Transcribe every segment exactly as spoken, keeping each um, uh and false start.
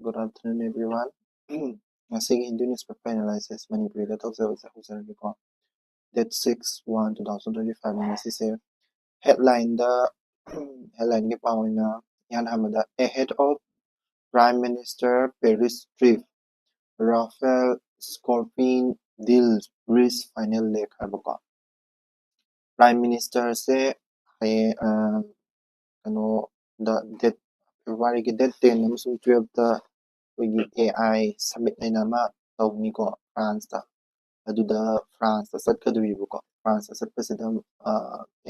Good afternoon, everyone. ꯉꯁꯤꯒꯤ Hindu newspaper analysis ꯃꯅꯤꯄꯨꯔꯤꯗ ꯇꯧꯖꯕꯁꯦ ꯍꯧꯖꯔꯒꯦꯀꯣ꯫ Date six one two thousand twenty five ꯉꯁꯤꯁꯦ꯫ Headline ꯗ headline ꯒꯤ ꯄꯥꯎ ꯑꯣꯏꯅ ꯏꯍꯥꯟ ꯍꯥꯟꯕꯗ, "Ahead of Prime Minister Paris trip, Rafale Scorpion deal reach final leg" ꯍꯥꯏꯕꯀꯣ꯫ Prime Minister ꯁꯦ ꯍꯌꯦꯡ, ꯑ, ꯀꯩꯅꯣꯗ, date, February ꯒꯤ date ten ꯑꯃꯁꯨꯡ twelve ꯇ ꯑꯩꯈꯣꯏꯒꯤ A I summit ꯍꯥꯏꯅ ꯑꯃ ꯇꯧꯅꯤꯀꯣ, France ꯇ꯫ ꯑꯗꯨꯗ France ꯇ ꯆꯠꯀꯗꯣꯔꯤꯕꯀꯣ꯫ France ꯇ ꯆꯠꯄꯁꯤꯗ, ꯑ,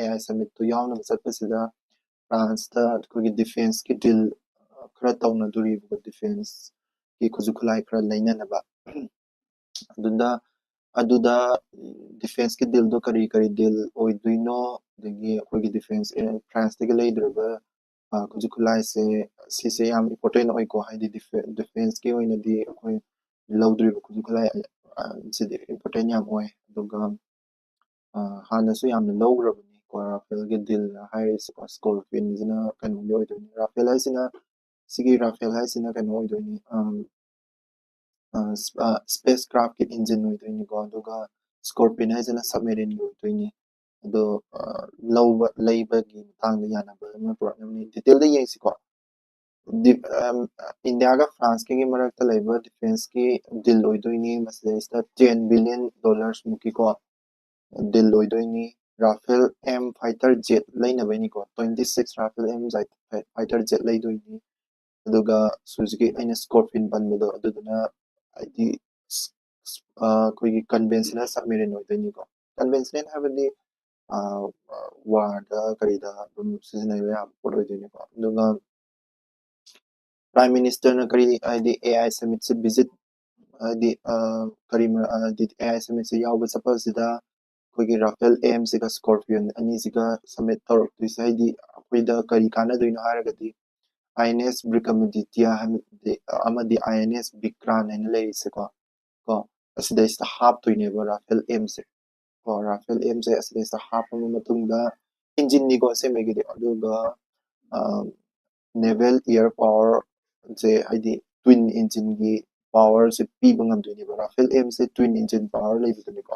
A I summit ꯇꯨ ꯌꯥꯎꯅꯕ ꯆꯠꯄꯁꯤꯗ France ꯇ ꯑꯩꯈꯣꯏꯒꯤ defence ꯀꯤ deal, ꯑ, ꯈꯔ ꯇꯧꯅꯗꯣꯔꯤꯕꯀꯣ, defence ꯀꯤ ꯈꯨꯠꯁꯨ ꯈꯨꯠꯂꯥꯏ ꯈꯔ ꯂꯩꯅꯅꯕ꯫ ꯑꯗꯨꯗ, ꯑꯗꯨꯗ defence ꯀꯤ deal ꯗꯣ ꯀꯔꯤ ꯀꯔꯤ deal ꯑꯣꯏꯗꯣꯏꯅꯣ, ꯑꯗꯒꯤ ꯑꯩꯈꯣꯏꯒꯤ defence, ꯑꯦ, France ꯇꯒꯤ ꯂꯩꯗꯣꯔꯤꯕ, ꯑ, ꯈꯨꯠꯁꯨ ꯈꯨꯠꯂꯥꯏꯁꯦ, ꯁꯤꯁꯦ ꯌꯥꯝ important ꯑꯣꯏꯀꯣ, ꯍꯥꯏꯗꯤ dife-, defence ꯀꯤ ꯑꯣꯏꯅꯗꯤ ꯑꯩꯈꯣꯏ ꯂꯧꯗꯣꯔꯤꯕ ꯈꯨꯠꯁꯨ ꯈꯨꯠꯂꯥꯏ, ꯑ, ꯁꯤꯗꯤ important ꯌꯥꯝ ꯑꯣꯏ꯫ ꯑꯗꯨꯒ, ꯑ, ꯍꯥꯟꯅꯁꯨ ꯌꯥꯝꯅ ꯂꯧꯈ꯭ꯔꯕꯅꯤꯀꯣ Rafale ꯒꯤ deal ꯍꯥꯏꯔꯤꯁꯤꯀꯣ, Scorpion ꯁꯤꯅ ꯀꯩꯅꯣꯒꯤ ꯑꯣꯏꯗꯣꯏꯅꯤ꯫ Rafale ꯍꯥꯏꯁꯤꯅ, ꯁꯤꯒꯤ Rafale ꯍꯥꯏꯁꯤꯅ ꯀꯩꯅꯣ ꯑꯣꯏꯗꯣꯏꯅꯤ, ꯑꯝ, ꯑ, ꯁ-, ꯑ, spacecraft ꯀꯤ engine ꯑꯣꯏꯗꯣꯏꯅꯤꯀꯣ, ꯑꯗꯨꯒ Scorpion ꯍꯥꯏꯁꯤꯅ submarine ꯒꯤ ꯑꯣꯏꯗꯣꯏꯅꯤ꯫ ꯑꯗꯣ, ꯑ, ꯂꯧꯕ, ꯂꯩꯕꯒꯤ ꯃꯇꯥꯡꯗ ꯌꯥꯅꯕ ꯑꯃ ꯄꯨꯔꯛꯅꯕꯅꯤ꯫ Detail ꯗ ꯌꯦꯡꯁꯤꯀꯣ꯫ ꯗꯤ-, ꯑꯝ, India ꯒ France ꯀꯒꯤ ꯃꯔꯛꯇ ꯂꯩꯕ defence ꯀꯤ deal ꯑꯣꯏꯗꯣꯏꯅꯤ꯫ ꯃꯁꯤꯗꯩꯁꯤꯗ ten billion dollars ꯃꯨꯛꯀꯤꯀꯣ deal ꯑꯣꯏꯗꯣꯏꯅꯤ꯫ Rafale M fighter jet ꯂꯩꯅꯕꯩꯅꯤꯀꯣ, twenty six Rafale M fighter jet ꯂꯩꯗꯣꯏꯅꯤ꯫ ꯑꯗꯨꯒ ꯍꯧꯖꯤꯛꯀꯤ ꯑꯩꯅ Scorpion ꯄꯟꯕꯗꯣ, ꯑꯗꯨꯗꯨꯅ ꯍꯥꯏꯗꯤ, ꯁ-, ꯁ-, ꯑ, ꯑꯩꯈꯣꯏꯒꯤ conventional submarine ꯑꯣꯏꯗꯣꯏꯅꯤꯀꯣ꯫ Conventional ꯍꯥꯏꯕꯗꯤ, ꯑ, ꯑ, war ꯗ ꯀꯔꯤꯗ ꯑꯗꯨꯝ ꯁꯤꯖꯤꯟꯅꯕ ꯌꯥꯕ ꯄꯣꯠ ꯑꯣꯏꯗꯣꯏꯅꯤꯀꯣ꯫ ꯑꯗꯨꯒ Prime Minister ꯅ ꯀꯔꯤ, ꯍꯥꯏꯗꯤ A I summit say visit, ꯍꯥꯏꯗꯤ, ꯑ, ꯀꯔꯤ ꯃꯔ-, ꯑ, ꯍꯥꯏꯗꯤ A I summit ꯁꯦ ꯌꯥꯎꯕ ꯆꯠꯄꯁꯤꯗ ꯑꯩꯈꯣꯏꯒꯤ Rafale M ꯁꯤꯒ Scorpion ꯑꯅꯤꯁꯤꯒ summit ꯇꯧꯔꯛꯇꯣꯏꯁꯦ, ꯍꯥꯏꯗꯤ ꯑꯩꯈꯣꯏꯗ ꯀꯔꯤ ꯀꯥꯟꯅꯗꯣꯏꯅꯣ ꯍꯥꯏꯔꯒꯗꯤ, I N S Vikramaditya ꯍꯥꯏꯕꯗꯤ, ꯑꯃꯗꯤ I N S Vikrant ꯍꯥꯏꯅ ꯂꯩꯔꯤꯁꯦꯀꯣ, ꯀꯣ, ꯑꯁꯤꯗꯩꯁꯤꯗ ꯍꯥꯞꯇꯣꯏꯅꯦꯕ Rafale M ꯁꯦ꯫ ꯀꯣ, Rafale M ꯁꯦ ꯑꯁꯤꯗꯩꯁꯤꯗ ꯍꯥꯞꯄꯕ ꯃꯇꯨꯡꯗ, engine ꯅꯤꯀꯣ ꯑꯁꯦꯡꯕꯒꯤꯗꯤ, ꯑꯗꯨꯒ, ꯑ, naval air power ꯁꯦ, ꯍꯥꯏꯗꯤ twin engine ꯒꯤ power ꯁꯦ ꯄꯤꯕ ꯉꯝꯗꯣꯏꯅꯦꯕ꯫ Rafale M ꯁꯦ twin engine power ꯂꯩꯕꯗꯨꯅꯤꯀꯣ,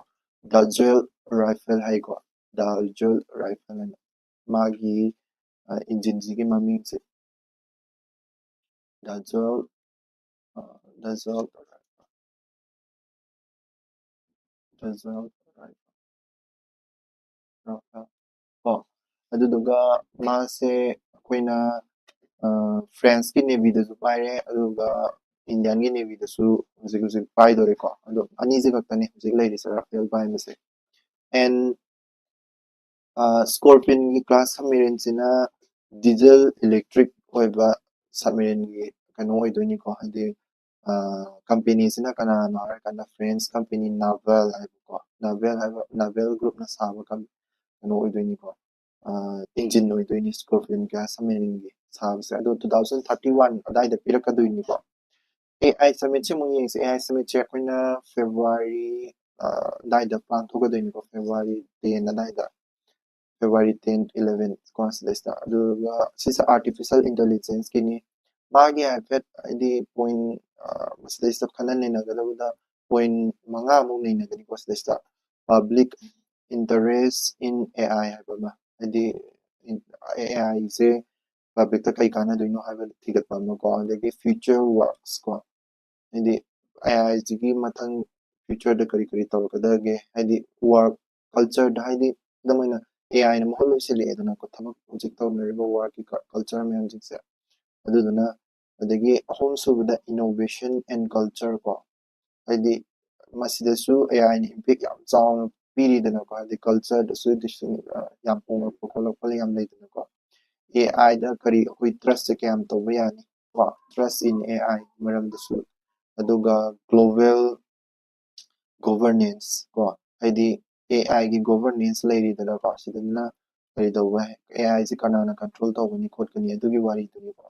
Dassault Rafale ꯍꯥꯏꯀꯣ, Dassault Rafale ꯍꯥꯏꯅ꯫ ꯃꯥꯒꯤ engine ꯁꯤꯒꯤ ꯃꯃꯤꯡꯁꯦ Dassault Dassault Dassault Rafale ꯀꯣ꯫ ꯑꯗꯨꯗꯨꯒ ꯃꯥꯁꯦ ꯑꯩꯈꯣꯏꯅ French ꯀꯤ Navy ꯗꯁꯨ ꯄꯥꯏꯔꯦ, ꯑꯗꯨꯒ Indian ꯒꯤ Navy ꯗꯁꯨ ꯍꯧꯖꯤꯛ ꯍꯧꯖꯤꯛ ꯄꯥꯏꯗꯣꯔꯦꯀꯣ꯫ ꯑꯗꯣ ꯑꯅꯤꯁꯦ ꯈꯛꯇꯅꯦ ꯍꯧꯖꯤꯛ ꯂꯩꯔꯤꯁꯦ Rafale ꯄꯥꯏꯕꯁꯦ꯫ And Scorpion ꯒꯤ class submarine ꯁꯤꯅ diesel electric ꯑꯣꯏꯕ submarine ꯒꯤ ꯀꯩꯅꯣ ꯑꯣꯏꯗꯣꯏꯅꯤꯀꯣ, ꯍꯥꯏꯗꯤ company ꯁꯤꯅ ꯀꯅꯥꯅꯣ ꯍꯥꯏꯔꯀꯥꯟꯗ French company Naval ꯍꯥꯏꯕꯀꯣ, Naval ꯍꯥꯏꯕ Naval group ꯅ ꯁꯥꯕ ꯀꯩꯅꯣ ꯑꯣꯏꯗꯣꯏꯅꯤꯀꯣ, engine ꯑꯣꯏꯗꯣꯏꯅꯤ Scorpion class submarine ꯒꯤ ꯁꯥꯕꯁꯦ꯫ ꯑꯗꯣ two thousand thirty one ꯑꯗꯥꯏꯗ ꯄꯤꯔꯛꯀꯗꯣꯏꯅꯤꯀꯣ꯫ AI summit ꯁꯦ ꯑꯃꯨꯛ ꯌꯦꯡꯁꯦ꯫ AI summit ꯁꯦ ꯑꯩꯈꯣꯏꯅ February ꯑꯗꯥꯏꯗ ꯄꯥꯡꯊꯣꯛꯀꯗꯣꯏꯅꯤꯀꯣ, February ten ꯑꯗꯥꯏꯗ, February ten eleven ꯀꯣ ꯁꯤꯗꯩꯁꯤꯗ꯫ ꯑꯗꯨꯒ ꯁꯤꯁꯦ artificial intelligence ꯀꯤꯅꯤ꯫ ꯃꯥꯒꯤ ꯍꯥꯏꯐꯦꯠ ꯍꯥꯏꯗꯤ point ꯃꯁꯤꯗꯩꯁꯤꯗ ꯈꯟꯅ ꯅꯩꯅꯒꯗꯕꯗ point ꯃꯉꯥꯃꯨꯛ ꯅꯩꯅꯒꯅꯤꯀꯣ ꯁꯤꯗꯩꯁꯤꯗ꯫ Public interest in AI ꯍꯥꯏꯕ ꯑꯃ, ꯍꯥꯏꯗꯤ AI ꯁꯦ public ꯇ ꯀꯩ ꯀꯥꯟꯅꯗꯣꯏꯅꯣ ꯍꯥꯏꯕ ꯊꯤꯒꯠꯄ ꯑꯃꯀꯣ꯫ ꯑꯗꯒꯤ future works ꯀꯣ, ꯍꯥꯏꯗꯤ AI ꯁꯤꯒꯤ ꯃꯊꯪ future ꯗ ꯀꯔꯤ ꯀꯔꯤ ꯇꯧꯔꯛꯀꯗꯒꯦ, ꯍꯥꯏꯗꯤ work culture ꯗ, ꯍꯥꯏꯗꯤ ꯈꯨꯗꯝ ꯑꯣꯏꯅ AI ꯅ ꯃꯍꯨꯠ ꯂꯣꯏ ꯁꯤꯜꯂꯛꯑꯦꯗꯅꯀꯣ, ꯊꯕꯛ ꯍꯧꯖꯤꯛ ꯇꯧꯅꯔꯤꯕ work ꯀꯤ culture ꯃꯌꯥꯝꯁꯤꯡꯁꯦ꯫ ꯑꯗꯨꯗꯨꯅ ꯑꯗꯒꯤ ꯑꯍꯨꯝ ꯁꯨꯕꯗ innovation and culture ꯀꯣ, ꯍꯥꯏꯗꯤ ꯃꯁꯤꯗꯁꯨ AI ꯅ impact ꯌꯥꯝ ꯆꯥꯎꯅ ꯄꯤꯔꯤꯗꯅꯀꯣ, ꯍꯥꯏꯗꯤ culture ꯗꯁꯨ ꯌꯥꯝ ꯍꯣꯡꯂꯛꯄ ꯈꯣꯠꯂꯛꯄ ꯌꯥꯝ ꯂꯩꯗꯅꯀꯣ꯫ AI ꯗ ꯀꯔꯤ ꯑꯩꯈꯣꯏ trust ꯁꯦ ꯀꯌꯥꯝ ꯇꯧꯕ ꯌꯥꯅꯤ ꯀꯣ, trust in AI ꯃꯔꯝꯗꯁꯨ꯫ ꯑꯗꯨꯒ global governance ꯀꯣ, ꯍꯥꯏꯗꯤ AI ꯒꯤ governance ꯂꯩꯔꯤꯗꯅꯀꯣ, ꯁꯤꯗꯅ ꯀꯔꯤ ꯇꯧꯕ, AI ꯁꯤ ꯀꯅꯥꯅ control ꯇꯧꯒꯅꯤ ꯈꯣꯠꯀꯅꯤ ꯑꯗꯨꯒꯤ ꯋꯥꯔꯤꯗꯨꯅꯤꯀꯣ꯫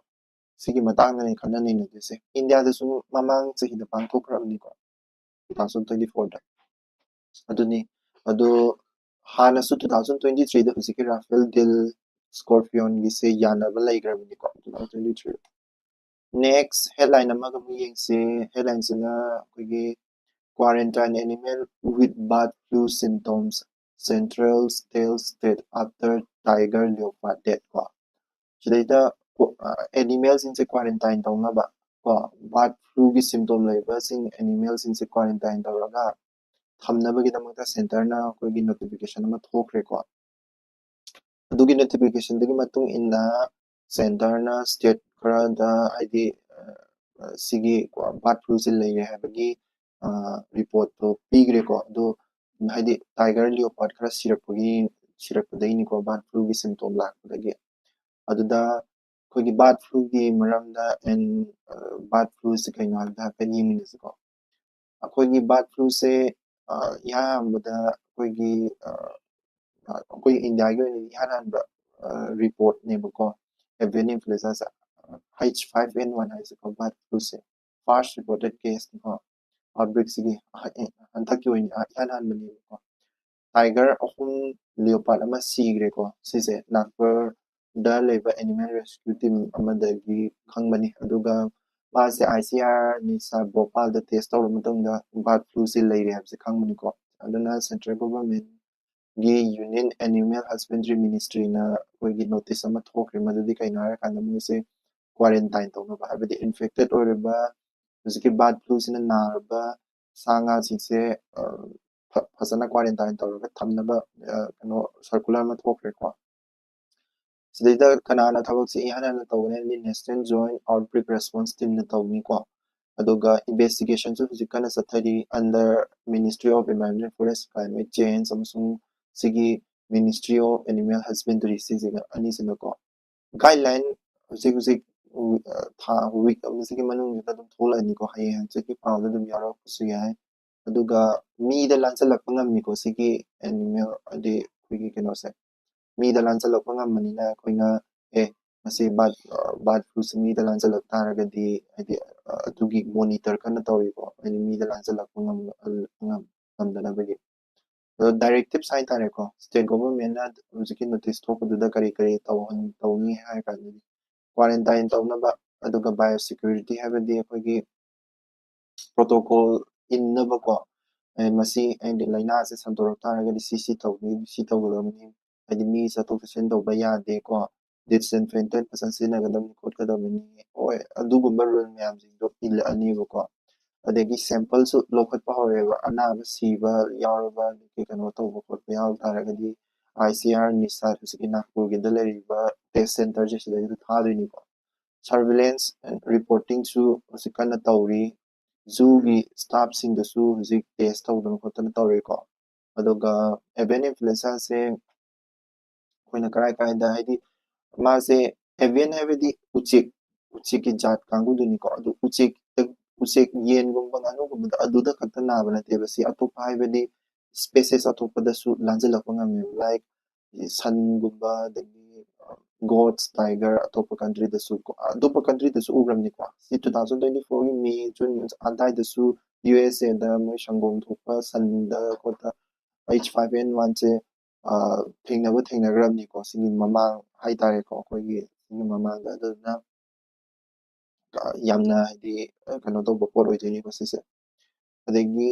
ꯁꯤꯒꯤ ꯃꯇꯥꯡꯗꯅꯦ ꯈꯟꯅ ꯅꯩꯅꯗꯣꯏꯁꯦ꯫ India ꯗꯁꯨ ꯃꯃꯥꯡ ꯆꯍꯤꯗ ꯄꯥꯡꯊꯣꯛꯈ꯭ꯔꯕꯅꯤꯀꯣ, two thousand twenty four ꯗ꯫ ꯑꯗꯨꯅꯤ, ꯑꯗꯣ ꯍꯥꯟꯅꯁꯨ two thousand twenty three ꯗ ꯍꯧꯖꯤꯛꯀꯤ Rafale deal Scorpion ꯒꯤꯁꯦ ꯌꯥꯅꯕ ꯂꯩꯈ꯭ꯔꯕꯅꯤꯀꯣ, two thousand twenty three꯫ Next headline ꯑꯃꯒ ꯑꯃꯨꯛ ꯌꯦꯡꯁꯤ꯫ Headlineꯁꯤꯅ ꯑꯩꯈꯣꯏꯒꯤ "Quarantine animal with bird flu symptoms, Central tells state after tiger leopard death" ꯀꯣ꯫ ꯁꯤꯗꯩꯗ animalꯁꯤꯡꯁꯦ quarantine ꯇꯧꯅꯕ ꯀꯣ, bird fluꯒꯤ symptom ꯂꯩꯕꯁꯤꯡ animalꯁꯤꯡꯁꯦ quarantine ꯇꯧꯔꯒ ꯊꯝꯅꯕꯒꯤꯗꯃꯛꯇ centreꯅ ꯑꯩꯈꯣꯏꯒꯤ notification ꯑꯃ ꯊꯣꯛꯈ꯭ꯔꯦꯀꯣ꯫ ꯑꯗꯨꯒꯤ notificationꯗꯨꯒꯤ ꯃꯇꯨꯡ ꯏꯟꯅ centreꯅ state ꯈꯔꯗ, ꯍꯥꯏꯗꯤ ꯁꯤꯒꯤ bird fluꯁꯦ ꯂꯩꯔꯦ ꯍꯥꯏꯕꯒꯤ reportꯇꯣ ꯄꯤꯈ꯭ꯔꯦꯀꯣ꯫ ꯑꯗꯣ ꯍꯥꯏꯗꯤ tiger leopard ꯈꯔ ꯁꯤꯔꯛꯄꯒꯤ ꯁꯤꯔꯛꯄꯗꯒꯤꯅꯤꯀꯣ, bird fluꯒꯤ symptom ꯂꯥꯛꯄꯗꯒꯤ꯫ ꯑꯗꯨꯗ ꯑꯩꯈꯣꯏꯒꯤ bird fluꯒꯤ ꯃꯔꯝꯗ and bird fluꯁꯦ ꯀꯩꯅꯣ ꯍꯥꯏꯕꯗ ꯍꯥꯏꯐꯦꯠ ꯌꯦꯡꯃꯤꯟꯅꯁꯤꯀꯣ꯫ ꯑꯩꯈꯣꯏꯒꯤ bird fluꯁꯦ ꯏꯍꯥꯟ ꯍꯥꯟꯕꯗ ꯑꯩꯈꯣꯏꯒꯤ ꯑꯩꯈꯣꯏ ꯏꯟꯗꯤꯌꯥꯒꯤ ꯑꯣꯏꯅꯗꯤ ꯏꯍꯥꯟ ꯍꯥꯟꯕ reportꯅꯦꯕꯀꯣ, avian influenzaꯁꯦ꯫ H five N one ꯍꯥꯏꯁꯦꯀꯣ, bird fluꯁꯦ first reported caseꯅꯤꯀꯣ, outbreakꯁꯤꯒꯤ ꯍꯟꯗꯛꯀꯤ ꯑꯣꯏꯅ ꯏꯍꯥꯟ ꯍꯥꯟꯕꯅꯦꯕꯀꯣ꯫ Tiger ꯑꯍꯨꯝ, leopard ꯑꯃ ꯁꯤꯈ꯭ꯔꯦꯀꯣ꯫ ꯁꯤꯁꯦ ꯅꯥꯒꯄꯨꯔꯗ ꯂꯩꯕ animal rescue team ꯑꯃꯗꯒꯤ ꯈꯪꯕꯅꯤ꯫ ꯑꯗꯨꯒ ꯃꯥꯁꯦ ICAR ꯅꯤꯁꯥ ꯚꯣꯄꯥꯜꯗ test ꯇꯧꯔꯕ ꯃꯇꯨꯡꯗ bird fluꯁꯦ ꯂꯩꯔꯦ ꯍꯥꯏꯕꯁꯦ ꯈꯪꯕꯅꯤꯀꯣ꯫ ꯑꯗꯨꯅ central governmentꯒꯤ Union Animal Husbandry Ministryꯅ ꯑꯩꯈꯣꯏꯒꯤ notice ꯑꯃ ꯊꯣꯛꯈ꯭ꯔꯦ꯫ ꯃꯗꯨꯗꯤ ꯀꯩꯅꯣ ꯍꯥꯏꯔꯀꯥꯟꯗ ꯃꯣꯏꯁꯦ quarantine ꯇꯧꯅꯕ, ꯍꯥꯏꯕꯗꯤ infected ꯑꯣꯏꯔꯕ, ꯍꯧꯖꯤꯛꯀꯤ bird fluꯁꯤꯅ ꯅꯥꯔꯕ ꯁꯥ ꯉꯥꯁꯤꯡꯁꯦ ꯐꯖꯅ quarantine ꯇꯧꯔꯒ ꯊꯝꯅꯕ ꯀꯩꯅꯣ circular ꯑꯃ ꯊꯣꯛꯈ꯭ꯔꯦꯀꯣ꯫ ꯁꯤꯗꯩꯗ ꯀꯅꯥꯅ ꯊꯕꯛꯁꯦ ꯏꯍꯥꯟ ꯍꯥꯟꯅ ꯇꯧꯒꯅꯤ ꯍꯥꯏꯔꯗꯤ National Joint Outbreak Response Teamꯅ ꯇꯧꯅꯤꯀꯣ꯫ ꯑꯗꯨꯒ investigationꯁꯨ ꯍꯧꯖꯤꯛ ꯀꯟꯅ ꯆꯠꯊꯔꯤ under Ministry of Environment, Forest, Climate Change ꯑꯃꯁꯨꯡ ꯁꯤꯒꯤ Ministry of Animal Husbandry, ꯁꯤꯁꯤꯒ ꯑꯅꯤꯁꯤꯅꯀꯣ꯫ Guideline ꯍꯧꯖꯤꯛ ꯍꯧꯖꯤꯛ ꯊꯥ week ꯑꯃꯁꯤꯒꯤ ꯃꯅꯨꯡꯁꯤꯗ ꯑꯗꯨꯝ ꯊꯣꯛꯂꯛꯑꯅꯤꯀꯣ, ꯍꯌꯦꯡ ꯍꯪꯆꯤꯠꯀꯤ ꯄꯥꯎꯗ ꯑꯗꯨꯝ ꯌꯥꯎꯔꯛꯄꯁꯨ ꯌꯥꯏ꯫ ꯑꯗꯨꯒ ꯃꯤꯗ ꯂꯥꯟꯁꯤꯜꯂꯛꯄ ꯉꯝꯃꯤꯀꯣ, ꯁꯤꯒꯤ animal ꯍꯥꯏꯗꯤ ꯑꯩꯈꯣꯏꯒꯤ ꯀꯩꯅꯣꯁꯦ ꯃꯤꯗ ꯂꯥꯟꯁꯤꯜꯂꯛꯄ ꯉꯝꯕꯅꯤꯅ ꯑꯩꯈꯣꯏꯅ ꯑꯦ ꯃꯁꯤ bird fluꯁꯦ ꯃꯤꯗ ꯂꯥꯟꯁꯤꯜꯂꯛ ꯇꯥꯔꯒꯗꯤ ꯍꯥꯏꯗꯤ ꯑꯗꯨꯒꯤ monitor ꯀꯟꯅ ꯇꯧꯔꯤꯀꯣ, ꯍꯥꯏꯗꯤ ꯃꯤꯗ ꯂꯥꯟꯁꯤꯜꯂꯛꯄ ꯉꯝꯗꯅꯕꯒꯤ꯫ ꯑꯗꯣ directives ꯍꯥꯏꯇꯥꯔꯦꯀꯣ, state governmentꯅ ꯍꯧꯖꯤꯛꯀꯤ notice ꯊꯣꯛꯄꯗꯨꯗ ꯀꯔꯤ ꯀꯔꯤ ꯇꯧꯅꯤ ꯍꯥꯏꯔ ꯀꯥꯟꯗꯗꯤ quarantine ꯇꯧꯅꯕ ꯑꯗꯨꯒ biosecurity ꯍꯥꯏꯕꯗꯤ ꯑꯩꯈꯣꯏꯒꯤ protocol ꯏꯟꯅꯕꯀꯣ, ꯑꯦ, ꯃꯁꯤ ꯍꯥꯏꯗꯤ ꯂꯥꯏꯅꯥꯁꯦ ꯁꯟꯗꯣꯔꯛ ꯇꯥꯔꯒꯗꯤ ꯁꯤ ꯁꯤ ꯇꯧꯅꯤ, ꯁꯤ ꯇꯧꯒꯗꯕꯅꯤ, ꯍꯥꯏꯗꯤ ꯃꯤ ꯆꯠꯊꯣꯛ ꯆꯠꯁꯤꯟ ꯇꯧꯕ ꯌꯥꯗꯦꯀꯣ, disinfectant ꯐꯖꯅ ꯁꯤꯖꯤꯟꯅꯒꯗꯕꯅꯤ ꯈꯣꯠꯀꯗꯕꯅꯤ, ꯍꯣꯏ, ꯑꯗꯨꯒꯨꯝꯕ rule ꯃꯌꯥꯝꯁꯤꯡꯗꯣ ꯏꯜꯂꯛꯑꯅꯤꯕꯀꯣ꯫ ꯑꯗꯒꯤ sampleꯁꯨ ꯂꯧꯈꯠꯄ ꯍꯧꯔꯦꯕ, ꯑꯅꯥꯕ ꯁꯤꯕ ꯌꯥꯎꯔꯕ, ꯑꯗꯒꯤ ꯀꯩꯅꯣ ꯇꯧꯕ ꯈꯣꯠꯄ ꯌꯥꯎ ꯇꯥꯔꯒꯗꯤ ICR NISAT ꯍꯧꯖꯤꯛꯀꯤ ꯅꯥꯒꯄꯨꯔꯒꯤꯗ ꯂꯩꯔꯤꯕ test centreꯁꯦ ꯁꯤꯗꯩꯗ ꯊꯥꯗꯣꯏꯅꯤꯀꯣ꯫ Surveillance and reportingꯁꯨ ꯍꯧꯖꯤꯛ ꯀꯟꯅ ꯇꯧꯔꯤ꯫ Zooꯒꯤ staffꯁꯤꯡꯗꯁꯨ ꯍꯧꯖꯤꯛ test ꯇꯧꯗꯅ ꯈꯣꯠꯇꯅ ꯇꯧꯔꯤꯀꯣ꯫ ꯑꯗꯨꯒ avian influenzaꯁꯦ ꯑꯩꯈꯣꯏꯅ ꯀꯔꯥꯏ ꯀꯔꯥꯏꯗ, ꯍꯥꯏꯗꯤ ꯃꯥꯁꯦ avian ꯍꯥꯏꯕꯗꯤ ꯎꯆꯦꯛ, ꯎꯆꯦꯛꯀꯤ ꯖꯥꯠ ꯀꯥꯡꯕꯨꯗꯨꯅꯤꯀꯣ꯫ ꯑꯗꯨ ꯎꯆꯦꯛꯇ, ꯎꯆꯦꯛ, ꯌꯦꯟꯒꯨꯝꯕ, ꯉꯥꯅꯨꯒꯨꯝꯕꯗ ꯑꯗꯨꯗ ꯈꯛꯇ ꯅꯥꯕ ꯅꯠꯇꯦꯕ, ꯁꯤ ꯑꯇꯣꯞꯄ ꯍꯥꯏꯕꯗꯤ species ꯑꯇꯣꯞꯄꯗꯁꯨ ꯂꯥꯟꯖꯜꯂꯛꯄ ꯉꯝꯃꯦꯕ, like ꯁꯟꯒꯨꯝꯕ, ꯑꯗꯒꯤ goats, tiger, ꯑꯇꯣꯞꯄ countryꯗꯁꯨ ꯀꯣ, ꯑꯇꯣꯞꯄ countryꯗꯁꯨ ꯎꯈ꯭ꯔꯕꯅꯤꯀꯣ꯫ ꯁꯤ two thousand twenty fourꯒꯤ May, June ꯑꯗꯥꯏꯗꯁꯨ USAꯗ ꯃꯣꯏ ꯁꯪꯒꯣꯝ ꯊꯣꯛꯄ ꯁꯟꯗ ꯈꯣꯠꯇ H five N oneꯁꯦ ꯊꯦꯡꯅꯕ ꯊꯦꯡꯅꯈ꯭ꯔꯕꯅꯤꯀꯣ, ꯁꯤꯒꯤ ꯃꯃꯥꯡ ꯍꯥꯏꯇꯥꯔꯦꯀꯣ, ꯑꯩꯈꯣꯏꯒꯤ ꯁꯤꯒꯤ ꯃꯃꯥꯡꯗ꯫ ꯑꯗꯨꯗꯨꯅ ꯌꯥꯝꯅ ꯍꯥꯏꯗꯤ ꯀꯩꯅꯣ ꯇꯧꯕ ꯄꯣꯠ ꯑꯣꯏꯗꯣꯏꯅꯦꯕ ꯁꯤꯁꯦ꯫ ꯑꯗꯒꯤ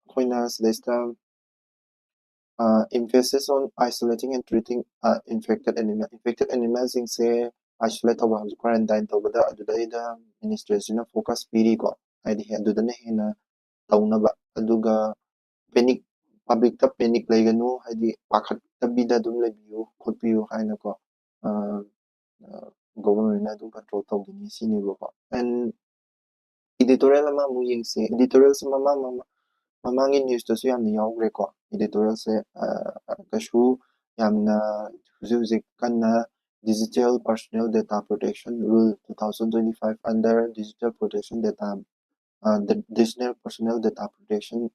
ꯑꯩꯈꯣꯏꯅ ꯁꯤꯗꯩꯁꯤꯗ emphasis on isolating and treating infected animal, infected animalꯁꯤꯡꯁꯦ isolate ꯇꯧꯕ, ꯍꯧꯖꯤꯛ quarantine ꯇꯧꯕꯗ ꯑꯗꯨꯗꯩꯗ ministryꯁꯤꯅ focus ꯄꯤꯔꯤꯀꯣ, ꯍꯥꯏꯗꯤ ꯑꯗꯨꯗꯅ ꯍꯦꯟꯅ ꯇꯧꯅꯕ꯫ ꯑꯗꯨꯒ panic, publicꯇ panic ꯂꯩꯒꯅꯨ, ꯍꯥꯏꯗꯤ ꯄꯥꯈꯠꯇꯕꯤꯗ ꯑꯗꯨꯝ ꯂꯩꯕꯤꯌꯨ ꯈꯣꯠꯄꯤꯌꯨ ꯍꯥꯏꯅꯀꯣ, governmentꯅ ꯑꯗꯨꯝ control ꯇꯧꯒꯅꯤ ꯁꯤꯅꯦꯕꯀꯣ꯫ And editorial ꯑꯃ ꯑꯃꯨꯛ ꯌꯦꯡꯁꯦ꯫ Editorialꯁꯦ ꯃꯃꯥꯡ ꯃꯃꯥꯡ ꯃꯃꯥꯡꯒꯤ newsꯇꯁꯨ ꯌꯥꯝꯅ ꯌꯥꯎꯈ꯭ꯔꯦꯀꯣ꯫ Editorialꯁꯦ ꯀꯩꯁꯨ ꯌꯥꯝꯅ ꯍꯧꯖꯤꯛ ꯍꯧꯖꯤꯛ ꯀꯟꯅ digital personal data protection rule two thousand twenty five under digital protection data, digital personal data protection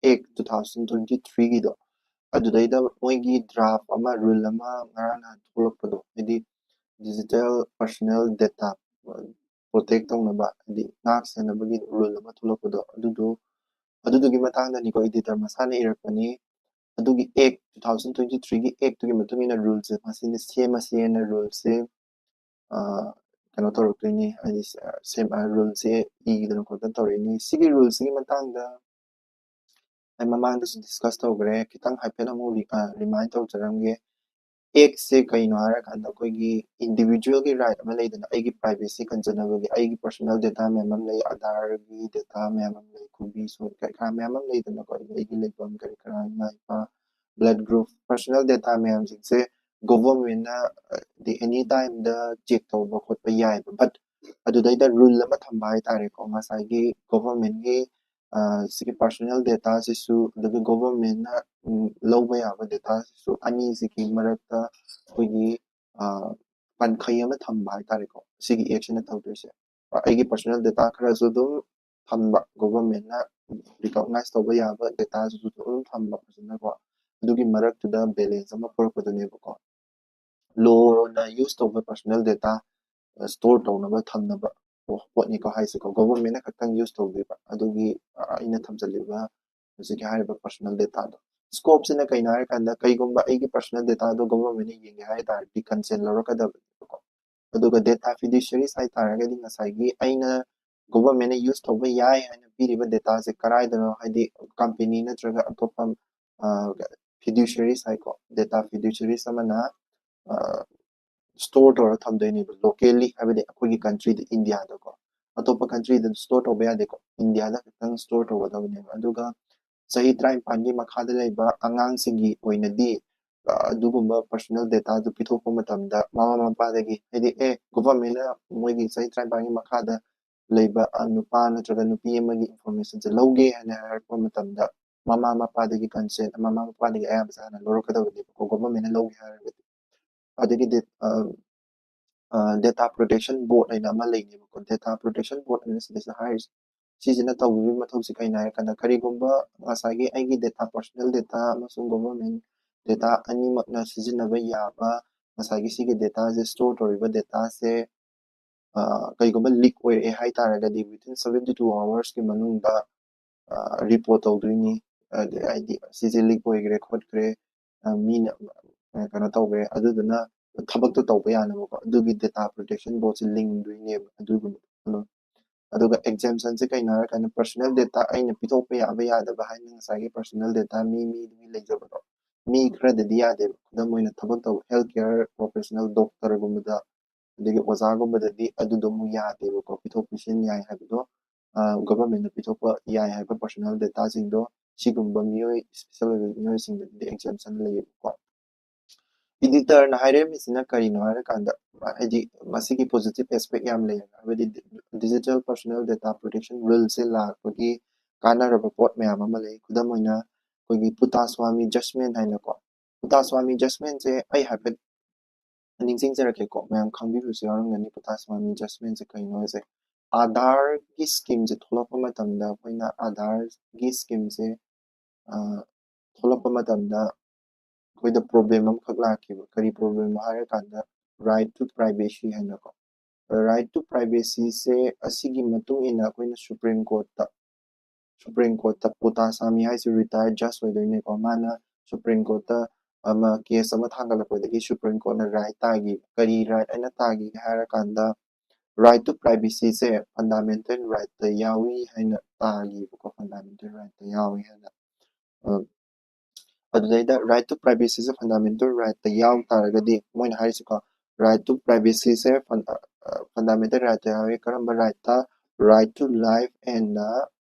Act two thousand twenty threeꯒꯤꯗꯣ, ꯑꯗꯨꯗꯩꯗ ꯃꯣꯏꯒꯤ draft ꯑꯃ, rule ꯑꯃ ꯉꯔꯥꯡ ꯅꯍꯥꯟ ꯊꯣꯛꯂꯛꯄꯗꯣ, ꯍꯥꯏꯗꯤ digital personal data protect ꯇꯧꯅꯕ, ꯍꯥꯏꯗꯤ ꯉꯥꯛ ꯁꯦꯟꯅꯕꯒꯤ rule ꯑꯃ ꯊꯣꯛꯂꯛꯄꯗꯣ, ꯑꯗꯨꯗꯣ, ꯑꯗꯨꯗꯨꯒꯤ ꯃꯇꯥꯡꯗꯅꯤꯀꯣ, editor ꯃꯁꯥꯅ ꯏꯔꯛꯄꯅꯤ꯫ ꯑꯗꯨꯒꯤ Act two thousand twenty threeꯒꯤ Actꯇꯨꯒꯤ ꯃꯇꯨꯡ ꯏꯟꯅ ruleꯁꯦ ꯃꯁꯤꯅ ꯁꯦꯝꯃꯁꯦꯅ ruleꯁꯦ ꯀꯩꯅꯣ ꯇꯧꯔꯛꯇꯣꯏꯅꯤ, ꯍꯥꯏꯗꯤ ꯁꯦꯝ ꯔꯨꯜꯁꯦ ꯏꯗꯅ ꯈꯣꯠꯇꯅ ꯇꯧꯔꯛꯏꯅꯤ꯫ ꯁꯤꯒꯤ ꯔꯨꯜꯁꯤꯒꯤ ꯃꯇꯥꯡꯗ ꯑꯩ ꯃꯃꯥꯡꯗꯁꯨ ꯗꯤꯁꯀꯁ ꯇꯧꯈ꯭ꯔꯦ꯫ ꯈꯤꯇꯪ ꯍꯥꯏꯐꯦꯠ ꯑꯃꯨꯛ ꯔꯤꯃꯥꯏꯟ ꯇꯧꯖꯔꯝꯒꯦ꯫ ꯑꯦꯛꯁꯦ ꯀꯩꯅꯣ ꯍꯥꯏꯔꯀꯥꯟꯗ ꯑꯩꯈꯣꯏꯒꯤ ꯏꯟꯗꯤꯕꯤꯖꯨꯋꯦꯜꯒꯤ ꯔꯥꯏꯠ ꯑꯃ ꯂꯩꯗꯅ, ꯑꯩꯒꯤ ꯄ꯭ꯔꯥꯏꯚꯦꯁꯤ ꯀꯟꯖꯅꯕꯒꯤ ꯑꯩꯒꯤ ꯄꯔꯁꯣꯅꯦꯜ ꯗꯦꯇꯥ ꯃꯌꯥꯝ ꯑꯃ ꯂꯩ, ꯑꯥꯙꯥꯔꯒꯤ ꯗꯦꯇꯥ ꯃꯌꯥꯝ ꯑꯃ ꯂꯩ, ꯈꯨꯕꯤ ꯁꯣꯏ ꯀꯔꯤ ꯀꯔꯥ ꯃꯌꯥꯝ ꯑꯃ ꯂꯩꯗꯅꯀꯣ, ꯑꯩꯒꯤ ꯂꯩꯐꯝ ꯀꯔꯤ ꯀꯔꯥ, ꯏꯃꯥ ꯏꯄꯥ, ꯕ꯭ꯂꯠ ꯒ꯭ꯔꯨꯞ, ꯄꯔꯁꯣꯅꯦꯜ ꯗꯦꯇꯥ ꯃꯌꯥꯝꯁꯤꯡꯁꯦ ꯒꯣꯚꯔꯟꯃꯦꯟꯅ ꯑꯦꯅꯤ ꯇꯥꯏꯝꯗ ꯆꯦꯛ ꯇꯧꯕ ꯈꯣꯠꯄ ꯌꯥꯏꯕ꯫ ꯕꯠ ꯑꯗꯨꯗꯩꯗ ꯔꯨꯜ ꯑꯃ ꯊꯝꯕ ꯍꯥꯏꯇꯥꯔꯦꯀꯣ, ꯉꯁꯥꯏꯒꯤ ꯒꯣꯚꯔꯟꯃꯦꯟꯒꯤ ꯁꯤꯒꯤ ꯄꯔꯁꯣꯅꯦꯜ ꯗꯦꯇꯥꯁꯤꯁꯨ, ꯑꯗꯒꯤ ꯒꯣꯚꯔꯟꯃꯦꯟꯅ ꯂꯧꯕ ꯌꯥꯕ ꯗꯦꯇꯥꯁꯤꯁꯨ, ꯑꯅꯤꯁꯤꯒꯤ ꯃꯔꯛꯇ ꯑꯩꯈꯣꯏꯒꯤ ꯄꯟꯈꯩ ꯑꯃ ꯊꯝꯕ ꯍꯥꯏꯇꯥꯔꯦꯀꯣ, ꯁꯤꯒꯤ ꯑꯦꯛꯁꯤꯅ ꯇꯧꯗꯣꯏꯁꯦ꯫ ꯑꯩꯒꯤ ꯄꯔꯁꯣꯅꯦꯜ ꯗꯦꯇꯥ ꯈꯔꯁꯨ ꯑꯗꯨꯝ ꯊꯝꯕ, ꯒꯣꯚꯔꯟꯃꯦꯟꯅ ꯔꯤꯀꯣꯛꯅꯥꯏꯁ ꯇꯧꯕ ꯌꯥꯕ ꯗꯦꯇꯥꯁꯤꯁꯨ ꯑꯗꯨꯝ ꯊꯝꯕ ꯐꯖꯅꯀꯣ, ꯑꯗꯨꯒꯤ ꯃꯔꯛꯇꯨꯗ ꯕꯦꯂꯦꯟꯁ ꯑꯃ ꯄꯨꯔꯛꯄꯗꯨꯅꯦꯕꯀꯣ꯫ ꯂꯣꯅ ꯌꯨꯁ ꯇꯧꯕ ꯄꯔꯁꯣꯅꯦꯜ ꯗꯦꯇꯥ ꯁ꯭ꯇꯣꯔ ꯇꯧꯅꯕ ꯊꯝꯅꯕ ꯄꯣꯠꯅꯤꯀꯣ ꯍꯥꯏꯁꯦꯀꯣ, ꯒꯣꯚꯔꯟꯃꯦꯟꯅ ꯈꯛꯇꯪ ꯌꯨꯁ ꯇꯧꯗꯣꯏꯕ꯫ ꯑꯗꯨꯒꯤ ꯑꯩꯅ ꯊꯝꯖꯜꯂꯤꯕ ꯍꯧꯖꯤꯛꯀꯤ ꯍꯥꯏꯔꯤꯕ ꯄꯔꯁꯣꯅꯦꯜ ꯗꯦꯇꯥꯗꯣ꯫ ꯁ꯭ꯀꯣꯞꯁꯤꯅ ꯀꯩꯅꯣ ꯍꯥꯏꯔꯀꯥꯟꯗ, ꯀꯩꯒꯨꯝꯕ ꯑꯩꯒꯤ ꯄꯔꯁꯣꯅꯦꯜ ꯗꯦꯇꯥꯗꯣ ꯒꯣꯚꯔꯟꯃꯦꯟꯅ ꯌꯦꯡꯒꯦ ꯍꯥꯏ ꯇꯥꯔꯗꯤ ꯀꯟꯁꯦꯟ ꯂꯧꯔꯛꯀꯗꯕꯅꯦꯕꯀꯣ꯫ ꯑꯗꯨꯒ ꯗꯦꯇꯥ ꯐꯤꯗꯨꯁꯔꯤꯁ ꯍꯥꯏ ꯇꯥꯔꯒꯗꯤ ꯉꯁꯥꯏꯒꯤ ꯑꯩꯅ ꯒꯣꯚꯔꯟꯃꯦꯟꯅ ꯌꯨꯁ ꯇꯧꯕ ꯌꯥꯏ ꯍꯥꯏꯅ ꯄꯤꯔꯤꯕ ꯗꯦꯇꯥꯁꯦ ꯀꯔꯥꯏꯗꯅꯣ, ꯍꯥꯏꯗꯤ ꯀꯝꯄꯦꯅꯤ ꯅꯠꯇ꯭ꯔꯒ ꯑꯇꯣꯞꯄ ꯐꯤꯗꯨꯁꯔꯤꯁ ꯍꯥꯏꯀꯣ, ꯗꯦꯇꯥ ꯐꯤꯗꯨꯁꯔꯤꯁ ꯑꯃꯅ ꯁ꯭ꯇꯣꯔ ꯇꯧꯔ ꯊꯝꯗꯣꯏꯅꯦꯕ, ꯂꯣꯀꯦꯜꯂꯤ, ꯍꯥꯏꯕꯗꯤ ꯑꯩꯈꯣꯏꯒꯤ ꯀꯟꯇ꯭ꯔꯤꯗ, ꯏꯟꯗꯤꯌꯥꯗꯀꯣ꯫ ꯑꯇꯣꯞꯄ ꯀꯟꯇ꯭ꯔꯤꯗ ꯁ꯭ꯇꯣꯔ ꯇꯧꯕ ꯌꯥꯗꯦꯀꯣ, ꯏꯟꯗꯤꯌꯥꯗ ꯈꯛꯇꯪ ꯁ꯭ꯇꯣꯔ ꯇꯧꯒꯗꯕꯅꯦꯕ꯫ ꯑꯗꯨꯒ ꯆꯍꯤ ꯇꯔꯥꯅꯤꯄꯥꯟꯒꯤ ꯃꯈꯥꯗ ꯂꯩꯕ ꯑꯉꯥꯡꯁꯤꯡꯒꯤ ꯑꯣꯏꯅꯗꯤ ꯑꯗꯨꯒꯨꯝꯕ ꯄꯔꯁꯣꯅꯦꯜ ꯗꯦꯇꯥꯗꯨ ꯄꯤꯊꯣꯛꯄ ꯃꯇꯝꯗ ꯃꯃꯥ ꯃꯄꯥꯗꯒꯤ, ꯍꯥꯏꯗꯤ ꯑꯦ ꯒꯣꯚꯔꯟꯃꯦꯟꯅ ꯃꯣꯏꯒꯤ ꯆꯍꯤ ꯇꯔꯥꯅꯤꯄꯥꯟꯒꯤ ꯃꯈꯥꯗ ꯂꯩꯕ ꯅꯨꯄꯥ ꯅꯠꯇ꯭ꯔꯒ ꯅꯨꯄꯤ ꯑꯃꯒꯤ ꯏꯟꯐꯣꯔꯃꯦꯁꯟꯁꯦ ꯂꯧꯒꯦ ꯍꯥꯏꯅ ꯍꯥꯏꯔꯛꯄ ꯃꯇꯝꯗ ꯃꯃꯥ ꯃꯄꯥꯗꯒꯤ ꯀꯟꯁꯦꯟ, ꯃꯃꯥ ꯃꯄꯥꯗꯒꯤ ꯑꯌꯥꯕꯁꯦ ꯍꯥꯟꯅ ꯂꯧꯔꯛꯀꯗꯕꯅꯦꯕꯀꯣ, ꯒꯣꯚꯔꯟꯃꯦꯟꯅ ꯂꯧꯒꯦ ꯍꯥꯏꯔꯒꯗꯤ꯫ ꯑꯗꯒꯤꯗꯤ ꯗꯦꯇꯥ ꯄ꯭ꯔꯣꯇꯦꯛꯁꯟ ꯕꯣꯔꯗ ꯍꯥꯏꯅ ꯑꯃ ꯂꯩꯅꯦꯕꯀꯣ꯫ ꯗꯦꯇꯥ ꯄ꯭ꯔꯣꯇꯦꯛꯁꯟ ꯕꯣꯔꯗ ꯍꯥꯏꯅ ꯁꯤꯗꯩꯁꯤꯗ ꯍꯥꯏꯔꯤꯁꯦ, ꯁꯤꯁꯤꯅ ꯇꯧꯕꯤꯕꯒꯤ ꯃꯊꯧꯁꯤ ꯀꯩꯅꯣ ꯍꯥꯏꯔꯀꯥꯟꯗ, ꯀꯔꯤꯒꯨꯝꯕ ꯉꯁꯥꯏꯒꯤ ꯑꯩꯒꯤ ꯗꯦꯇꯥ, ꯄꯔꯁꯣꯅꯦꯜ ꯗꯦꯇꯥ ꯑꯃꯁꯨꯡ ꯒꯣꯚꯔꯟꯃꯦꯟ ꯗꯦꯇꯥ ꯑꯅꯤꯃꯛꯅ ꯁꯤꯖꯤꯟꯅꯕ ꯌꯥꯕ, ꯉꯁꯥꯏꯒꯤ ꯁꯤꯒꯤ ꯗꯦꯇꯥꯁꯦ, ꯁ꯭ꯇꯣꯔ ꯇꯧꯔꯤꯕ ꯗꯦꯇꯥꯁꯦ ꯀꯩꯒꯨꯝꯕ ꯂꯤꯛ ꯑꯣꯏꯔꯛꯑꯦ ꯍꯥꯏ ꯇꯥꯔꯒꯗꯤ, within seventy two hours ꯀꯤ ꯃꯅꯨꯡꯗ ꯔꯤꯄꯣꯔꯠ ꯇꯧꯗꯣꯏꯅꯤ꯫ ꯍꯥꯏꯗꯤ ꯁꯤꯁꯦ ꯂꯤꯛ ꯑꯣꯏꯈ꯭ꯔꯦ ꯈꯣꯠꯈ꯭ꯔꯦ, ꯃꯤꯅ ꯀꯩꯅꯣ ꯇꯧꯈ꯭ꯔꯦ, ꯑꯗꯨꯗꯨꯅ ꯊꯕꯛꯇꯣ ꯇꯧꯕ ꯌꯥꯅꯕꯀꯣ, ꯑꯗꯨꯒꯤ data protection boardꯁꯦ ꯂꯤꯡꯗꯣꯏꯅꯦꯕ ꯑꯗꯨꯒꯨꯝꯕꯗꯣ꯫ ꯑꯗꯨꯒ exemptionꯁꯦ ꯀꯩꯅꯣ ꯍꯥꯏꯔꯀꯥꯟꯗ personal data ꯑꯩꯅ ꯄꯤꯊꯣꯛꯄ ꯌꯥꯕ ꯌꯥꯗꯕ ꯍꯥꯏꯅ ꯉꯁꯥꯏꯒꯤ personal data ꯃꯤ ꯃꯤꯗꯨꯒꯤ ꯂꯩꯖꯕꯗꯣ ꯃꯤ ꯈꯔꯗꯗꯤ ꯌꯥꯗꯦꯕ꯫ ꯈꯨꯗꯝ ꯑꯣꯏꯅ ꯊꯕꯛ ꯇꯧꯕ health care professional doctorꯒꯨꯝꯕꯗ ꯑꯗꯒꯤ ꯑꯣꯖꯥꯒꯨꯝꯕꯗꯗꯤ ꯑꯗꯨꯗꯣ ꯑꯃꯨꯛ ꯌꯥꯗꯦꯕꯀꯣ, ꯄꯤꯊꯣꯛ ꯄꯤꯁꯤꯟ ꯌꯥꯏ ꯍꯥꯏꯕꯗꯣ, governmentꯅ ꯄꯤꯊꯣꯛꯄ ꯌꯥꯏ ꯍꯥꯏꯕ personal dataꯁꯤꯡꯗꯣ ꯁꯤꯒꯨꯝꯕ ꯃꯤꯑꯣꯏ special ꯑꯣꯏꯕ ꯃꯤꯑꯣꯏꯁꯤꯡꯗꯗꯤ exemption ꯂꯩꯌꯦꯕꯀꯣ꯫ Editorꯅ ꯍꯥꯏꯔꯝꯃꯤꯁꯤꯅ ꯀꯔꯤꯅꯣ ꯍꯥꯏꯔꯀꯥꯟꯗ, ꯍꯥꯏꯗꯤ ꯃꯁꯤꯒꯤ positive aspect ꯌꯥꯝ ꯂꯩ, ꯍꯥꯏꯕꯗꯤ digital personal data protection ruleꯁꯦ ꯂꯥꯛꯄꯒꯤ ꯀꯥꯟꯅꯔꯕ ꯄꯣꯠ ꯃꯌꯥꯝ ꯑꯃ ꯂꯩ꯫ ꯈꯨꯗꯝ ꯑꯣꯏꯅ ꯑꯩꯈꯣꯏꯒꯤ ꯄꯨꯇꯥꯁ꯭ꯋꯥꯃꯤ judgment ꯍꯥꯏꯅꯀꯣ, ꯄꯨꯇꯥꯁ꯭ꯋꯥꯃꯤ judgmentꯁꯦ ꯑꯩ ꯍꯥꯏꯐꯦꯠ ꯅꯤꯡꯁꯤꯡꯖꯔꯛꯀꯦꯀꯣ, ꯃꯌꯥꯝ ꯈꯪꯕꯤꯕꯁꯨ ꯌꯥꯎꯔꯝꯒꯅꯤ ꯄꯨꯇꯥꯁ꯭ꯋꯥꯃꯤ judgmentꯁꯦ ꯀꯩꯅꯣ ꯍꯥꯏꯁꯦ꯫ Aadhaarꯒꯤ schemeꯁꯦ ꯊꯣꯛꯂꯛꯄ ꯃꯇꯝꯗ ꯑꯩꯈꯣꯏꯅ Aadhaarꯒꯤ schemeꯁꯦ ꯊꯣꯛꯂꯛꯄ ꯃꯇꯝꯗ ꯑꯩꯈꯣꯏꯗ problem ꯑꯃꯈꯛ ꯂꯥꯛꯈꯤꯕ꯫ ꯀꯔꯤ problemꯅꯣ ꯍꯥꯏꯔꯀꯥꯟꯗ right to privacy ꯍꯥꯏꯅꯀꯣ꯫ Right to privacyꯁꯦ ꯑꯁꯤꯒꯤ ꯃꯇꯨꯡ ꯏꯟꯅ ꯑꯩꯈꯣꯏꯅ Supreme Courtꯇ Supreme Courtꯇ ꯄꯨꯇꯥꯁ꯭ꯋꯥꯃꯤ ꯍꯥꯏꯁꯤ retired judge ꯑꯣꯏꯗꯣꯏꯅꯦꯀꯣ꯫ ꯃꯥꯅ Supreme Courtꯇ ꯑꯃ case ꯑꯃ ꯊꯥꯡꯒꯠꯂꯛꯄꯗꯒꯤ Supreme Courtꯅ right ꯇꯥꯈꯤ꯫ ꯀꯔꯤ right ꯍꯥꯏꯅ ꯇꯥꯈꯤꯒꯦ ꯍꯥꯏꯔꯀꯥꯟꯗ right to privacyꯁꯦ fundamental rightꯇ ꯌꯥꯎꯏ ꯍꯥꯏꯅ ꯇꯥꯈꯤꯕꯀꯣ, fundamental rightꯇ ꯌꯥꯎꯏ ꯍꯥꯏꯅ꯫ ꯑ, ꯑꯗꯨꯗꯩꯗ right to privacyꯁꯦ fundamental rightꯇ ꯌꯥꯎ ꯇꯥꯔꯒꯗꯤ ꯃꯣꯏꯅ ꯍꯥꯏꯔꯤꯁꯤꯀꯣ, right to privacyꯁꯦ fun-, ꯑ, fundamental rightꯇ ꯌꯥꯎꯏ꯫ ꯀꯔꯝꯕ rightꯇ? Right to life and the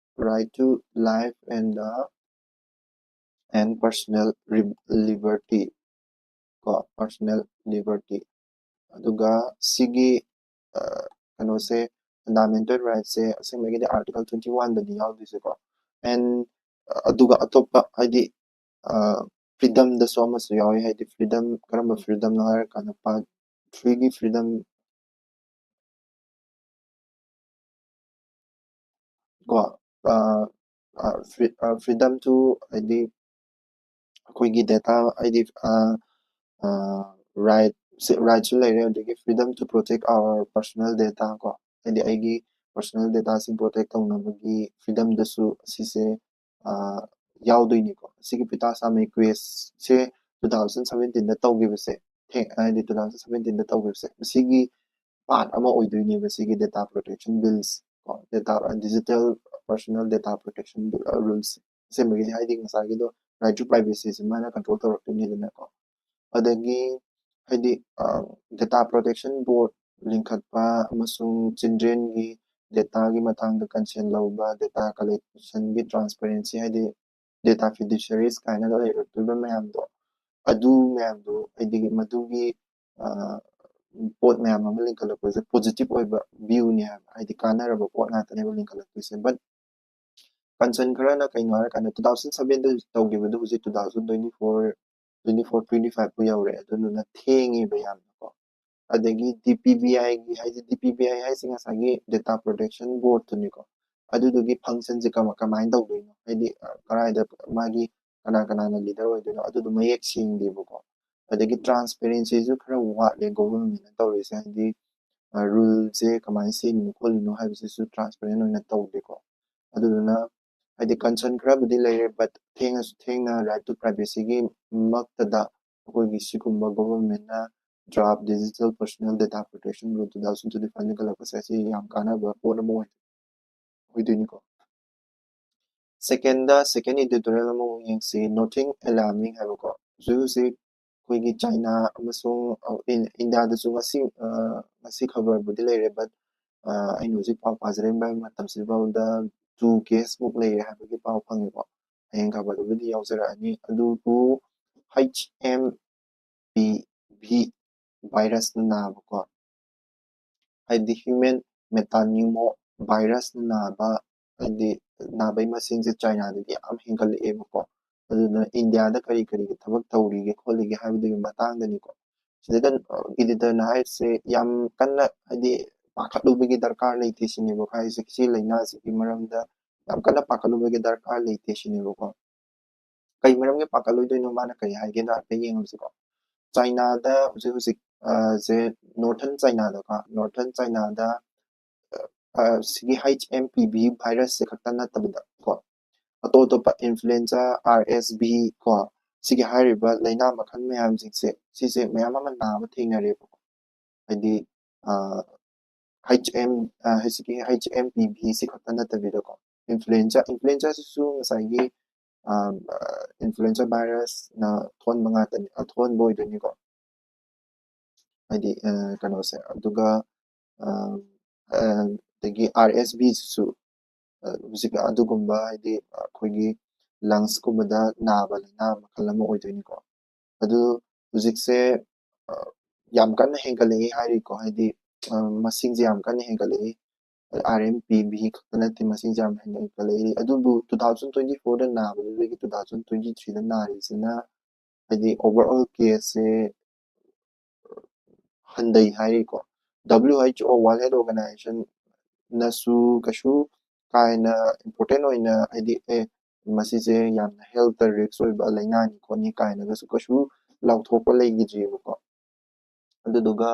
right to life and the and personal re-, liberty ꯀꯣ, personal liberty꯫ ꯑꯗꯨꯒ ꯁꯤꯒꯤ, ꯑ, ꯀꯩꯅꯣꯁꯦ, fundamental rightꯁꯦ ꯑꯁꯦꯡꯕꯒꯤꯗꯤ article twenty oneꯗꯅꯤ ꯌꯥꯎꯗꯣꯏꯁꯦꯀꯣ꯫ And, ꯑ, ꯑꯗꯨꯒ ꯑꯇꯣꯞꯄ ꯍꯥꯏꯗꯤ, ꯑ, freedomꯗꯁꯨ ꯑꯃꯁꯨ ꯌꯥꯎꯏ, ꯍꯥꯏꯗꯤ freedom, ꯀꯔꯝꯕ freedomꯅꯣ ꯍꯥꯏꯔꯀꯥꯟꯗ part threeꯒꯤ freedom ꯀꯣ, ꯑ, ꯑ, free-, ꯑ, freedom to ꯍꯥꯏꯗꯤ ꯑꯩꯈꯣꯏꯒꯤ data ꯍꯥꯏꯗꯤ, ꯑ, ꯑ, right, rightꯁꯨ ꯂꯩꯔꯦ, ꯑꯗꯒꯤ freedom to protect our personal data ꯀꯣ, ꯍꯥꯏꯗꯤ ꯑꯩꯒꯤ personal dataꯁꯤꯡ protect ꯇꯧꯅꯕꯒꯤ freedomꯗꯁꯨ ꯑꯁꯤꯁꯦ, ꯑ, ꯌꯥꯎꯗꯣꯏꯅꯤꯀꯣ꯫ ꯑꯁꯤꯒꯤ ꯄꯨꯇꯥꯁ꯭ꯋꯥꯃꯤ caseꯁꯦ two thousand seventeenꯗ ꯇꯧꯈꯤꯕꯁꯦ, ꯍꯥꯏꯗꯤ two thousand seventeen ꯗ ꯇꯧꯈꯤꯕꯁꯦ, ꯃꯁꯤꯒꯤ ꯄꯥꯔꯠ ꯑꯃ ꯑꯣꯏꯗꯣꯏꯅꯦꯕ ꯁꯤꯒꯤ data protection bills ꯀꯣ, data digital personal data protection rules ꯁꯦꯝꯕꯒꯤꯁꯦ, ꯍꯥꯏꯗꯤ ꯉꯁꯥꯏꯒꯤꯗꯣ right to privacy ꯁꯤ ꯃꯥꯅ ꯀꯟꯇ꯭ꯔꯣꯜ ꯇꯧꯔꯛꯇꯣꯏꯅꯤꯗꯅꯀꯣ꯫ ꯑꯗꯒꯤ ꯍꯥꯏꯗꯤ data protection board ꯂꯤꯡꯈꯠꯄ ꯑꯃꯁꯨꯡ ꯆꯤꯜꯗ꯭ꯔꯦꯟꯒꯤ ꯗꯦꯇꯥꯒꯤ ꯃꯇꯥꯡꯗ ꯀꯟꯁꯦꯟ ꯂꯧꯕ, data collection ꯒꯤ transparency, ꯍꯥꯏꯗꯤ data fiduciaries ꯀꯥꯏꯅꯒ ꯂꯩꯔꯛꯇꯣꯏꯕ ꯃꯌꯥꯝꯗꯣ, ꯑꯗꯨ ꯃꯌꯥꯝꯗꯣ ꯍꯥꯏꯗꯤ ꯃꯗꯨꯒꯤ ꯄꯣꯠ ꯃꯌꯥꯝ ꯑꯃ ꯂꯤꯡꯈꯠꯂꯛꯄꯁꯦ positive ꯑꯣꯏꯕ view ꯅꯦ ꯍꯥꯏꯕ, ꯍꯥꯏꯗꯤ ꯀꯥꯟꯅꯔꯕ ꯄꯣꯠ ꯉꯥꯛꯇꯅꯦꯕ ꯂꯤꯡꯈꯠꯂꯛꯇꯣꯏꯁꯦ꯫ But concern ꯈꯔꯅ ꯀꯩꯅꯣ ꯍꯥꯏꯔꯀꯥꯟꯗ two thousand seven ꯗ ꯇꯧꯈꯤꯕꯗꯣ ꯍꯧꯖꯤꯛ two thousand twenty four, twenty four, twenty five ꯄꯨ ꯌꯧꯔꯦ, ꯑꯗꯨꯗꯨꯅ ꯊꯦꯡꯉꯦꯕ ꯌꯥꯝꯅꯀꯣ꯫ ꯑꯗꯒꯤ D P B I ꯒꯤ ꯍꯥꯏꯗꯤ, D P B I ꯍꯥꯏꯁꯦ ꯉꯁꯥꯏꯒꯤ data protection board ꯇꯨꯅꯤꯀꯣ꯫ ꯑꯗꯨꯗꯨꯒꯤ function ꯁꯦ ꯀꯃꯥꯏꯅ ꯇꯧꯗꯣꯏꯅꯣ, ꯍꯥꯏꯗꯤ ꯀꯗꯥꯏꯗ ꯃꯥꯒꯤ ꯀꯅꯥ ꯀꯅꯥꯅ leader ꯑꯣꯏꯗꯣꯏꯅꯣ, ꯑꯗꯨꯗꯣ ꯃꯌꯦꯛ ꯁꯦꯡꯗꯦꯕꯀꯣ꯫ ꯑꯗꯒꯤ transparency ꯁꯨ ꯈꯔ ꯋꯥꯠꯂꯦ government ꯅ ꯇꯧꯔꯤꯁꯦ, ꯍꯥꯏꯗꯤ rule ꯁꯦ ꯀꯃꯥꯏꯅ ꯁꯦꯝꯃꯤꯅꯣ ꯈꯣꯠꯂꯤꯅꯣ ꯍꯥꯏꯕꯁꯤꯁꯨ transparent ꯑꯣꯏꯅ ꯇꯧꯗꯦꯀꯣ꯫ ꯑꯗꯨꯗꯨꯅ ꯍꯥꯏꯗꯤ concern ꯈꯔꯕꯨꯗꯤ ꯂꯩꯔꯦ, but ꯊꯦꯡꯅꯁꯨ ꯊꯦꯡꯅ right to privacy ꯒꯤ ꯃꯛꯇꯗ ꯑꯩꯈꯣꯏꯒꯤ ꯁꯤꯒꯨꯝꯕ government ꯅ draft digital personal data protection rule two thousand twenty five ꯂꯤꯡꯈꯠꯂꯛꯄꯁꯦ ꯑꯁꯤ ꯌꯥꯝ ꯀꯥꯟꯅꯕ ꯄꯣꯠ ꯑꯃ ꯑꯣꯏ ꯑꯣꯏꯗꯣꯏꯅꯤꯀꯣ꯫ Second ꯗ, second editorial ꯑꯃꯃꯨꯛ ꯌꯦꯡꯁꯤ, nothing alarming ꯍꯥꯏꯕꯀꯣ꯫ ꯍꯧꯖꯤꯛ ꯍꯧꯖꯤꯛ ꯑꯩꯈꯣꯏꯒꯤ ꯆꯥꯏꯅꯥ ꯑꯃꯁꯨꯡ ꯏꯟꯗꯤꯌꯥꯗꯁꯨ ꯉꯁꯤ ꯉꯁꯤ ꯈꯕꯔꯕꯨꯗꯤ ꯂꯩꯔꯦ, but ꯑꯩꯅ ꯍꯧꯖꯤꯛ ꯄꯥꯎ ꯄꯥꯖꯔꯤꯕ ꯃꯇꯝꯁꯤꯐꯥꯎꯗ two case ꯃꯨꯛ ꯂꯩꯔꯦ ꯍꯥꯏꯕꯒꯤ ꯄꯥꯎ ꯐꯪꯉꯦꯀꯣ꯫ ꯍꯌꯦꯡ ꯈꯕꯔꯗꯨꯕꯨꯗꯤ ꯌꯥꯎꯖꯔꯛꯑꯅꯤ꯫ ꯑꯗꯨꯕꯨ H M P V virus ꯅ ꯅꯥꯕꯀꯣ, ꯍꯥꯏꯗꯤ human metapneumo virus ꯅ ꯅꯥꯕ, ꯍꯥꯏꯗꯤ ꯅꯥꯕꯩ ꯃꯁꯤꯡꯁꯦ ꯆꯥꯏꯅꯥꯗꯗꯤ ꯌꯥꯝ ꯍꯦꯟꯒꯠꯂꯛꯑꯦꯕꯀꯣ꯫ ꯑꯗꯨꯅ ꯏꯟꯗꯤꯌꯥꯗ ꯀꯔꯤ ꯀꯔꯤꯒꯤ ꯊꯕꯛ ꯇꯧꯔꯤꯒꯦ ꯈꯣꯠꯂꯤꯒꯦ ꯍꯥꯏꯕꯗꯨꯒꯤ ꯃꯇꯥꯡꯗꯅꯤꯀꯣ꯫ ꯁꯤꯗꯩꯗ editor ꯅ ꯍꯥꯏꯔꯤꯁꯦ ꯌꯥꯝ ꯀꯟꯅ ꯍꯥꯏꯗꯤ ꯄꯥꯈꯠꯂꯨꯕꯒꯤ ꯗꯔꯀꯥꯔ ꯂꯩꯇꯦ ꯁꯤꯅꯦꯕꯀꯣ꯫ ꯍꯥꯏꯔꯤꯁꯦ ꯁꯤ ꯂꯥꯏꯅꯥꯁꯤꯒꯤ ꯃꯔꯝꯗ ꯌꯥꯝ ꯀꯟꯅ ꯄꯥꯈꯠꯂꯨꯕꯒꯤ ꯗꯔꯀꯥꯔ ꯂꯩꯇꯦ ꯁꯤꯅꯦꯕꯀꯣ꯫ ꯀꯩ ꯃꯔꯝꯒꯤ ꯄꯥꯈꯠꯂꯣꯏꯗꯣꯏꯅꯣ, ꯃꯥꯅ ꯀꯔꯤ ꯍꯥꯏꯒꯦꯗꯣ ꯍꯥꯏꯐꯦꯠ ꯌꯦꯡꯉꯨꯁꯤꯀꯣ꯫ ꯆꯥꯏꯅꯥꯗ ꯍꯧꯖꯤꯛ ꯍꯧꯖꯤꯛ ꯁꯦ northern ꯆꯥꯏꯅꯥꯗꯀꯣ, northern ꯆꯥꯏꯅꯥꯗ ꯁꯤꯒꯤ H M P V virus ꯁꯦ ꯈꯛꯇ ꯅꯠꯇꯕꯤꯗ ꯀꯣ, ꯑꯇꯣꯞ ꯑꯇꯣꯞꯄ influenza, R S V ꯀꯣ, ꯁꯤꯒꯤ ꯍꯥꯏꯔꯤꯕ ꯂꯥꯏꯅꯥ ꯃꯈꯜ ꯃꯌꯥꯝꯁꯤꯡꯁꯦ, ꯁꯤꯁꯦ ꯃꯌꯥꯝ ꯑꯃ ꯅꯥꯕ ꯊꯦꯡꯅꯔꯦꯕꯀꯣ꯫ ꯍꯥꯏꯗꯤ, ꯑ, H M, ꯑ, ꯍꯧꯖꯤꯛꯀꯤ H M P V ꯁꯤ ꯈꯛꯇ ꯅꯠꯇꯕꯤꯗꯀꯣ, influenza, influenzaꯁꯤꯁꯨ ꯉꯁꯥꯏꯒꯤ, ꯑ, ꯑ, influenza virusꯅ ꯊꯣꯛꯍꯟꯕ ꯉꯥꯛꯇꯅꯤ, ꯑ, ꯊꯣꯛꯍꯟꯕ ꯑꯣꯏꯗꯣꯏꯅꯤꯀꯣ꯫ ꯍꯥꯏꯗꯤ, ꯑ, ꯀꯩꯅꯣꯁꯦ, ꯑꯗꯨꯒ, ꯑ, ꯑ, ꯑꯗꯒꯤ R S Vꯁꯤꯁꯨ, ꯑ, ꯍꯧꯖꯤꯛ ꯑꯗꯨꯒꯨꯝꯕ, ꯍꯥꯏꯗꯤ, ꯑꯩꯈꯣꯏꯒꯤ lungsꯀꯨꯝꯕꯗ ꯅꯥꯕ ꯂꯥꯏꯅꯥ ꯃꯈꯜ ꯑꯃ ꯑꯣꯏꯗꯣꯏꯅꯤꯀꯣ꯫ ꯑꯗꯨ ꯍꯧꯖꯤꯛꯁꯦ, ꯑ, ꯌꯥꯝ ꯀꯟꯅ ꯍꯦꯟꯒꯠꯂꯛꯏ ꯍꯥꯏꯔꯤꯀꯣ, ꯍꯥꯏꯗꯤ, ꯑ, ꯃꯁꯤꯡꯁꯦ ꯌꯥꯝ ꯀꯟꯅ ꯍꯦꯟꯒꯠꯂꯛꯏ꯫ R M P V ꯈꯛꯇ ꯅꯠꯇꯦ, ꯃꯁꯤꯡꯁꯦ ꯌꯥꯝ ꯍꯦꯟꯒꯠꯂꯛꯏ꯫ ꯑꯗꯨꯕꯨ two thousand twenty fourꯗ ꯅꯥꯕꯗꯨꯗꯒꯤ two thousand twenty threeꯗ ꯅꯥꯔꯤꯁꯤꯅ, ꯍꯥꯏꯗꯤ, overall caseꯁꯦ ꯍꯟꯊꯩ ꯍꯥꯏꯔꯤꯀꯣ꯫ W H O, World Health Organizationꯅꯁꯨ ꯀꯩꯁꯨ ꯀꯥ ꯍꯦꯟꯅ important ꯑꯣꯏꯅ, ꯍꯥꯏꯗꯤ, "ꯑꯦ, ꯃꯁꯤꯁꯦ ꯌꯥꯝꯅ healthꯇ risk ꯑꯣꯏꯕ ꯂꯥꯏꯅꯥꯅꯤ ꯈꯣꯠꯅꯤ" ꯀꯥꯏꯅꯒꯁꯨ ꯀꯩꯁꯨ ꯂꯥꯎꯊꯣꯛꯄ ꯂꯩꯈꯤꯗ꯭ꯔꯤꯕꯀꯣ꯫ ꯑꯗꯨꯗꯨꯒ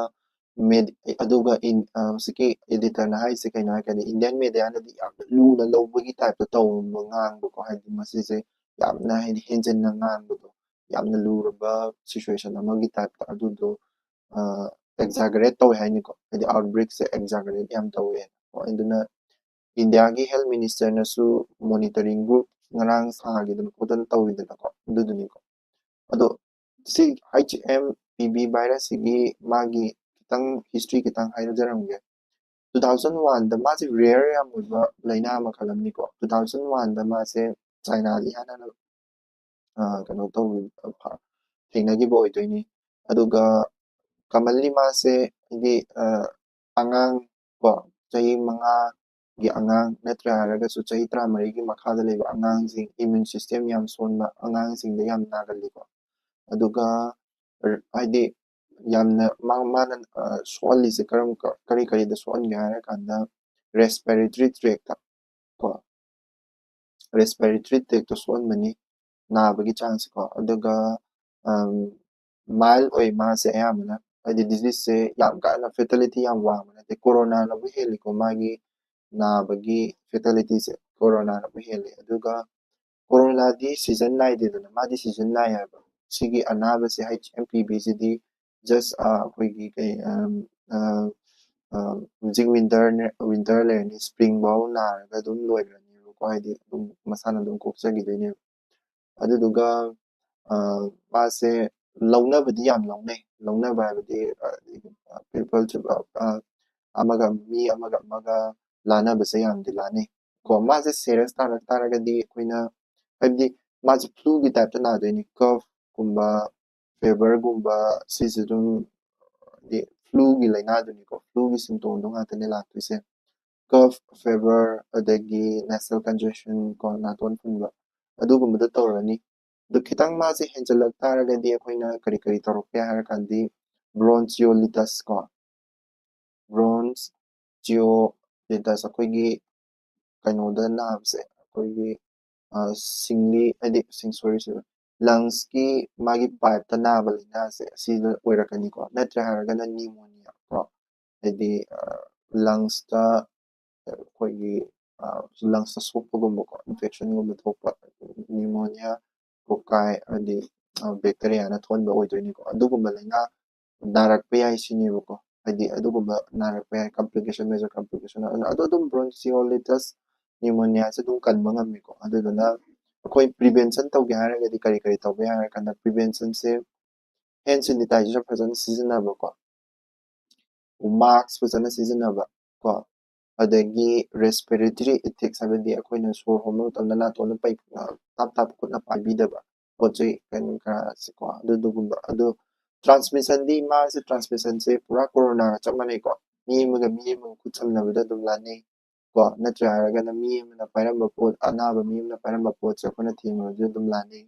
med-, ꯑꯗꯨꯒ in-, ꯑ, ꯍꯧꯖꯤꯛꯀꯤ editorꯅ ꯍꯥꯏꯔꯤꯁꯦ ꯀꯩꯅꯣ ꯍꯥꯏꯔꯀꯥꯟꯗ, Indian mediaꯅꯗꯤ ꯌꯥꯝꯅ ꯂꯨꯅ ꯂꯧꯕꯒꯤ typeꯇ ꯇꯧꯕ, ꯉꯥꯡꯕꯀꯣ, ꯍꯥꯏꯗꯤ ꯃꯁꯤꯁꯦ ꯌꯥꯝꯅ, ꯍꯥꯏꯗꯤ, ꯍꯦꯟꯖꯤꯟꯅ ꯉꯥꯡꯕꯗꯣ, ꯌꯥꯝꯅ ꯂꯨꯔꯕ situation ꯑꯃꯒꯤ typeꯇ ꯑꯗꯨꯗꯣ, ꯑ, exaggerate ꯇꯧꯋꯦ ꯍꯥꯏꯅꯤꯀꯣ, ꯍꯥꯏꯗꯤ outbreakꯁꯦ exaggerate ꯌꯥꯝ ꯇꯧꯋꯦ꯫ ꯑꯗꯨꯅ Indiaꯒꯤ health ministerꯅꯁꯨ monitoring group ꯉꯔꯥꯡ ꯁꯥꯈꯤꯗꯅ ꯈꯣꯠꯇꯅ ꯇꯧꯋꯤꯗꯅꯀꯣ, ꯑꯗꯨꯗꯨꯅꯤꯀꯣ꯫ ꯑꯗꯣ ꯁꯤ H M P V virusꯁꯤꯒꯤ ꯃꯥꯒꯤ ꯈꯤꯇꯪ history ꯈꯤꯇꯪ ꯍꯥꯏꯖꯔꯝꯒꯦ꯫ Two thousand oneꯗ ꯃꯥꯁꯦ rare ꯌꯥꯝ ꯑꯣꯏꯕ ꯂꯥꯏꯅꯥ ꯃꯈꯜ ꯑꯃꯅꯤꯀꯣ꯫ Two thousand oneꯗ ꯃꯥꯁꯦ Chinaꯗ ꯏꯍꯥꯟ ꯍꯥꯟꯅ, ꯑ, ꯀꯩꯅꯣ ꯇꯧꯈꯤꯕ, ꯐ-, ꯊꯦꯡꯅꯈꯤꯕ ꯑꯣꯏꯗꯣꯏꯅꯤ꯫ ꯑꯗꯨꯒ commonly ꯃꯥꯁꯦ, ꯍꯥꯏꯗꯤ, ꯑ, ꯑꯉꯥꯡ ꯀꯣ, ꯆꯍꯤ ꯃꯉꯥꯒꯤ ꯑꯉꯥꯡ ꯅꯠꯇ꯭ꯔꯥ ꯍꯥꯏꯔꯒꯁꯨ ꯆꯍꯤ ꯇꯔꯥꯃꯔꯤꯒꯤ ꯃꯈꯥꯗ ꯂꯩꯕ ꯑꯉꯥꯡꯁꯤꯡ, immune system ꯌꯥꯝ ꯁꯣꯟꯕ ꯑꯉꯥꯡꯁꯤꯡꯗ ꯌꯥꯝ ꯅꯥꯒꯜꯂꯤꯀꯣ꯫ ꯑꯗꯨꯒ, ꯍꯥꯏꯗꯤ, ꯌꯥꯝꯅ ꯃꯥ-, ꯃꯥꯅ, ꯑ, ꯁꯣꯛꯍꯜꯂꯤꯁꯦ ꯀꯔꯝ-, ꯀ-, ꯀꯔꯤ ꯀꯔꯤꯗ ꯁꯣꯛꯍꯟꯒꯦ ꯍꯥꯏꯔꯀꯥꯟꯗ, respiratory tractꯇ ꯀꯣ, respiratory tractꯇ ꯁꯣꯛꯍꯟꯕꯅꯤ ꯅꯥꯕꯒꯤ chanceꯀꯣ꯫ ꯑꯗꯨꯒ, ꯑꯝ, mild ꯑꯣꯏ ꯃꯥꯁꯦ ꯑꯌꯥꯝꯕꯅ, ꯍꯥꯏꯗꯤ diseaseꯁꯦ ꯌꯥꯝ ꯀꯟꯅ fatality ꯌꯥꯝ ꯋꯥꯡꯕ ꯅꯠꯇꯦ꯫ Coronaꯅꯕꯨ ꯍꯦꯜꯂꯤꯀꯣ ꯃꯥꯒꯤ ꯅꯥꯕꯒꯤ fatalityꯁꯦ, Coronaꯅꯕꯨ ꯍꯦꯜꯂꯤ꯫ ꯑꯗꯨꯒ ꯀꯣꯔꯣꯅꯥꯗꯤ ꯁꯤꯖꯟ ꯅꯥꯏꯗꯦꯗꯅ, ꯃꯥꯗꯤ ꯁꯤꯖꯟ ꯅꯥꯏ ꯍꯥꯏꯕ꯫ ꯁꯤꯒꯤ ꯑꯅꯥꯕꯁꯦ, ꯍꯩꯆ ꯑꯦꯝ ꯄꯤ ꯚꯤꯁꯤꯗꯤ ꯖꯁ ꯑꯩꯈꯣꯏꯒꯤ ꯀꯩ ꯍꯧꯖꯤꯛ ꯋꯤꯟꯇꯔ ꯋꯤꯟꯇꯔ ꯂꯩꯔꯅꯤ, ꯁ꯭ꯄ꯭ꯔꯤꯡ ꯐꯥꯎ ꯅꯥꯔꯒ ꯑꯗꯨꯝ ꯂꯣꯏꯈ꯭ꯔꯅꯦꯕꯀꯣ, ꯍꯥꯏꯗꯤ ꯑꯗꯨꯝ ꯃꯁꯥꯅ ꯑꯗꯨꯝ ꯀꯣꯛꯆꯈꯤꯗꯣꯏꯅꯦꯕ꯫ ꯑꯗꯨꯗꯨꯒ ꯃꯥꯁꯦ ꯂꯧꯅꯕꯗꯤ ꯌꯥꯝ ꯂꯧꯅꯩ꯫ ꯂꯧꯅꯕ ꯍꯥꯏꯕꯗꯤ ꯄꯤꯄꯜ ꯑꯃꯒ, ꯃꯤ ꯑꯃꯒ ꯑꯃꯒ ꯂꯥꯟꯅꯕꯁꯦ ꯌꯥꯝꯗꯤ ꯂꯥꯟꯅꯩ꯫ ꯀꯣ, ꯃꯥꯁꯦ ꯁꯦꯔꯤꯌꯁ ꯇꯥꯔꯛ ꯇꯥꯔꯒꯗꯤ ꯑꯩꯈꯣꯏꯅ, ꯍꯥꯏꯕꯗꯤ ꯃꯥꯁꯦ ꯐ꯭ꯂꯨꯒꯤ ꯇꯥꯏꯞꯇ ꯅꯥꯗꯣꯏꯅꯤ꯫ ꯀꯐꯀꯨꯝꯕ, ꯐꯦꯕꯔꯒꯨꯝꯕ, ꯁꯤꯁꯦ ꯑꯗꯨꯝ ꯍꯥꯏꯗꯤ ꯐ꯭ꯂꯨꯒꯤ ꯂꯥꯏꯅꯥꯗꯨꯅꯤꯀꯣ, ꯐ꯭ꯂꯨꯒꯤ ꯁꯤꯝꯇꯣꯝꯗꯣ ꯉꯥꯛꯇꯅꯦ ꯂꯥꯛꯇꯣꯏꯁꯦ꯫ ꯀꯐ, ꯐꯦꯕꯔ, ꯑꯗꯒꯤ ꯅꯦꯁꯦꯜ ꯀꯟꯖꯦꯁꯟ ꯀꯣ, ꯅꯥꯇꯣꯟ ꯐꯨꯟꯕ, ꯑꯗꯨꯒꯨꯝꯕꯗ ꯇꯧꯔꯅꯤ꯫ ꯑꯗꯨ ꯈꯤꯇꯪ ꯃꯥꯁꯦ ꯍꯦꯟꯖꯜꯂꯛ ꯇꯥꯔꯒꯗꯤ ꯑꯩꯈꯣꯏꯅ ꯀꯔꯤ ꯀꯔꯤ ꯇꯧꯔꯛꯄ ꯌꯥꯏ ꯍꯥꯏꯔ ꯀꯥꯟꯗꯤ, ꯕ꯭ꯔꯣꯟꯆꯤꯌꯣꯂꯤꯇꯁ ꯀꯣ, ꯕ꯭ꯔꯣꯟꯆꯤꯌꯣꯂꯤꯇꯁ ꯑꯩꯈꯣꯏꯒꯤ ꯀꯩꯅꯣꯗ ꯅꯥꯕꯁꯦ, ꯑꯩꯈꯣꯏꯒꯤ ꯁꯤꯡꯂꯤ, ꯍꯥꯏꯗꯤ ꯁꯣꯔꯤ, ꯂꯪꯁꯀꯤ ꯃꯥꯒꯤ ꯄꯥꯏꯞꯇ ꯅꯥꯕ ꯂꯥꯏꯅꯥꯁꯦ ꯑꯁꯤꯗ ꯑꯣꯏꯔꯛꯀꯅꯤꯀꯣ꯫ ꯅꯠꯇ꯭ꯔꯦ ꯍꯥꯏꯔꯒꯅ ꯅꯤꯃꯣꯅꯤꯌꯥ ꯀꯣ, ꯍꯥꯏꯗꯤ ꯂꯪꯁꯇ ꯑꯩꯈꯣꯏꯒꯤ ꯂꯪꯁꯇ ꯁꯣꯛꯄꯒꯨꯝꯕꯀꯣ, ꯏꯟꯐꯦꯛꯁꯟꯒꯨꯝꯕ ꯊꯣꯛꯄ, ꯅꯤꯃꯣꯅꯤꯌꯥ, ꯀꯣꯀꯥꯏ, ꯍꯥꯏꯗꯤ ꯕꯦꯛꯇꯦꯔꯤꯌꯥꯅ ꯊꯣꯛꯍꯟꯕ ꯑꯣꯏꯗꯣꯏꯅꯤꯀꯣ꯫ ꯑꯗꯨꯒꯨꯝꯕ ꯂꯥꯏꯅꯥ ꯅꯥꯔꯛꯄ ꯌꯥꯏ ꯁꯤꯅꯦꯕꯀꯣ꯫ ꯍꯥꯏꯗꯤ ꯑꯗꯨꯒꯨꯝꯕ ꯅꯥꯔꯛꯄ ꯌꯥꯏ, ꯀꯝꯄ꯭ꯂꯤꯀꯦꯁꯟ, ꯃꯦꯖꯔ ꯀꯝꯄ꯭ꯂꯤꯀꯦꯁꯟ꯫ ꯑꯗꯨ ꯑꯗꯨꯝ ꯕ꯭ꯔꯣꯟꯆꯤꯌꯣꯂꯤꯇꯁ ꯅꯤꯃꯣꯅꯤꯌꯥꯁꯦ ꯑꯗꯨꯝ ꯀꯟꯕ ꯉꯝꯃꯤꯀꯣ꯫ ꯑꯗꯨꯗꯨꯅ ꯑꯩꯈꯣꯏ ꯄ꯭ꯔꯤꯚꯦꯟꯁꯟ ꯇꯧꯒꯦ ꯍꯥꯏꯔꯒꯗꯤ ꯀꯔꯤ ꯀꯔꯤ ꯇꯧꯕ ꯌꯥꯏ ꯍꯥꯏꯔ ꯀꯥꯟꯗ, ꯄ꯭ꯔꯤꯚꯦꯟꯁꯟꯁꯦ ꯍꯦꯟ ꯁꯦꯅꯤꯇꯥꯏꯖꯔ ꯐꯖꯅ ꯁꯤꯖꯤꯟꯅꯕꯀꯣ, ꯃꯥꯛꯁ ꯐꯖꯅ ꯁꯤꯖꯤꯟꯅꯕ ꯀꯣ, ꯑꯗꯒꯤ ꯔꯦꯁꯄꯤꯔꯦꯇꯔꯤ ꯑꯦꯇꯦꯛꯁ, ꯍꯥꯏꯕꯗꯤ ꯑꯩꯈꯣꯏꯅ ꯁꯣꯔ ꯍꯣꯟꯕ ꯃꯇꯝꯗ ꯅꯥꯇꯣꯟꯗ ꯄꯩ-, ꯇꯥꯞ ꯇꯥꯞ ꯈꯨꯠꯅ ꯄꯥꯏꯕꯤꯗꯕ ꯄꯣꯠ ꯆꯩ ꯀꯩꯅꯣ ꯀꯔꯥꯁꯦꯀꯣ, ꯑꯗꯨꯗꯨꯒꯨꯝꯕ꯫ ꯑꯗꯨ ꯇ꯭ꯔꯥꯟꯁꯃꯤꯁꯟꯗꯤ, ꯃꯥꯁꯦ ꯇ꯭ꯔꯥꯟꯁꯃꯤꯁꯟꯁꯦ ꯄꯨꯔꯥ ꯀꯣꯔꯣꯅꯥꯒ ꯆꯞ ꯃꯥꯟꯅꯩꯀꯣ, ꯃꯤ ꯑꯃꯒ ꯃꯤ ꯑꯃꯒ ꯈꯨꯠ ꯁꯝꯅꯕꯗ ꯑꯗꯨꯝ ꯂꯥꯟꯅꯩ ꯀꯣ, ꯅꯠꯇ꯭ꯔꯦ ꯍꯥꯏꯔꯒꯅ ꯃꯤ ꯑꯃꯅ ꯄꯥꯏꯔꯝꯕ ꯄꯣꯠ, ꯑꯅꯥꯕ ꯃꯤ ꯑꯃꯅ ꯄꯥꯏꯔꯝꯕ ꯄꯣꯠꯁꯦ ꯑꯩꯈꯣꯏꯅ ꯊꯦꯡꯉꯨꯔꯁꯨ ꯑꯗꯨꯝ ꯂꯥꯟꯅꯩ꯫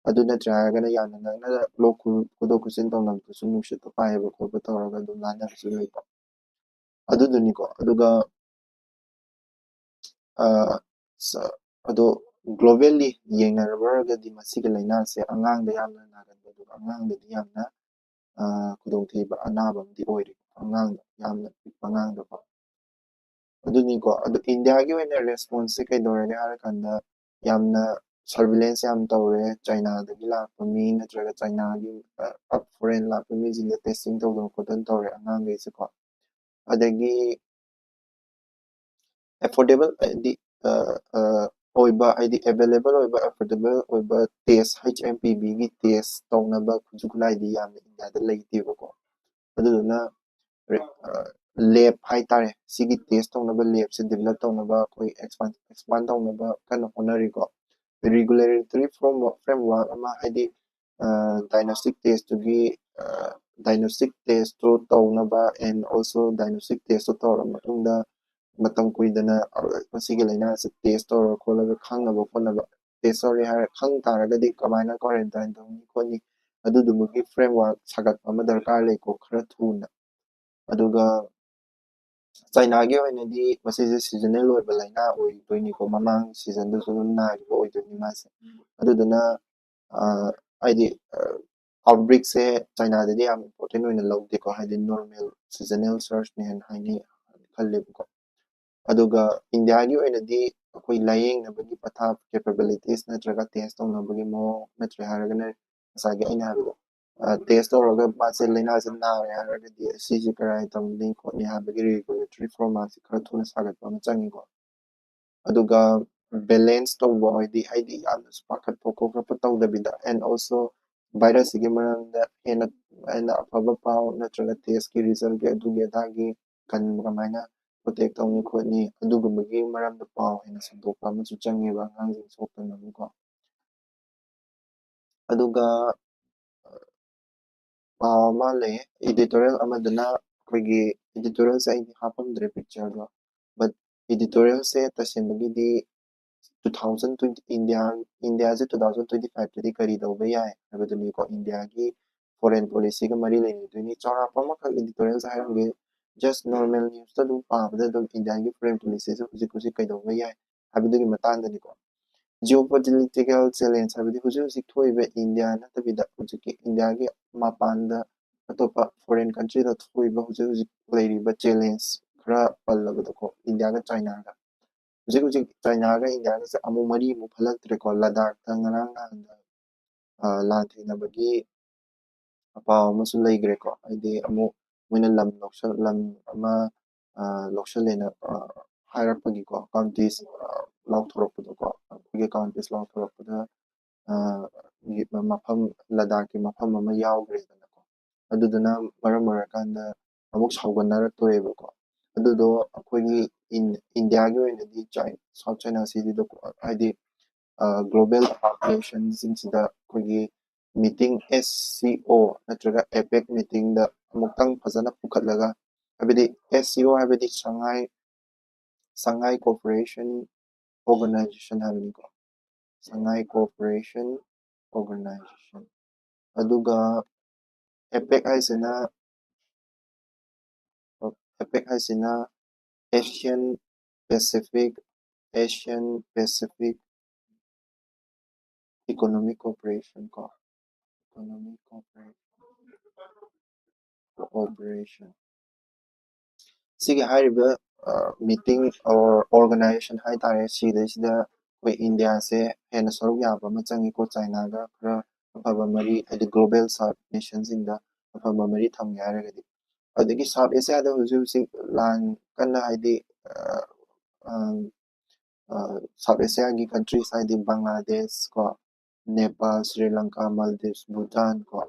ꯑꯗꯨ ꯅꯠꯇ꯭ꯔꯦ ꯍꯥꯏꯔꯒꯅ ꯌꯥꯝꯅ ꯅꯛꯅ ꯂꯣꯛ ꯈꯨ-, ꯈꯨꯗꯣꯛ ꯈꯨꯠꯆꯤꯟ ꯇꯧꯅꯕꯗꯁꯨ ꯅꯨꯡꯁꯤꯠꯇꯣ ꯄꯥꯏꯕ ꯈꯣꯠꯄ ꯇꯧꯔꯒ ꯑꯗꯨꯝ ꯂꯥꯟꯅꯕꯁꯨ ꯂꯩꯀꯣ꯫ ꯑꯗꯨꯗꯨꯅꯤꯀꯣ꯫ ꯑꯗꯨꯒ ꯑ, ꯁ-, ꯑꯗꯣ ꯒ꯭ꯂꯣꯕꯦꯜꯂꯤ ꯌꯦꯡꯅꯔꯨꯔꯒꯗꯤ ꯃꯁꯤꯒꯤ ꯂꯥꯏꯅꯥꯁꯦ ꯑꯉꯥꯡꯗ ꯌꯥꯝꯅ ꯅꯥꯒꯟꯕ, ꯑꯗꯨꯒ ꯑꯉꯥꯡꯗꯗꯤ ꯌꯥꯝꯅ ꯑ, ꯈꯨꯗꯣꯡꯊꯤꯕ ꯑꯅꯥꯕ ꯑꯃꯗꯤ ꯑꯣꯏꯔꯦ ꯑꯉꯥꯡꯗ, ꯌꯥꯝꯅ ꯄꯤꯛꯄ ꯑꯉꯥꯡꯗꯀꯣ꯫ ꯑꯗꯨꯅꯤꯀꯣ꯫ ꯑꯗꯣ ꯏꯟꯗꯤꯌꯥꯒꯤ ꯑꯣꯏꯅ ꯔꯦꯁꯄꯣꯟꯁꯁꯦ ꯀꯩꯗꯧꯔꯒꯦ ꯍꯥꯏꯔꯀꯥꯟꯗ, ꯌꯥꯝꯅ ꯁꯔꯚꯤꯂꯦꯟꯁ ꯌꯥꯝ ꯇꯧꯔꯦ꯫ ꯆꯥꯏꯅꯥꯗꯒꯤ ꯂꯥꯛꯄ ꯃꯤ ꯅꯠꯇ꯭ꯔꯒ ꯆꯥꯏꯅꯥꯒꯤ ꯐꯣꯔꯦꯟ ꯂꯥꯛꯄ ꯃꯤꯁꯤꯡꯗ ꯇꯦꯁꯇꯤꯡ ꯇꯧꯗꯅ ꯈꯣꯠꯇꯅ ꯇꯧꯔꯦ ꯑꯉꯥꯡꯈꯩꯁꯦꯀꯣ꯫ ꯑꯗꯒꯤ ꯑꯦꯐꯣꯔꯗꯦꯕꯜ ꯍꯥꯏꯗꯤ ꯑꯣꯏꯕ, ꯍꯥꯏꯗꯤ ꯑꯦꯚꯦꯂꯦꯕꯜ ꯑꯣꯏꯕ, ꯑꯦꯐꯣꯔꯗꯦꯕꯜ ꯑꯣꯏꯕ ꯇꯦꯁ, ꯍꯩꯆ ꯑꯦꯝ ꯄꯤ ꯚꯤꯒꯤ ꯇꯦꯁ ꯇꯧꯅꯕ ꯈꯨꯠꯁꯨ ꯈꯨꯠꯂꯥꯏꯗꯤ ꯌꯥꯝꯅ ꯏꯟꯗꯤꯌꯥꯗ ꯂꯩꯇꯦꯕꯀꯣ꯫ ꯑꯗꯨꯗꯨꯅ ꯂꯦꯞ ꯍꯥꯏꯇꯥꯔꯦ, ꯁꯤꯒꯤ ꯇꯦꯁ ꯇꯧꯅꯕ ꯂꯦꯞꯁꯦ ꯗꯤꯕꯂꯞ ꯇꯧꯅꯕ ꯑꯩꯈꯣꯏ ꯑꯦꯛꯁꯄꯥꯟ ꯑꯦꯛꯁꯄꯥꯟ ꯇꯧꯅꯕ ꯀꯟꯅ ꯍꯣꯠꯅꯔꯤꯀꯣ꯫ ꯔꯤꯒꯨꯂꯦꯇꯔꯤ ꯐ꯭ꯔꯦꯝꯋꯥꯔꯛ ꯑꯃ, ꯍꯥꯏꯗꯤ ꯗꯥꯏꯒꯅꯣꯁꯇꯤꯛ ꯇꯦꯁꯇꯨꯒꯤ ꯗꯥꯏꯒꯅꯣꯁꯇꯤꯛ ꯇꯦꯁꯇꯨ ꯇꯧꯅꯕ, and also diagnostic test two ꯇꯧꯔꯕ ꯃꯇꯨꯡꯗ ꯃꯇꯝ ꯀꯨꯏꯗꯅ ꯃꯁꯤꯒꯤ ꯂꯥꯏꯅꯥꯁꯤ ꯇꯦꯁ ꯇꯧꯔ ꯈꯣꯠꯂꯒ ꯈꯪꯅꯕ ꯈꯣꯠꯅꯕ, ꯇꯦꯁ ꯇꯧꯔꯦ ꯍꯥꯏꯔ ꯈꯪ ꯇꯥꯔꯒꯗꯤ ꯀꯃꯥꯏꯅ ꯀ꯭ꯋꯥꯔꯦꯟꯇꯥꯏꯟ ꯇꯧꯅꯤ ꯈꯣꯠꯅꯤ, ꯑꯗꯨꯗꯨꯃꯒꯤ ꯐ꯭ꯔꯦꯝꯋꯥꯔꯛ ꯁꯥꯒꯠꯄ ꯑꯃ ꯗꯔꯀꯥꯔ ꯂꯩꯀꯣ, ꯈꯔ ꯊꯨꯅ꯫ ꯑꯗꯨꯒ ꯆꯥꯏꯅꯥꯒꯤ ꯑꯣꯏꯅꯗꯤ ꯃꯁꯤꯁꯦ ꯁꯤꯖꯅꯦꯜ ꯑꯣꯏꯕ ꯂꯥꯏꯅꯥ ꯑꯣꯏꯗꯣꯏꯅꯤꯀꯣ, ꯃꯃꯥꯡ ꯁꯤꯖꯟꯗꯁꯨ ꯑꯗꯨꯝ ꯅꯥꯈꯤꯕ ꯑꯣꯏꯗꯣꯏꯅꯤ ꯃꯥꯁꯦ꯫ ꯑꯗꯨꯗꯨꯅ ꯍꯥꯏꯗꯤ ꯑꯥꯎꯠꯕ꯭ꯔꯦꯛꯁꯦ ꯆꯥꯏꯅꯥꯗꯗꯤ ꯌꯥꯝ ꯏꯝꯄꯣꯔꯇꯦꯟ ꯑꯣꯏꯅ ꯂꯧꯗꯦꯀꯣ, ꯍꯥꯏꯗꯤ ꯅꯣꯔꯃꯦꯜ ꯁꯤꯖꯅꯦꯜ ꯁꯔꯁꯅꯦ ꯍꯥꯏꯅ ꯍꯥꯏꯅꯩ ꯈꯜꯂꯦꯕꯀꯣ꯫ ꯑꯗꯨꯒ ꯏꯟꯗꯤꯌꯥꯒꯤ ꯑꯣꯏꯅꯗꯤ ꯑꯩꯈꯣꯏ ꯂꯥꯏꯌꯦꯡꯅꯕꯒꯤ ꯄꯊꯥꯞ, ꯀꯦꯄꯦꯕꯤꯂꯤꯇꯤꯁ ꯅꯠꯇ꯭ꯔꯒ ꯇꯦꯁ ꯇꯧꯅꯕꯒꯤ ꯃꯑꯣꯡ, ꯅꯠꯇ꯭ꯔꯦ ꯍꯥꯏꯔꯒꯅ ꯉꯁꯥꯏꯒꯤ ꯑꯩꯅ ꯍꯥꯏꯕꯗꯣ, ꯇꯦꯁ ꯇꯧꯔꯒ ꯃꯥꯁꯦ ꯂꯥꯏꯅꯥꯁꯦ ꯅꯥꯔꯦ ꯍꯥꯏꯔꯒꯗꯤ ꯁꯤꯁꯦ ꯀꯔꯥꯏ ꯇꯧꯅꯤ ꯈꯣꯠꯅꯤ ꯍꯥꯏꯕꯒꯤ ꯔꯤꯒꯨꯂꯦꯇꯔꯤ ꯐ꯭ꯔꯦꯝꯋꯥꯔꯛꯁꯦ ꯈꯔ ꯊꯨꯅ ꯁꯥꯒꯠꯄ ꯑꯃ ꯆꯪꯉꯤꯀꯣ꯫ ꯑꯗꯨꯒ ꯕꯦꯂꯦꯟꯁ ꯇꯧꯕ, ꯍꯥꯏꯗꯤ ꯍꯥꯏꯗꯤ ꯌꯥꯝꯅꯁꯨ ꯄꯥꯈꯠꯄ ꯈꯣꯀꯠꯄ ꯇꯧꯗꯕꯤꯗ, and also ꯚꯥꯏꯔꯁꯁꯤꯒꯤ ꯃꯔꯝꯗ ꯍꯦꯟꯅ ꯍꯦꯟꯅ ꯑꯐꯕ ꯄꯥꯎ ꯅꯠꯇ꯭ꯔꯒ ꯇꯦꯁꯀꯤ ꯔꯤꯖꯜꯒꯤ ꯑꯗꯨꯒꯤ ꯑꯗꯥꯒꯤ ꯀꯟ-, ꯀꯃꯥꯏꯅ ꯄ꯭ꯔꯣꯇꯦꯛ ꯇꯧꯅꯤ ꯈꯣꯠꯅꯤ ꯑꯗꯨꯒꯨꯝꯕꯒꯤ ꯃꯔꯝꯗ ꯄꯥꯎ ꯍꯦꯟꯅ ꯁꯟꯗꯣꯛꯄ ꯑꯃꯁꯨ ꯆꯪꯉꯦꯕ ꯑꯉꯥꯡꯁꯤꯡ ꯁꯣꯛꯇꯅꯕꯀꯣ꯫ ꯑꯗꯨꯒ ꯄꯥꯎ ꯑꯃ ꯂꯩꯌꯦ, ꯏꯗꯤꯇꯣꯔꯤꯌꯦꯜ ꯑꯃꯗꯅ ꯑꯩꯈꯣꯏꯒꯤ, ꯏꯗꯤꯇꯣꯔꯤꯌꯦꯜꯁꯦ ꯑꯩꯗꯤ ꯍꯥꯞꯄꯝꯗ꯭ꯔꯦ ꯄꯤꯛꯆꯔꯗꯣ, ꯕꯠ ꯏꯗꯤꯇꯣꯔꯤꯌꯦꯜꯁꯦ ꯇꯁꯦꯡꯕꯒꯤꯗꯤ ꯇꯨ ꯊꯥꯎꯖꯟ ꯇ꯭ꯋꯦꯟꯇꯤ ꯏꯟꯗꯤꯌꯥ, ꯏꯟꯗꯤꯌꯥꯁꯦ ꯇꯨ ꯊꯥꯎꯖꯟ ꯇ꯭ꯋꯦꯟꯇꯤ ꯐꯥꯏꯚꯇꯗꯤ ꯀꯔꯤ ꯇꯧꯕ ꯌꯥꯏ ꯍꯥꯏꯕꯗꯨꯅꯤꯀꯣ, ꯏꯟꯗꯤꯌꯥꯒꯤ ꯐꯣꯔꯦꯟ ꯄꯣꯂꯤꯁꯤꯒ ꯃꯔꯤ ꯂꯩꯅꯗꯣꯏꯅꯤ꯫ ꯆꯥꯎꯔꯥꯛꯄ ꯑꯃꯈꯛ ꯏꯗꯤꯇꯣꯔꯤꯌꯦꯜꯁꯦ ꯍꯥꯏꯔꯝꯒꯦ, ꯖꯁ ꯅꯣꯔꯃꯦꯜ ꯅ꯭ꯌꯨꯁꯇ ꯑꯗꯨꯝ ꯄꯥꯕꯗ ꯑꯗꯨꯝ ꯏꯟꯗꯤꯌꯥꯒꯤ ꯐꯣꯔꯦꯟ ꯄꯣꯂꯤꯁꯤꯁꯦ ꯍꯧꯖꯤꯛ ꯍꯧꯖꯤꯛ ꯀꯩꯗꯧꯕ ꯌꯥꯏ ꯍꯥꯏꯕꯗꯨꯒꯤ ꯃꯇꯥꯡꯗꯅꯤꯀꯣ꯫ ꯖꯤꯑꯣꯄꯣꯂꯤꯇꯤꯀꯦꯜ ꯆꯦꯂꯦꯟꯖ ꯍꯥꯏꯕꯗꯤ ꯍꯧꯖꯤꯛ ꯍꯧꯖꯤꯛ ꯊꯣꯛꯏꯕ ꯏꯟꯗꯤꯌꯥ ꯅꯠꯇꯕꯤꯗ ꯍꯧꯖꯤꯛꯀꯤ ꯏꯟꯗꯤꯌꯥꯒꯤ ꯃꯄꯥꯟꯗ ꯑꯇꯣꯞꯄ ꯐꯣꯔꯦꯟ ꯀꯟꯇ꯭ꯔꯤꯗ ꯊꯣꯛꯏꯕ ꯍꯧꯖꯤꯛ ꯍꯧꯖꯤꯛ ꯂꯩꯔꯤꯕ ꯆꯦꯂꯦꯟꯖ ꯈꯔ ꯄꯜꯂꯕꯗꯀꯣ, ꯏꯟꯗꯤꯌꯥꯒ ꯆꯥꯏꯅꯥꯒ꯫ ꯍꯧꯖꯤꯛ ꯍꯧꯖꯤꯛ ꯆꯥꯏꯅꯥꯒ ꯏꯟꯗꯤꯌꯥꯒꯁꯦ ꯑꯃꯨꯛ ꯃꯔꯤ ꯑꯃꯨꯛ ꯐꯠꯂꯛꯇ꯭ꯔꯦꯀꯣ꯫ ꯂꯗꯥꯛꯇ ꯉꯔꯥꯡ ꯅꯍꯥꯟꯗ ꯑ, ꯂꯥꯟ ꯊꯦꯡꯅꯕꯒꯤ ꯄꯥꯎ ꯑꯃꯁꯨ ꯂꯩꯈ꯭ꯔꯦꯀꯣ꯫ ꯍꯥꯏꯗꯤ ꯑꯃꯨꯛ ꯃꯣꯏꯅ ꯂꯝ ꯂꯧꯁꯜ ꯂꯝ ꯑꯃ ꯑ, ꯂꯧꯁꯜꯂꯦꯅ ꯑ, ꯍꯥꯏꯔꯛꯄꯒꯤꯀꯣ, ꯀꯥꯎꯟꯇꯤꯁ ꯑ, ꯂꯥꯎꯊꯣꯔꯛꯄꯗꯣꯀꯣ, ꯑꯩꯈꯣꯏꯒꯤ ꯀꯥꯎꯟꯇꯤꯁ ꯂꯥꯎꯊꯣꯔꯛꯄꯗ ꯑ, ꯃꯐꯝ, ꯂꯗꯥꯛꯀꯤ ꯃꯐꯝ ꯑꯃ ꯌꯥꯎꯈ꯭ꯔꯦꯗꯅꯀꯣ꯫ ꯑꯗꯨꯗꯨꯅ ꯃꯔꯝ ꯑꯣꯏꯔꯀꯥꯟꯗ ꯑꯃꯨꯛ ꯁꯥꯎꯒꯠꯅꯔꯛꯇꯣꯔꯦꯕꯀꯣ꯫ ꯑꯗꯨꯗꯣ ꯑꯩꯈꯣꯏꯒꯤ ꯏꯟ- ꯏꯟꯗꯤꯌꯥꯒꯤ ꯑꯣꯏꯅꯗꯤ ꯆꯥꯏ ꯁꯥꯎꯠ ꯆꯥꯏꯅꯥ ꯁꯤꯗ ꯍꯥꯏꯗꯤ ꯒ꯭ꯂꯣꯕꯦꯜ ꯄꯣꯄꯨꯂꯦꯁꯟꯁꯤꯡꯁꯤꯗ ꯑꯩꯈꯣꯏꯒꯤ ꯃꯤꯇꯤꯡ ꯑꯦꯁ ꯁꯤ ꯑꯣ ꯅꯠꯇ꯭ꯔꯒ ꯑꯦꯄꯦꯛ ꯃꯤꯇꯤꯡꯗ ꯑꯃꯨꯛꯇꯪ ꯐꯖꯅ ꯄꯨꯈꯠꯂꯒ, ꯍꯥꯏꯕꯗꯤ ꯑꯦꯁ ꯁꯤ ꯑꯣ ꯍꯥꯏꯕꯗꯤ ꯁꯉꯥꯏ ꯁꯉꯥꯏ ꯀꯣꯑꯣꯄꯔꯦꯁꯟ ꯑꯣꯔꯒꯅꯥꯏꯖꯦꯁꯟ ꯍꯥꯏꯕꯅꯤꯀꯣ꯫ ꯁꯉꯥꯏ ꯀꯣꯑꯣꯄꯔꯦꯁꯟ ꯑꯣꯔꯒꯅꯥꯏꯖꯦꯁꯟ, ꯑꯗꯨꯒ ꯑꯦꯄꯦꯛ ꯍꯥꯏꯁꯤꯅ ꯑꯦꯄꯦꯛ ꯍꯥꯏꯁꯤꯅ Asian Pacific Asian Pacific economic cooperation ꯀꯣ ꯏꯀꯣꯅꯣꯃꯤꯛ ꯀꯣꯑꯣꯄꯔꯦꯁꯟ ꯀꯣꯑꯣꯄꯔꯦꯁꯟ ꯁꯤꯒꯤ ꯍꯥꯏꯔꯤꯕ ꯃꯤꯇꯤꯡ ꯑꯣꯔ ꯑꯣꯔꯒꯅꯥꯏꯖꯦꯁꯟ ꯍꯥꯏꯇꯥꯔꯦ, ꯁꯤꯗꯩꯁꯤꯗ ꯑꯩꯈꯣꯏ ꯏꯟꯗꯤꯌꯥꯁꯦ ꯍꯦꯟꯅ ꯁꯔꯨꯛ ꯌꯥꯕ ꯑꯃ ꯆꯪꯉꯤꯀꯣ, ꯆꯥꯏꯅꯥꯒ ꯈꯔ ꯑꯐꯕ ꯃꯔꯤ, ꯍꯥꯏꯗꯤ ꯒ꯭ꯂꯣꯕꯦꯜ ꯁꯥꯎꯠ ꯅꯦꯁꯟꯁꯤꯡꯗ ꯑꯐꯕ ꯃꯔꯤ ꯊꯝꯒꯦ ꯍꯥꯏꯔꯒꯗꯤ꯫ ꯑꯗꯒꯤ ꯁꯥꯎꯠ ꯑꯦꯁꯤꯌꯥꯗ ꯍꯧꯖꯤꯛ ꯍꯧꯖꯤꯛ ꯂꯥꯟ ꯀꯟꯅ, ꯍꯥꯏꯗꯤ ꯑ, ꯑ, ꯑ, ꯁꯥꯎꯠ ꯑꯦꯁꯤꯌꯥꯒꯤ ꯀꯟꯇ꯭ꯔꯤꯁ ꯍꯥꯏꯗꯤ ꯕꯪꯒ꯭ꯂꯥꯗꯦꯁ ꯀꯣ, ꯅꯦꯄꯥꯜ, ꯁ꯭ꯔꯤ ꯂꯪꯀꯥ, ꯃꯥꯜꯗꯤꯞꯁ, ꯚꯨꯇꯥꯟ ꯀꯣ,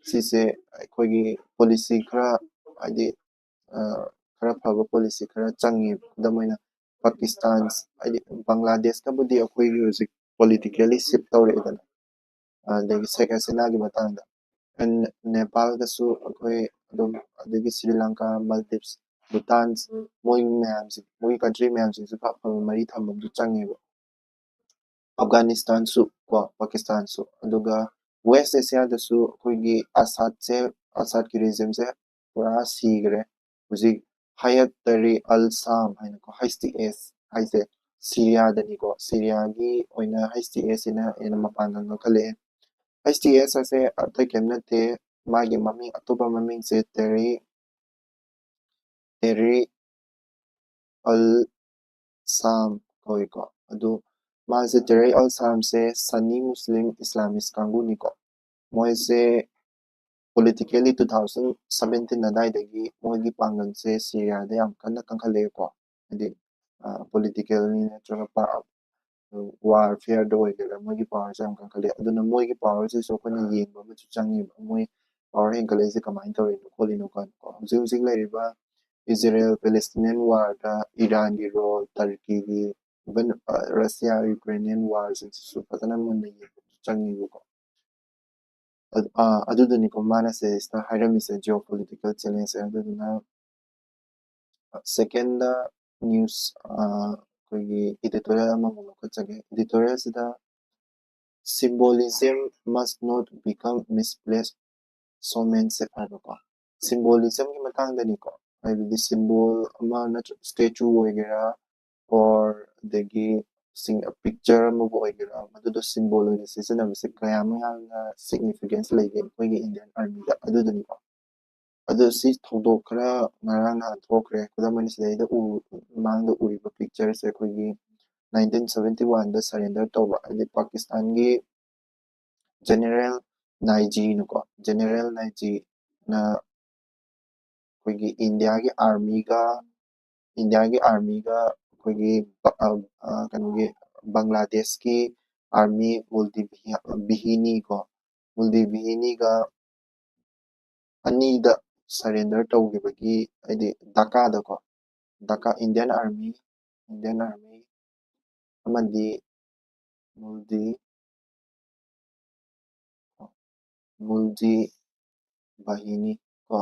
ꯁꯤꯁꯦ ꯑꯩꯈꯣꯏꯒꯤ ꯄꯣꯂꯤꯁꯤ ꯈꯔ, ꯍꯥꯏꯗꯤ ꯑ, ꯈꯔ ꯐꯕ ꯄꯣꯂꯤꯁꯤ ꯈꯔ ꯆꯪꯉꯦ꯫ ꯈꯨꯗꯝ ꯑꯣꯏꯅ ꯄꯥꯀꯤꯁꯇꯥꯟ, ꯍꯥꯏꯗꯤ ꯕꯪꯒ꯭ꯂꯥꯗꯦꯁꯇꯕꯨꯗꯤ ꯑꯩꯈꯣꯏꯒꯤ ꯍꯧꯖꯤꯛ ꯄꯣꯂꯤꯇꯤꯀꯦꯜꯂꯤ ꯁꯤꯞ ꯇꯧꯔꯛꯑꯦꯗꯅ, ꯑꯗꯒꯤ ꯁꯦꯛ ꯍꯁꯤꯅꯥꯒꯤ ꯃꯇꯥꯡꯗ꯫ ꯑꯦꯟ ꯅꯦꯄꯥꯜꯒꯁꯨ ꯑꯩꯈꯣꯏ ꯑꯗꯨꯝ, ꯑꯗꯒꯤ ꯁ꯭ꯔꯤ ꯂꯪꯀꯥ, ꯃꯥꯜꯗꯤꯞꯁ, ꯚꯨꯇꯥꯟ, ꯃꯣꯏ ꯃꯌꯥꯝꯁꯤ, ꯃꯣꯏꯒꯤ ꯀꯟꯇ꯭ꯔꯤ ꯃꯌꯥꯝꯁꯤꯡꯁꯨ ꯑꯐꯕ ꯃꯔꯤ ꯊꯝꯕ ꯑꯃꯁꯨ ꯆꯪꯉꯦꯕ꯫ ꯑꯐꯒꯥꯅꯤꯁꯇꯥꯟꯁꯨ ꯀꯣ, ꯄꯥꯀꯤꯁꯇꯥꯟꯁꯨ, ꯑꯗꯨꯒ ꯋꯦꯁ ꯑꯦꯁꯤꯌꯥꯗꯁꯨ ꯑꯩꯈꯣꯏꯒꯤ ꯑꯁꯥꯗꯁꯦ, ꯑꯁꯥꯗꯀꯤ ꯔꯦꯖꯤꯝꯁꯦ ꯄꯨꯔꯥ ꯁꯤꯈ꯭ꯔꯦ꯫ ꯍꯧꯖꯤꯛ ꯍꯌꯠ ꯇꯔꯤ ꯑꯜ ꯁꯥꯝ ꯍꯥꯏꯅꯀꯣ, ꯍꯩꯆ ꯇꯤ ꯑꯦꯁ ꯍꯥꯏꯁꯦ ꯁꯤꯔꯤꯌꯥꯗꯅꯤꯀꯣ, ꯁꯤꯔꯤꯌꯥꯒꯤ ꯑꯣꯏꯅ ꯍꯩꯆ ꯇꯤ ꯑꯦꯁ ꯁꯤꯅ ꯍꯦꯟꯅ ꯃꯄꯥꯡꯒꯜ ꯀꯟꯈꯠꯂꯛꯑꯦ꯫ ꯍꯩꯆ ꯇꯤ ꯑꯦꯁ ꯑꯁꯦ ꯑꯇꯩ ꯀꯔꯤꯝ ꯅꯠꯇꯦ, ꯃꯥꯒꯤ ꯃꯃꯤꯡ, ꯑꯇꯣꯞꯄ ꯃꯃꯤꯡꯁꯦ ꯇꯦꯔꯤ ꯇꯦꯔꯤ ꯑꯜ ꯁꯥꯝ ꯀꯧꯏꯀꯣ꯫ ꯑꯗꯨ ꯃꯥꯁꯦ ꯇꯦꯍꯔꯤꯛ ꯑꯜ ꯁꯥꯝꯁꯦ ꯁꯟꯅꯤ ꯃꯨꯁꯂꯤꯝ ꯏꯁꯂꯥꯃꯤꯁ ꯀꯥꯡꯕꯨꯅꯤꯀꯣ꯫ ꯃꯣꯏꯁꯦ ꯄꯣꯂꯤꯇꯤꯀꯦꯜꯂꯤ ꯇꯨ ꯊꯥꯎꯖꯟ ꯁꯕꯦꯟꯇꯤꯟ ꯑꯗꯥꯏꯗꯒꯤ ꯃꯣꯏꯒꯤ ꯄꯥꯡꯒꯜꯁꯦ ꯁꯤꯔꯤꯌꯥꯗ ꯌꯥꯝ ꯀꯟꯅ ꯀꯟꯈꯠꯂꯛꯑꯦꯀꯣ꯫ ꯍꯥꯏꯗꯤ ꯄꯣꯂꯤꯇꯤꯀꯦꯜꯅꯤ ꯅꯠꯇ꯭ꯔꯒ ꯋꯥꯔꯐꯤꯌꯔꯗ ꯑꯣꯏꯒꯦꯔꯥ, ꯃꯣꯏꯒꯤ ꯄꯥꯋꯔꯁꯦ ꯌꯥꯝ ꯀꯟꯈꯠꯂꯦ꯫ ꯑꯗꯨꯅ ꯃꯣꯏꯒꯤ ꯄꯥꯋꯔꯁꯤꯁꯨ ꯑꯩꯈꯣꯏꯅ ꯌꯦꯡꯕ ꯑꯃꯁꯨ ꯆꯪꯉꯦꯕ꯫ ꯃꯣꯏ ꯄꯥꯋꯔ ꯍꯦꯟꯒꯠꯂꯛꯏꯁꯦ ꯀꯃꯥꯏꯅ ꯇꯧꯔꯤꯅꯣ ꯈꯣꯠꯂꯤꯅꯣ ꯀꯥꯏꯅꯀꯣ꯫ ꯍꯧꯖꯤꯛ ꯍꯧꯖꯤꯛ ꯂꯩꯔꯤꯕ ꯏꯖꯔꯦꯜ ꯄꯦꯂꯦꯁꯇꯤꯅꯤꯌꯟ ꯋꯥꯔꯗ ꯏꯔꯥꯟꯒꯤ ꯔꯣꯜ, ꯇꯔꯀꯤꯒꯤ, ꯏꯚꯟ ꯔꯁꯤꯌꯥ ꯌꯨꯀ꯭ꯔꯦꯅꯤꯌꯟ ꯋꯥꯔꯁꯤꯡꯁꯤꯁꯨ ꯐꯖꯅ ꯃꯨꯟꯅ ꯌꯦꯡꯕ ꯆꯪꯉꯦꯕꯀꯣ꯫ ꯑꯗꯨꯗꯨꯅꯤꯀꯣ ꯃꯥꯅ ꯁꯤꯗꯩꯁꯤꯗ ꯍꯥꯏꯔꯝꯃꯤꯁꯦ, ꯖꯤꯑꯣ ꯄꯣꯂꯤꯇꯤꯀꯦꯜ ꯆꯦꯂꯦꯟꯖꯁꯦ꯫ ꯑꯗꯨꯗꯨꯅ ꯁꯦꯀꯦꯟꯗ ꯅ꯭ꯌꯨꯁ ꯑꯩꯈꯣꯏꯒꯤ ꯏꯗꯤꯇꯣꯔꯤꯌꯦꯜ ꯑꯃꯃꯨꯛ ꯂꯧꯈꯠꯆꯒꯦ꯫ ꯏꯗꯤꯇꯣꯔꯤꯌꯦꯜꯁꯤꯗ "Symbolism must not become misplaced showmanship" ꯍꯥꯏꯕꯀꯣ꯫ ꯁꯤꯝꯕꯣꯂꯤꯖꯝꯒꯤ ꯃꯇꯥꯡꯗꯅꯤꯀꯣ꯫ ꯍꯥꯏꯕꯗꯤ ꯁꯤꯝꯕꯣꯜ ꯑꯃ ꯅꯠꯇ꯭ꯔꯒ ꯁ꯭ꯇꯦꯆꯨ ꯑꯣꯏꯒꯦꯔꯥ, ꯑꯣꯔ ꯑꯗꯒꯤ ꯄꯤꯛꯆꯔ ꯑꯃꯕꯨ ꯑꯣꯏꯒꯦꯔꯥ, ꯃꯗꯨꯗꯣ ꯁꯤꯝꯕꯣꯜ ꯑꯣꯏꯅ ꯁꯤꯖꯤꯟꯅꯕꯁꯦ ꯀꯌꯥꯃꯨꯛ ꯌꯥꯝꯅ ꯁꯤꯒꯅꯤꯐꯤꯀꯦꯟꯁ ꯂꯩꯒꯦ ꯑꯩꯈꯣꯏꯒꯤ ꯏꯟꯗꯤꯌꯟ ꯑꯥꯔꯃꯤꯗ, ꯑꯗꯨꯗꯨꯅꯤꯀꯣ꯫ ꯑꯗꯣ ꯁꯤ ꯊꯧꯗꯣꯛ ꯈꯔ ꯉꯔꯥꯡ ꯅꯍꯥꯟ ꯊꯣꯛꯈ꯭ꯔꯦ꯫ ꯈꯨꯗꯝ ꯑꯣꯏꯅ ꯁꯤꯗꯩꯗ ꯎ-, ꯃꯥꯡꯗ ꯎꯔꯤꯕ ꯄꯤꯛꯆꯔꯁꯦ ꯑꯩꯈꯣꯏꯒꯤ ꯅꯥꯏꯟꯇꯤꯟ ꯁꯕꯦꯟꯇꯤ ꯋꯥꯟꯗ ꯁꯔꯦꯟꯗꯔ ꯇꯧꯕ, ꯍꯥꯏꯗꯤ ꯄꯥꯀꯤꯁꯇꯥꯟꯒꯤ ꯖꯦꯅꯦꯔꯦꯜ ꯅꯥꯏꯖꯤꯅꯀꯣ, ꯖꯦꯅꯦꯔꯦꯜ ꯅꯥꯏꯖꯤꯅ ꯑꯩꯈꯣꯏꯒꯤ ꯏꯟꯗꯤꯌꯥꯒꯤ ꯑꯥꯔꯃꯤꯒ, ꯏꯟꯗꯤꯌꯥꯒꯤ ꯑꯥꯔꯃꯤꯒ ꯑꯩꯈꯣꯏꯒꯤ ꯕ-, ꯑ, ꯑ, ꯀꯩꯅꯣꯒꯤ ꯕꯪꯒ꯭ꯂꯥꯗꯦꯁꯀꯤ ꯑꯥꯔꯃꯤ ꯃꯨꯜꯗꯤ ꯕꯤꯍꯤ-, ꯕꯤꯍꯤꯅꯤꯀꯣ, ꯃꯨꯜꯗꯤ ꯕꯤꯍꯤꯅꯤꯒ ꯑꯅꯤꯗ ꯁꯔꯦꯟꯗꯔ ꯇꯧꯈꯤꯕꯒꯤ, ꯍꯥꯏꯗꯤ ꯙꯥꯀꯥꯗꯀꯣ, Dhaka Indian army, Indian army ꯑꯃꯗꯤ ꯃꯨꯜꯗꯤ, ꯃꯨꯜꯗꯤ ꯕꯥꯍꯤꯅꯤ ꯀꯣ,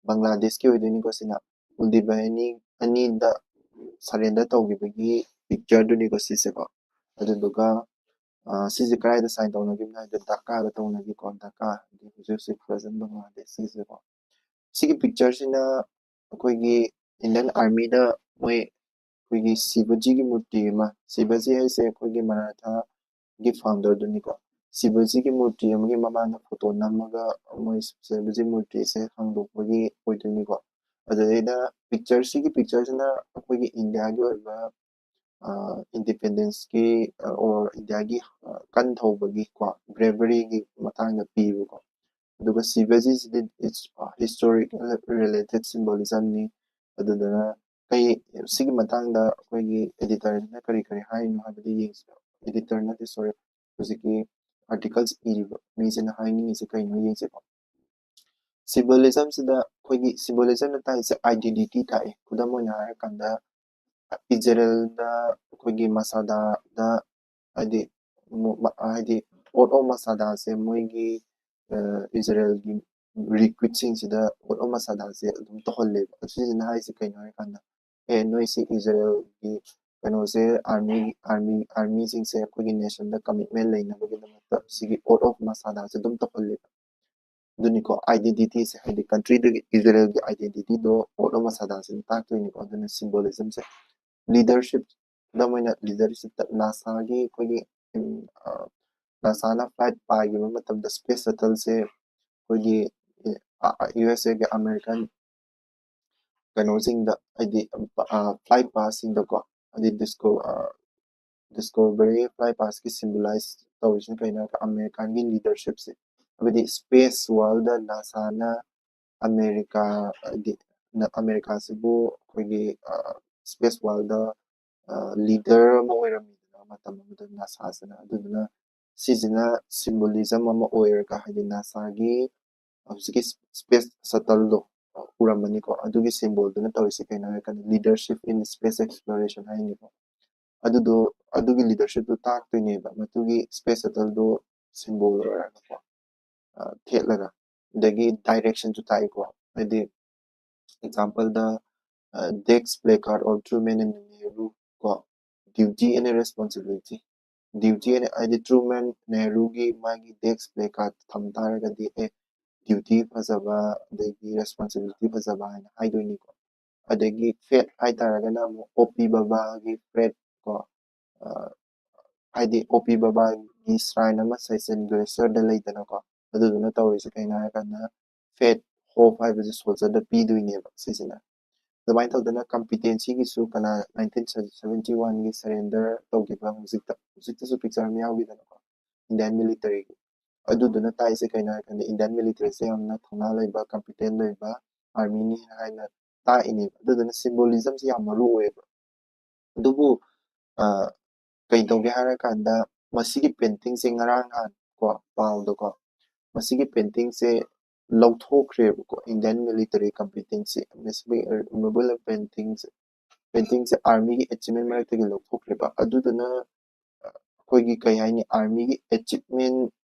ꯕꯪꯒ꯭ꯂꯥꯗꯦꯁꯀꯤ ꯑꯣꯏꯗꯣꯏꯅꯤꯀꯣ ꯁꯤꯅ꯫ ꯃꯨꯜꯗꯤ ꯕꯥꯍꯤꯅꯤ ꯑꯅꯤꯗ ꯁꯔꯦꯟꯗꯔ ꯇꯧꯈꯤꯕꯒꯤ ꯄꯤꯛꯆꯔꯗꯨꯅꯤꯀꯣ ꯁꯤꯁꯦꯀꯣ꯫ ꯑꯗꯨꯗꯨꯒ, ꯑ, ꯁꯤꯁꯦ ꯀꯗꯥꯏꯗ ꯁꯥꯏꯟ ꯇꯧꯅꯈꯤꯕꯅꯣ ꯍꯥꯏꯕꯗ ꯙꯥꯀꯥꯗ ꯇꯧꯅꯈꯤꯀꯣ, ꯙꯥꯀꯥ, ꯍꯥꯏꯗꯤ ꯍꯧꯖꯤꯛ ꯍꯧꯖꯤꯛ ꯄ꯭ꯔꯖꯦꯟ ꯕꯪꯒ꯭ꯂꯥꯗꯦꯁ ꯁꯤꯁꯦꯀꯣ꯫ ꯁꯤꯒꯤ ꯄꯤꯛꯆꯔꯁꯤꯅ ꯑꯩꯈꯣꯏꯒꯤ ꯏꯟꯗꯤꯌꯟ ꯑꯥꯔꯃꯤꯗ ꯃꯣꯏ ꯑꯩꯈꯣꯏꯒꯤ ꯁꯤꯕꯖꯤꯒꯤ ꯃꯨꯔꯇꯤ ꯑꯃ, ꯁꯤꯕꯖꯤ ꯍꯥꯏꯁꯦ ꯑꯩꯈꯣꯏꯒꯤ ꯃꯔꯥꯊꯥꯒꯤ ꯐꯥꯎꯟꯗꯔꯗꯨꯅꯤꯀꯣ꯫ ꯁꯤꯕꯖꯤꯒꯤ ꯃꯨꯔꯇꯤ ꯑꯃꯒꯤ ꯃꯃꯥꯡꯗ ꯐꯣꯇꯣ ꯅꯝꯃꯒ ꯃꯣꯏ ꯁꯤꯕꯖꯤ ꯃꯨꯔꯇꯤꯁꯦ ꯍꯥꯡꯗꯣꯛꯄꯒꯤ ꯑꯣꯏꯗꯣꯏꯅꯤꯀꯣ꯫ ꯑꯗꯨꯗꯩꯗ ꯄꯤꯛꯆꯔꯁꯤꯒꯤ ꯄꯤꯛꯆꯔꯁꯤꯅ ꯑꯩꯈꯣꯏꯒꯤ ꯏꯟꯗꯤꯌꯥꯒꯤ ꯑꯣꯏꯕ ꯏꯟꯗꯤꯄꯦꯟꯗꯦꯟꯁꯀꯤ ꯑꯣꯔ ꯏꯟꯗꯤꯌꯥꯒꯤ ꯀꯟ ꯊꯧꯕꯒꯤ ꯀꯣ ꯕ꯭ꯔꯦꯕꯔꯤꯒꯤ ꯃꯇꯥꯡꯗ ꯄꯤꯕꯀꯣ꯫ ꯑꯗꯨꯒ ꯁꯤꯕꯖꯤꯁꯤꯗꯤ ꯏꯠꯁ ꯍꯤꯁꯇꯣꯔꯤꯀꯦꯜ ꯔꯤꯂꯦꯇꯦꯠ ꯁꯤꯝꯕꯣꯂꯤꯖꯝꯅꯤ꯫ ꯑꯗꯨꯗꯨꯅ ꯀꯩ ꯁꯤꯒꯤ ꯃꯇꯥꯡꯗ ꯑꯩꯈꯣꯏꯒꯤ ꯑꯦꯗꯤꯇꯔꯁꯤꯅ ꯀꯔꯤ ꯀꯔꯤ ꯍꯥꯏꯔꯤꯅꯣ ꯍꯥꯏꯕꯗꯤ ꯌꯦꯡꯁꯤ꯫ ꯑꯦꯗꯤꯇꯔ ꯅꯠꯇꯦ, ꯁꯣꯔꯤ, ꯍꯧꯖꯤꯛꯀꯤ ꯑꯥꯔꯇꯤꯀꯜꯁ ꯏꯔꯤꯕ ꯃꯤꯁꯤꯅ ꯍꯥꯏꯅꯤꯡꯉꯤꯁꯦ ꯀꯩꯅꯣ ꯌꯦꯡꯁꯤꯀꯣ꯫ ꯁꯤꯝꯕꯣꯂꯤꯖꯝꯁꯤꯗ ꯑꯩꯈꯣꯏꯒꯤ ꯁꯤꯝꯕꯣꯂꯤꯖꯝꯅ ꯇꯥꯛꯏꯁꯦ ꯑꯥꯏꯗꯦꯟꯇꯤꯇꯤ ꯇꯥꯛꯑꯦ꯫ ꯈꯨꯗꯝ ꯑꯣꯏꯅ ꯍꯥꯏꯔꯀꯥꯟꯗ ꯏꯖꯔꯦꯜꯗ ꯑꯩꯈꯣꯏꯒꯤ ꯃꯁꯥꯗꯥꯗ ꯍꯥꯏꯗꯤ ꯍꯥꯏꯗꯤ ꯑꯣꯠ ꯑꯣꯐ ꯃꯁꯥꯗꯥꯁꯦ ꯃꯣꯏꯒꯤ ꯏꯖꯔꯦꯜꯒꯤ ꯔꯤꯀ꯭ꯔꯨꯠꯁꯤꯡꯁꯤꯗ ꯑꯣꯠ ꯑꯣꯐ ꯃꯁꯥꯗꯥꯁꯦ ꯑꯗꯨꯝ ꯇꯧꯍꯜꯂꯦꯕ꯫ ꯑꯁꯤꯁꯤꯅ ꯍꯥꯏꯁꯦ ꯀꯩꯅꯣ ꯍꯥꯏꯔꯀꯥꯟꯗ ꯑꯦ ꯅꯣꯏꯁꯤ ꯏꯖꯔꯦꯜꯒꯤ ꯀꯩꯅꯣꯁꯦ ꯑꯥꯔꯃꯤ ꯑꯥꯔꯃꯤ ꯑꯥꯔꯃꯤꯁꯤꯡꯁꯦ ꯑꯩꯈꯣꯏꯒꯤ ꯅꯦꯁꯟꯗ ꯀꯃꯤꯠꯃꯦꯟ ꯂꯩꯅꯕꯒꯤꯗꯃꯛꯇ ꯁꯤꯒꯤ ꯑꯣꯠ ꯑꯣꯐ ꯃꯁꯥꯗꯥꯁꯦ ꯑꯗꯨꯝ ꯇꯧꯍꯜꯂꯦꯕ꯫ ꯑꯗꯨꯅꯤꯀꯣ ꯑꯥꯏꯗꯦꯟꯇꯤꯇꯤꯁꯦ ꯍꯥꯏꯗꯤ ꯀꯟꯇ꯭ꯔꯤꯗꯨꯒꯤ ꯏꯖꯔꯦꯜꯒꯤ ꯑꯥꯏꯗꯦꯟꯇꯤꯇꯤꯗꯣ ꯑꯣꯠ ꯑꯣꯐ ꯃꯁꯥꯗꯥꯁꯤꯅ ꯇꯥꯛꯇꯣꯏꯅꯤꯀꯣ꯫ ꯑꯗꯨꯅ ꯁꯤꯝꯕꯣꯂꯤꯖꯝꯁꯦ ꯂꯤꯗꯔꯁꯤꯞ ꯈꯨꯗꯝ ꯑꯣꯏꯅ ꯂꯤꯗꯔꯁꯤꯞꯇ ꯅꯥꯁꯥꯒꯤ ꯑꯩꯈꯣꯏꯒꯤ ꯅꯥꯁꯥꯅ ꯐ꯭ꯂꯥꯏꯠ ꯄꯥꯏꯈꯤꯕ ꯃꯇꯝꯗ ꯁ꯭ꯄꯦꯁ ꯁꯇꯜꯁꯦ ꯑꯩꯈꯣꯏꯒꯤ ꯌꯨ ꯑꯦꯁ ꯑꯦꯒꯤ ꯑꯃꯦꯔꯤꯀꯟ ꯀꯩꯅꯣꯁꯤꯡꯗ ꯍꯥꯏꯗꯤ ꯐ꯭ꯂꯥꯏꯠ ꯄꯥꯁꯁꯤꯡꯗꯀꯣ ꯍꯥꯏꯗꯤ ꯗꯤꯁꯀꯣ ꯗꯤꯁꯀꯣꯚꯔꯤ ꯐ꯭ꯂꯥꯏꯠ ꯄꯥꯁꯀꯤ ꯁꯤꯝꯕꯣꯂꯥꯏꯁ ꯇꯧꯔꯤꯁꯤꯅ ꯀꯩꯅꯣ ꯍꯥꯏꯔꯒ ꯑꯃꯦꯔꯤꯀꯥꯟꯒꯤ ꯂꯤꯗꯔꯁꯤꯞꯁꯦ ꯍꯥꯏꯕꯗꯤ ꯁ꯭ꯄꯦꯁ ꯋꯥꯔꯜꯗ ꯅꯥꯁꯥꯅ ꯑꯃꯦꯔꯤꯀꯥ ꯍꯥꯏꯗꯤ ꯑꯃꯦꯔꯤꯀꯥꯁꯤꯕꯨ ꯑꯩꯈꯣꯏꯒꯤ ꯁ꯭ꯄꯦꯁ ꯋꯥꯔꯜꯗ ꯂꯤꯗꯔ ꯑꯃ ꯑꯣꯏꯔꯝꯃꯤꯗꯅ ꯃꯇꯝ ꯑꯃꯗ ꯅꯥꯁꯥꯁꯤꯅ꯫ ꯑꯗꯨꯗꯨꯅ ꯁꯤꯁꯤꯅ ꯁꯤꯝꯕꯣꯂꯤꯖꯝ ꯑꯃ ꯑꯣꯏꯔꯒ ꯍꯥꯏꯗꯤ ꯅꯥꯁꯥꯒꯤ ꯍꯧꯖꯤꯛꯀꯤ ꯁ꯭ꯄꯦꯁ ꯁꯇꯜꯗꯣ ꯎꯔꯝꯃꯅꯤꯀꯣ꯫ ꯑꯗꯨꯒꯤ ꯁꯤꯝꯕꯣꯜꯗꯨꯅ ꯇꯧꯔꯤꯁꯦ ꯀꯩꯅꯣ ꯍꯥꯏꯔꯀꯥꯟꯗ ꯂꯤꯗꯔꯁꯤꯞ ꯏꯟ ꯁ꯭ꯄꯦꯁ ꯑꯦꯛꯁꯄ꯭ꯂꯣꯔꯦꯁꯟ ꯍꯥꯏꯅꯤꯀꯣ꯫ ꯑꯗꯨꯗꯣ ꯑꯗꯨꯒꯤ ꯂꯤꯗꯔꯁꯤꯞꯇꯨ ꯇꯥꯛꯇꯣꯏꯅꯦꯕ ꯃꯗꯨꯒꯤ ꯁ꯭ꯄꯦꯁ ꯁꯇꯜꯗꯣ ꯁꯤꯝꯕꯣꯜ ꯑꯣꯏꯔꯒꯀꯣ ꯊꯦꯠꯂꯒ꯫ ꯑꯗꯒꯤ ꯗꯥꯏꯔꯦꯛꯁꯟꯁꯨ ꯇꯥꯛꯏꯀꯣ꯫ ꯍꯥꯏꯗꯤ ꯑꯦꯛꯖꯥꯝꯄꯜꯗ decks play card of Truman and Nehru ꯀꯣ, duty and responsibility. Duty and ꯍꯥꯏꯗꯤ ꯇ꯭ꯔꯨꯃꯦꯟ ꯅꯦꯍꯔꯨꯒꯤ ꯃꯥꯒꯤ ꯗꯦꯛꯁ ꯄ꯭ꯂꯦ ꯀꯥꯔꯠ ꯊꯝ ꯇꯥꯔꯒꯗꯤ ꯑꯦ ꯗ꯭ꯌꯨꯇꯤ ꯐꯖꯕ ꯑꯗꯒꯤ ꯔꯦꯁꯄꯣꯟꯁꯤꯕꯤꯂꯤꯇꯤ ꯐꯖꯕ ꯍꯥꯏꯅ ꯍꯥꯏꯗꯣꯏꯅꯤꯀꯣ꯫ ꯑꯗꯒꯤ ꯐꯦꯠ ꯍꯥꯏꯇꯥꯔꯒꯅ ꯑꯃꯨꯛ ꯑꯣ ꯄꯤ ꯕꯕꯥꯒꯤ ꯐꯦꯠ ꯀꯣ, ꯍꯥꯏꯗꯤ ꯑꯣ ꯄꯤ ꯕꯕꯥꯒꯤ ꯁ꯭ꯔꯥꯏꯟ ꯑꯃ ꯁꯦꯁꯟ ꯒ꯭ꯂꯦꯁꯤꯌꯔꯗ ꯂꯩꯗꯅꯀꯣ꯫ ꯑꯗꯨꯗꯨꯅ ꯇꯧꯔꯤꯁꯦ ꯀꯩꯅꯣ ꯍꯥꯏꯔꯀꯥꯟꯗ ꯐꯦꯠ ꯍꯣꯞ ꯍꯥꯏꯕꯁꯦ ꯁꯣꯜꯖꯔꯗ ꯄꯤꯗꯣꯏꯅꯦꯕ ꯁꯤꯁꯤꯅ꯫ ꯑꯗꯨꯃꯥꯏꯅ ꯇꯧꯗꯅ competencyꯒꯤꯁꯨ ꯀꯅꯥ nineteen seventy oneꯒꯤ surrender ꯇꯧꯈꯤꯕ ꯍꯧꯖꯤꯛꯇ ꯍꯧꯖꯤꯛꯇꯁꯨ picture ꯑꯃ ꯌꯥꯎꯈꯤꯗꯅꯀꯣ, Indian militaryꯒꯤ꯫ ꯑꯗꯨꯗꯨꯅ ꯇꯥꯛꯏꯁꯦ ꯀꯩꯅꯣ ꯍꯥꯏꯔꯀꯥꯟꯗ Indian militaryꯁꯦ ꯌꯥꯝꯅ ꯊꯧꯅꯥ ꯂꯩꯕ, competent ꯂꯩꯕ armyꯅꯤ ꯍꯥꯏꯅ ꯇꯥꯛꯏꯅꯦꯕ꯫ ꯑꯗꯨꯗꯨꯅ symbolismꯁꯦ ꯌꯥꯝ ꯃꯔꯨ ꯑꯣꯏꯌꯦꯕ꯫ ꯑꯗꯨꯕꯨ ꯀꯩ ꯇꯧꯒꯦ ꯍꯥꯏꯔꯀꯥꯟꯗ ꯃꯁꯤꯒꯤ paintingꯁꯦ ꯉꯔꯥꯡ ꯅꯍꯥꯟ ꯀꯣ ꯄꯥꯎꯗꯀꯣ ꯃꯁꯤꯒꯤ paintingꯁꯦ ꯂꯧꯊꯣꯛꯈ꯭ꯔꯦꯕꯀꯣ꯫ Indian military competency, removal of paintingꯁꯦ, paintingꯁꯦ armyꯒꯤ achievement ꯃꯔꯛꯇꯒꯤ ꯂꯧꯊꯣꯛꯈ꯭ꯔꯦꯕ꯫ ꯑꯗꯨꯗꯨꯅ ꯑꯩꯈꯣꯏꯒꯤ ꯀꯩ ꯍꯥꯏꯅꯤ, armyꯒꯤ achievement,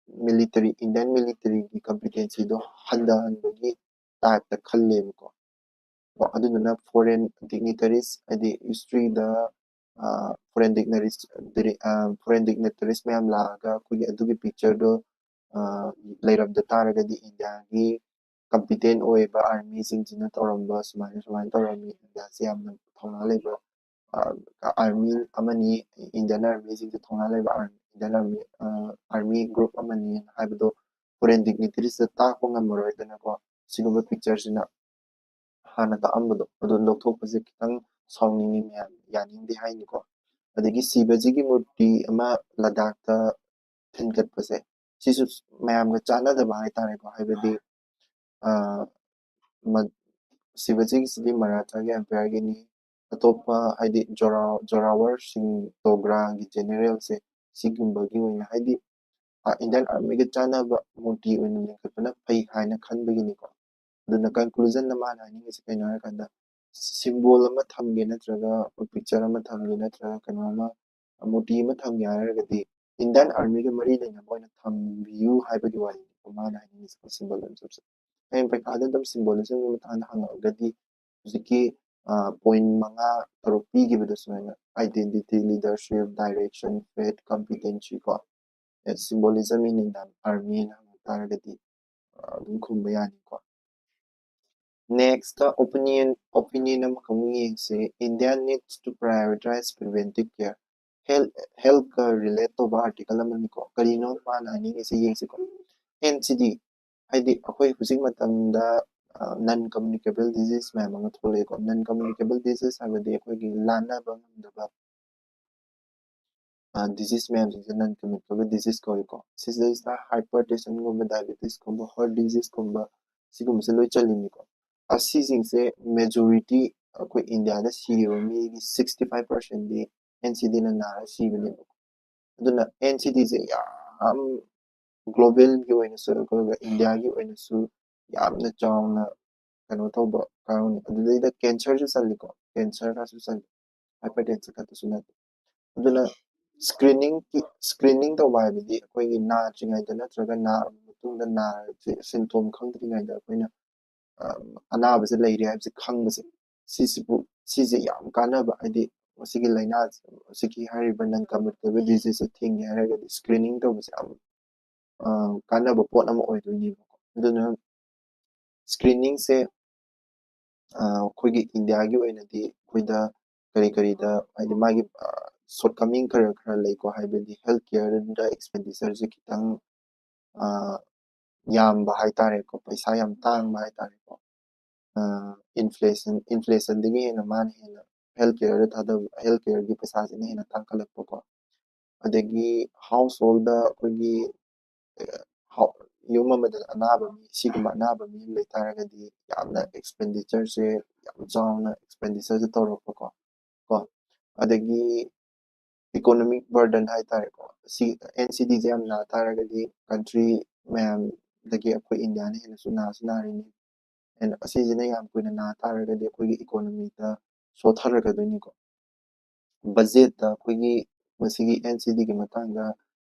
military, Indian militaryꯒꯤ competencyꯗꯣ ꯍꯟꯊꯍꯟꯕꯒꯤ typeꯇ ꯈꯜꯂꯦꯕꯀꯣ꯫ ꯀꯣ ꯑꯗꯨꯗꯨꯅ foreign dignitaries, ꯍꯥꯏꯗꯤ historyꯗ foreign dignitaries, foreign dignitaries ꯃꯌꯥꯝ ꯂꯥꯛꯑꯒ ꯑꯩꯈꯣꯏꯒꯤ ꯑꯗꯨꯒꯤ pictureꯗꯣ ꯂꯩꯔꯝꯗ ꯇꯥꯔꯒꯗꯤ Indiaꯒꯤ competent ꯑꯣꯏꯕ armyꯁꯤꯡꯁꯤꯅ ꯇꯧꯔꯝꯕ ꯁꯨꯃꯥꯏꯅ ꯁꯨꯃꯥꯏꯅ ꯇꯧꯔꯝꯃꯤ, Indiaꯁꯦ ꯌꯥꯝꯅ ꯊꯧꯅꯥ ꯂꯩꯕ army ꯑꯃꯅꯤ, Indian armyꯁꯤꯡꯁꯦ ꯊꯧꯅꯥ ꯂꯩꯕ army, Indian army, army group ꯑꯃꯅꯤ ꯍꯥꯏꯕꯗꯣ foreign dignitariesꯇ ꯇꯥꯛꯄ ꯉꯝꯃꯔꯣꯏꯗꯅꯀꯣ꯫ ꯁꯤꯒꯨꯝꯕ pictureꯁꯤꯅ ꯍꯥꯟꯅ ꯇꯥꯛꯑꯝꯕꯗꯣ ꯑꯗꯨ ꯂꯧꯊꯣꯛꯄꯁꯦ ꯈꯤꯇꯪ ꯁꯥꯎꯅꯤꯡꯉꯤ ꯃꯌꯥꯝ, ꯌꯥꯅꯤꯡꯗꯦ ꯍꯥꯏꯅꯤꯀꯣ꯫ ꯑꯗꯒꯤ ꯁꯤꯕꯖꯤꯒꯤ ꯃꯨꯔꯇꯤ ꯑꯃ ꯂꯗꯥꯛꯇ ꯊꯤꯟꯒꯠꯄꯁꯦ, ꯁꯤꯁꯨ ꯃꯌꯥꯝꯒ ꯆꯥꯟꯅꯗꯕ ꯍꯥꯏꯇꯥꯔꯦꯀꯣ꯫ ꯍꯥꯏꯕꯗꯤ ꯁꯤꯕꯖꯤꯒꯤꯁꯤꯗꯤ ꯃꯔꯥꯊꯥꯒꯤ empireꯒꯤꯅꯤ, ꯑꯇꯣꯞꯄ ꯍꯥꯏꯗꯤ ꯖꯣꯔꯥ ꯖꯣꯔꯥꯋꯔ ꯁꯤꯡ ꯗꯣꯒ꯭ꯔꯥꯒꯤ generalꯁꯦ, ꯁꯤꯒꯨꯝꯕꯒꯤ ꯑꯣꯏꯅ ꯍꯥꯏꯗꯤ Indian armyꯒ ꯆꯥꯟꯅꯕ ꯃꯨꯔꯇꯤ ꯑꯣꯏꯅ ꯂꯤꯡꯈꯠꯄꯅ ꯐꯩ ꯍꯥꯏꯅ ꯈꯟꯕꯒꯤꯅꯤꯀꯣ꯫ ꯑꯗꯨꯅ conclusionꯗ ꯃꯥꯅ ꯍꯥꯏꯅꯤꯡꯉꯤꯁꯦ ꯀꯩꯅꯣ ꯍꯥꯏꯔꯀꯥꯟꯗ symbol ꯑꯃ ꯊꯝꯒꯦ ꯅꯠꯇ꯭ꯔꯒ picture ꯑꯃ ꯊꯝꯒꯦ ꯅꯠꯇ꯭ꯔꯒ ꯀꯩꯅꯣ ꯑꯃ ꯃꯨꯔꯇꯤ ꯑꯃ ꯊꯝꯒꯦ ꯍꯥꯏꯔꯒꯗꯤ Indian armyꯒ ꯃꯔꯤ ꯂꯩꯅꯕ ꯑꯣꯏꯅ ꯊꯝꯕꯤꯌꯨ ꯍꯥꯏꯕꯒꯤ ꯋꯥꯔꯤꯅꯤꯀꯣ ꯃꯥꯅ ꯍꯥꯏꯅꯤꯡꯉꯤꯁꯦ symbolismꯁꯦ꯫ ꯍꯌꯦꯡ ꯄꯩꯈꯥꯗ ꯑꯗꯨꯝ symbolismꯒꯤ ꯃꯇꯥꯡꯗ ꯍꯪꯉꯛꯑꯒꯗꯤ ꯍꯧꯖꯤꯛꯀꯤ point ꯃꯉꯥ ꯇꯔꯨꯛ ꯄꯤꯈꯤꯕꯗꯣ ꯁꯨꯃꯥꯏꯅ identity, leadership, direction, faith, competency ꯀꯣ, symbolism in Indian army ꯍꯥꯏꯅ ꯍꯪꯉꯛ ꯇꯥꯔꯒꯗꯤ ꯑꯗꯨꯝ ꯈꯨꯝꯕ ꯌꯥꯅꯤꯀꯣ꯫ Next opinion opinion ꯑꯃꯈꯛ ꯑꯃꯨꯛ ꯌꯦꯡꯁꯦ꯫ India needs to prioritize preventive care. Health healthꯀ relate ꯇꯧꯕ article ꯑꯃꯅꯤꯀꯣ꯫ ꯀꯔꯤꯅꯣ ꯃꯥꯅ ꯍꯥꯏꯅꯤꯡꯉꯤꯁꯦ ꯌꯦꯡꯁꯤꯀꯣ꯫ Healthꯁꯤꯗꯤ ꯍꯥꯏꯗꯤ ꯑꯩꯈꯣꯏ ꯍꯧꯖꯤꯛ ꯃꯇꯝꯗ non communicable disease ꯃꯌꯥꯝ ꯑꯃ ꯊꯣꯛꯂꯛꯑꯦꯀꯣ꯫ Non communicable disease ꯍꯥꯏꯕꯗꯤ ꯑꯩꯈꯣꯏꯒꯤ ꯂꯥꯟꯅꯕ ꯉꯝꯗꯕ disease ꯃꯌꯥꯝꯁꯤꯡꯁꯦ non communicable disease ꯀꯧꯏꯀꯣ꯫ ꯁꯤꯗꯩꯁꯤꯗ hypertensionꯒꯨꯝꯕ, diabetesꯀꯨꯝꯕ, heart diseaseꯀꯨꯝꯕ, ꯁꯤꯒꯨꯝꯕꯁꯦ ꯂꯣꯏ ꯆꯜꯂꯤꯅꯤꯀꯣ꯫ ꯑꯁꯤꯁꯤꯡꯁꯦ majority ꯑꯩꯈꯣꯏ ꯏꯟꯗꯤꯌꯥꯗ ꯁꯤꯔꯤꯕ ꯃꯤꯒꯤ sixty five percentꯗꯤ NCDꯅ ꯅꯥꯔ ꯁꯤꯕꯅꯦꯕꯀꯣ꯫ ꯑꯗꯨꯅ NCDꯁꯦ ꯌꯥꯝ globalꯒꯤ ꯑꯣꯏꯅꯁꯨ, ꯑꯩꯈꯣꯏꯒ ꯏꯟꯗꯤꯌꯥꯒꯤ ꯑꯣꯏꯅꯁꯨ ꯌꯥꯝꯅ ꯆꯥꯎꯅ ꯀꯩꯅꯣ ꯇꯧꯕ ꯀꯥꯡꯂꯨꯞꯅꯤ꯫ ꯑꯗꯨꯗꯩꯗ cancerꯁꯨ ꯆꯜꯂꯤꯀꯣ꯫ Cancerꯒꯁꯨ ꯆꯜꯂꯤ, hypertension ꯈꯛꯇꯁꯨ ꯅꯠꯇꯦ꯫ ꯑꯗꯨꯅ screeningꯒꯤ screening ꯇꯧꯕ ꯍꯥꯏꯕꯗꯤ ꯑꯩꯈꯣꯏꯒꯤ ꯅꯥꯗ꯭ꯔꯤꯉꯩꯗ ꯅꯠꯇ꯭ꯔꯒ ꯅꯥꯔꯕ ꯃꯇꯨꯡꯗ ꯅꯥꯔꯤꯕꯁꯦ symptom ꯈꯪꯗ꯭ꯔꯤꯉꯩꯗ ꯑꯩꯈꯣꯏꯅ ꯑꯅꯥꯕꯁꯦ ꯂꯩꯔꯦ ꯍꯥꯏꯕꯁꯦ ꯈꯪꯕꯁꯦ, ꯁꯤꯁꯤꯕꯨ ꯁꯤꯁꯦ ꯌꯥꯝ ꯀꯥꯟꯅꯕ, ꯍꯥꯏꯗꯤ ꯃꯁꯤꯒꯤ ꯂꯥꯏꯅꯥ, ꯃꯁꯤꯒꯤ ꯍꯥꯏꯔꯤꯕ non communicable diseaseꯁꯦ ꯊꯤꯡꯒꯦ ꯍꯥꯏꯔꯒꯗꯤ screening ꯇꯧꯕꯁꯦ ꯌꯥꯝ ꯀꯥꯟꯅꯕ ꯄꯣꯠ ꯑꯃ ꯑꯣꯏꯗꯣꯏꯅꯦꯕꯀꯣ꯫ ꯑꯗꯨꯅ screeningꯁꯦ ꯑꯩꯈꯣꯏꯒꯤ ꯏꯟꯗꯤꯌꯥꯒꯤ ꯑꯣꯏꯅꯗꯤ ꯑꯩꯈꯣꯏꯗ ꯀꯔꯤ ꯀꯔꯤꯗ, ꯍꯥꯏꯗꯤ ꯃꯥꯒꯤ shortcoming ꯈꯔ ꯈꯔ ꯂꯩꯀꯣ, ꯍꯥꯏꯕꯗꯤ health careꯗ expenditureꯁꯦ ꯈꯤꯇꯪ ꯌꯥꯝꯕ ꯍꯥꯏꯇꯥꯔꯦꯀꯣ, ꯄꯩꯁꯥ ꯌꯥꯝ ꯇꯥꯡꯕ ꯍꯥꯏꯇꯥꯔꯦꯀꯣ꯫ Inflation, inflationꯗꯒꯤ ꯍꯦꯟꯅ ꯃꯥꯅ ꯍꯦꯟꯅ health careꯗ ꯊꯥꯗꯕ, health careꯒꯤ ꯄꯩꯁꯥꯁꯤꯅ ꯍꯦꯟꯅ ꯇꯥꯡꯈꯠꯂꯛꯄꯀꯣ꯫ ꯑꯗꯒꯤ householdꯗ ꯑꯩꯈꯣꯏꯒꯤ ꯌꯨꯝ ꯑꯃꯗ ꯑꯅꯥꯕ ꯃꯤ, ꯁꯤꯒꯨꯝꯕ ꯑꯅꯥꯕ ꯃꯤ ꯑꯃ ꯂꯩꯇꯥꯔꯒꯗꯤ ꯌꯥꯝꯅ expenditureꯁꯦ, ꯌꯥꯝ ꯆꯥꯎꯅ expenditureꯁꯦ ꯇꯧꯔꯛꯄꯀꯣ꯫ ꯀꯣ ꯑꯗꯒꯤ economic burden ꯍꯥꯏꯇꯥꯔꯦꯀꯣ, ꯁꯤ NCDꯁꯦ ꯌꯥꯝ ꯅꯥ ꯇꯥꯔꯒꯗꯤ country ꯃꯌꯥꯝꯗꯒꯤ ꯑꯩꯈꯣꯏ ꯏꯟꯗꯤꯌꯥꯅ ꯍꯦꯟꯅꯁꯨ ꯅꯥꯁꯨ ꯅꯥꯔꯤꯅꯤ꯫ And ꯑꯁꯤꯁꯤꯅ ꯌꯥꯝ ꯀꯨꯏꯅ ꯅꯥ ꯇꯥꯔꯒꯗꯤ ꯑꯩꯈꯣꯏꯒꯤ economyꯗ ꯁꯣꯠꯊꯔꯛꯀꯗꯣꯏꯅꯤꯀꯣ꯫ Budgetꯇ ꯑꯩꯈꯣꯏꯒꯤ ꯃꯁꯤꯒꯤ NCDꯒꯤ ꯃꯇꯥꯡꯗ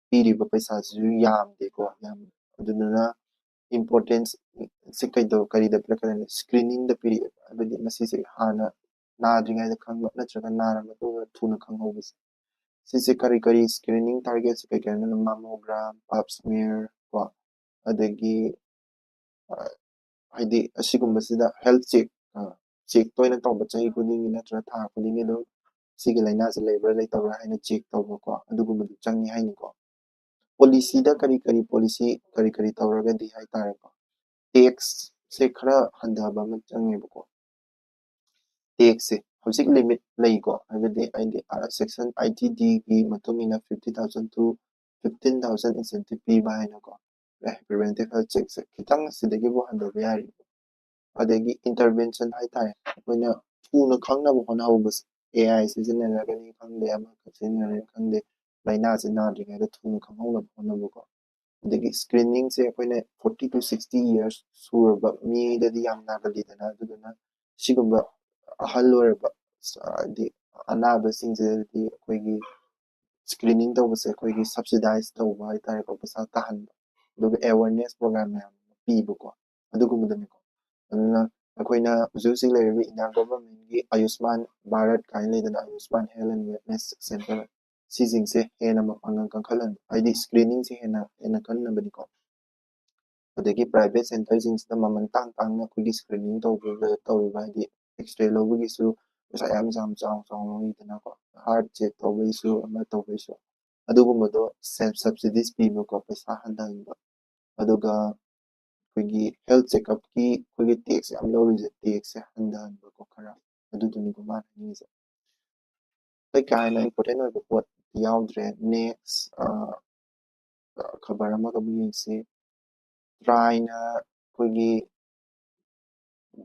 ꯄꯤꯔꯤꯕ ꯄꯩꯁꯥꯁꯤꯁꯨ ꯌꯥꯝꯗꯦꯀꯣ꯫ ꯌꯥꯝ, ꯑꯗꯨꯗꯨꯅ importanceꯁꯦ ꯀꯩꯗꯧ ꯀꯔꯤꯗ ꯄꯤꯔꯛꯀꯗꯣꯏꯅꯣ? Screeningꯗ ꯄꯤꯔꯛꯑꯦꯕ꯫ ꯍꯥꯏꯕꯗꯤ ꯃꯁꯤꯁꯦ ꯍꯥꯟꯅ ꯅꯥꯗ꯭ꯔꯤꯉꯩꯗ ꯈꯪꯕ ꯅꯠꯇ꯭ꯔꯒ ꯅꯥꯔ ꯃꯇꯨꯡꯗ ꯊꯨꯅ ꯈꯪꯍꯧꯕꯁꯦ꯫ ꯁꯤꯁꯦ ꯀꯔꯤ ꯀꯔꯤ screening targetꯁꯦ ꯀꯩ ꯀꯩꯅꯣ? Mammogram, Pap smear ꯀꯣ, ꯑꯗꯒꯤ ꯍꯥꯏꯗꯤ ꯑꯁꯤꯒꯨꯝꯕꯁꯤꯗ health check, check ꯇꯣꯏꯅ ꯇꯧꯕ, ꯆꯍꯤ ꯈꯨꯗꯤꯡꯒꯤ ꯅꯠꯇ꯭ꯔꯒ ꯊꯥ ꯈꯨꯗꯤꯡꯒꯤ ꯑꯗꯨꯝ ꯁꯤꯒꯤ ꯂꯥꯏꯅꯥꯁꯦ ꯂꯩꯕ꯭ꯔꯥ ꯂꯩꯇꯕ꯭ꯔꯥ ꯍꯥꯏꯅ check ꯇꯧꯕꯀꯣ, ꯑꯗꯨꯒꯨꯝꯕꯗꯨ ꯆꯪꯉꯤ ꯍꯥꯏꯅꯤꯀꯣ꯫ Policyꯗ ꯀꯔꯤ ꯀꯔꯤ policy ꯀꯔꯤ ꯀꯔꯤ ꯇꯧꯔꯒꯗꯤ ꯍꯥꯏꯇꯥꯔꯦꯀꯣ, tax ꯁꯦ ꯈꯔ ꯍꯟꯊꯕ ꯑꯃ ꯆꯪꯉꯦꯕꯀꯣ꯫ ꯇꯦꯛꯁꯁꯦ ꯍꯧꯖꯤꯛ ꯂꯤꯃꯤꯠ ꯂꯩꯀꯣ, ꯍꯥꯏꯕꯗꯤ ꯑꯩꯗꯤ ꯁꯦꯛꯁꯟ ꯑꯥꯏꯠꯇꯤ ꯗꯤꯒꯤ ꯃꯇꯨꯡ ꯏꯟꯅ fifty thousand to fifteen thousand incentive ꯄꯤꯕ ꯍꯥꯏꯅꯀꯣ꯫ Preventive health checkꯁꯦ ꯈꯤꯇꯪ ꯁꯤꯗꯒꯤꯕꯨ ꯍꯟꯊꯕ ꯌꯥꯔꯤ꯫ ꯑꯗꯒꯤ intervention ꯍꯥꯏꯇꯥꯔꯦ, ꯑꯩꯈꯣꯏꯅ ꯊꯨꯅ ꯈꯪꯅꯕ ꯍꯣꯠꯅꯍꯧꯕꯁꯦ, ꯑꯦ ꯑꯥꯏ ꯁꯤꯖꯤꯟꯅꯔꯒꯅꯤ ꯈꯪꯗꯦ, ꯑꯃꯈꯛ ꯁꯤꯖꯤꯟꯅꯔꯒꯅꯤ ꯈꯪꯗꯦ, ꯂꯥꯏꯅꯥꯁꯦ ꯅꯥꯗ꯭ꯔꯤꯉꯩꯗ ꯊꯨꯅ ꯈꯪꯍꯧꯅꯕ ꯍꯣꯠꯅꯕꯀꯣ꯫ ꯑꯗꯒꯤ screeningꯁꯦ ꯑꯩꯈꯣꯏꯅ forty to sixty years ꯁꯨꯔꯕ ꯃꯤꯗꯗꯤ ꯌꯥꯝ ꯅꯥꯒꯜꯂꯤꯗꯅ, ꯑꯗꯨꯗꯨꯅ ꯁꯤꯒꯨꯝꯕ ꯑꯍꯜ ꯑꯣꯏꯔꯕ, ꯍꯥꯏꯗꯤ ꯑꯅꯥꯕꯁꯤꯡꯁꯤꯗꯗꯤ ꯑꯩꯈꯣꯏꯒꯤ screening ꯇꯧꯕꯁꯦ ꯑꯩꯈꯣꯏꯒꯤ subsidize ꯇꯧꯕ ꯍꯥꯏꯇꯥꯔꯦꯀꯣ, ꯄꯩꯁꯥ ꯇꯥꯍꯟꯕ, ꯑꯗꯨꯒ awareness program ꯃꯌꯥꯝ ꯑꯃ ꯄꯤꯕꯀꯣ, ꯑꯗꯨꯒꯨꯝꯕꯗꯅꯤꯀꯣ꯫ ꯑꯗꯨꯅ ꯑꯩꯈꯣꯏꯅ ꯍꯧꯖꯤꯛ ꯍꯧꯖꯤꯛ ꯂꯩꯔꯤꯕ India governmentꯀꯤ ꯑꯌꯨꯁꯃꯥꯟ ꯚꯥꯔꯠ ꯀꯥꯏꯅ ꯂꯩꯗꯅ, ꯑꯌꯨꯁꯃꯥꯟ health and wellness center, ꯁꯤꯁꯤꯡꯁꯦ ꯍꯦꯟꯅ ꯃꯄꯥꯡꯒꯜ ꯀꯟꯈꯠꯍꯟꯕ, ꯍꯥꯏꯗꯤ screeningꯁꯦ ꯍꯦꯟꯅ ꯍꯦꯟꯅ ꯀꯟꯅꯕꯅꯤꯀꯣ꯫ ꯑꯗꯒꯤ private centerꯁꯤꯡꯁꯤꯗ ꯃꯃꯜ ꯇꯥꯡ ꯇꯥꯡꯅ ꯑꯩꯈꯣꯏꯒꯤ screening ꯇꯧꯕ ꯇꯧꯔꯤꯕ, ꯍꯥꯏꯗꯤ X-ray ꯂꯧꯕꯒꯤꯁꯨ ꯄꯩꯁꯥ ꯌꯥꯝ ꯌꯥꯝ ꯆꯥꯎ ꯆꯥꯎ ꯂꯧꯏꯗꯅꯀꯣ, heart check ꯇꯧꯕꯒꯤꯁꯨ, ꯑꯃ ꯇꯧꯕꯒꯤꯁꯨ, ꯑꯗꯨꯒꯨꯝꯕꯗꯣ subsidies ꯄꯤꯕꯀꯣ, ꯄꯩꯁꯥ ꯍꯟꯊꯍꯟꯕ꯫ ꯑꯗꯨꯒ ꯑꯩꯈꯣꯏꯒꯤ health checkupꯀꯤ ꯑꯩꯈꯣꯏꯒꯤ tax ꯌꯥꯝ ꯂꯧꯔꯤꯁꯦ, taxꯁꯦ ꯍꯟꯊꯍꯟꯕꯀꯣ ꯈꯔ, ꯑꯗꯨꯗꯨꯅꯤꯀꯣ ꯃꯥꯅ ꯍꯥꯏꯅꯤꯡꯉꯤꯁꯦ꯫ ꯑꯇꯩ ꯀꯥ ꯍꯦꯟꯅ important ꯑꯣꯏꯕ ꯄꯣꯠ ꯌꯥꯎꯗ꯭ꯔꯦ꯫ Next, ꯑ, ꯈꯕꯔ ꯑꯃꯒ ꯑꯃꯨꯛ ꯌꯦꯡꯁꯤ꯫ TRAIꯅ ꯑꯩꯈꯣꯏꯒꯤ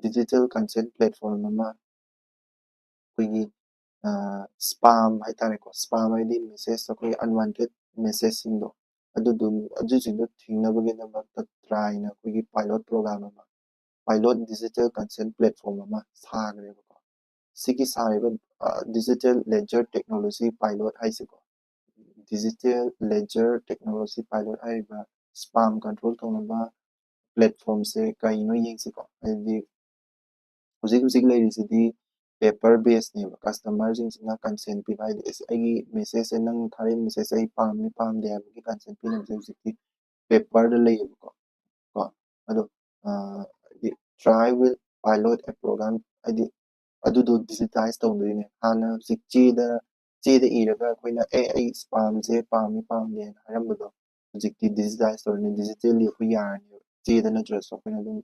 digital consent platform ꯑꯃ, ꯑꯩꯈꯣꯏꯒꯤ, ꯑ, spam ꯍꯥꯏꯇꯥꯔꯦꯀꯣ, spam ꯍꯥꯏꯗꯤ message, ꯑꯩꯈꯣꯏꯒꯤ unwanted messageꯁꯤꯡꯗꯣ, ꯑꯗꯨꯗꯨ, ꯑꯗꯨꯁꯤꯡꯗꯣ ꯊꯤꯡꯅꯕꯒꯤꯗꯃꯛꯇ TRAIꯅ ꯑꯩꯈꯣꯏꯒꯤ pilot program ꯑꯃ, pilot digital consent platform ꯑꯃ ꯁꯥꯈ꯭ꯔꯦꯕꯀꯣ꯫ ꯁꯤꯒꯤ ꯁꯥꯔꯤꯕ, ꯑ, digital ledger technology pilot ꯍꯥꯏꯁꯦꯀꯣ, digital ledger technology pilot ꯍꯥꯏꯔꯤꯕ spam control ꯇꯧꯅꯕ platformꯁꯦ ꯀꯩꯅꯣ ꯌꯦꯡꯁꯤꯀꯣ꯫ ꯍꯥꯏꯗꯤ ꯍꯧꯖꯤꯛ ꯍꯧꯖꯤꯛ ꯂꯩꯔꯤꯁꯤꯗꯤ paper basedꯅꯦꯕ꯫ Customerꯁꯤꯡꯁꯤꯅ consent ꯄꯤꯕ ꯍꯥꯏꯗꯤ, "ꯑꯁ, ꯑꯩꯒꯤ messageꯁꯦ, ꯅꯪ ꯊꯥꯔꯛꯏ messageꯁꯦ ꯑꯩ ꯄꯥꯝꯃꯤ ꯄꯥꯝꯗꯦ" ꯍꯥꯏꯕꯒꯤ consent ꯄꯤꯅꯕꯁꯦ ꯍꯧꯖꯤꯛꯇꯤ paperꯗ ꯂꯩꯌꯦꯕꯀꯣ꯫ ꯀꯣ, ꯑꯗꯣ, ꯑ, ꯍꯥꯏꯗꯤ TRAI will pilot a program, ꯍꯥꯏꯗꯤ ꯑꯗꯨꯗꯣ digitize ꯇꯧꯗꯣꯏꯅꯦ꯫ ꯍꯥꯟꯅ ꯍꯧꯖꯤꯛ ꯆꯦꯗ, ꯆꯦꯗ ꯏꯔꯒ ꯑꯩꯈꯣꯏꯅ, "ꯑꯦ, ꯑꯩ spamꯁꯦ ꯄꯥꯝꯃꯤ ꯄꯥꯝꯗꯦꯅ" ꯍꯥꯏꯔꯝꯕꯗꯣ, ꯍꯧꯖꯤꯛꯇꯤ digitize ꯇꯧꯔꯅꯤ, digitally ꯑꯩꯈꯣꯏ ꯌꯥꯔꯅꯦꯕ꯫ ꯆꯦꯗ ꯅꯠꯇ꯭ꯔꯁꯨ ꯑꯩꯈꯣꯏꯅ ꯑꯗꯨꯝ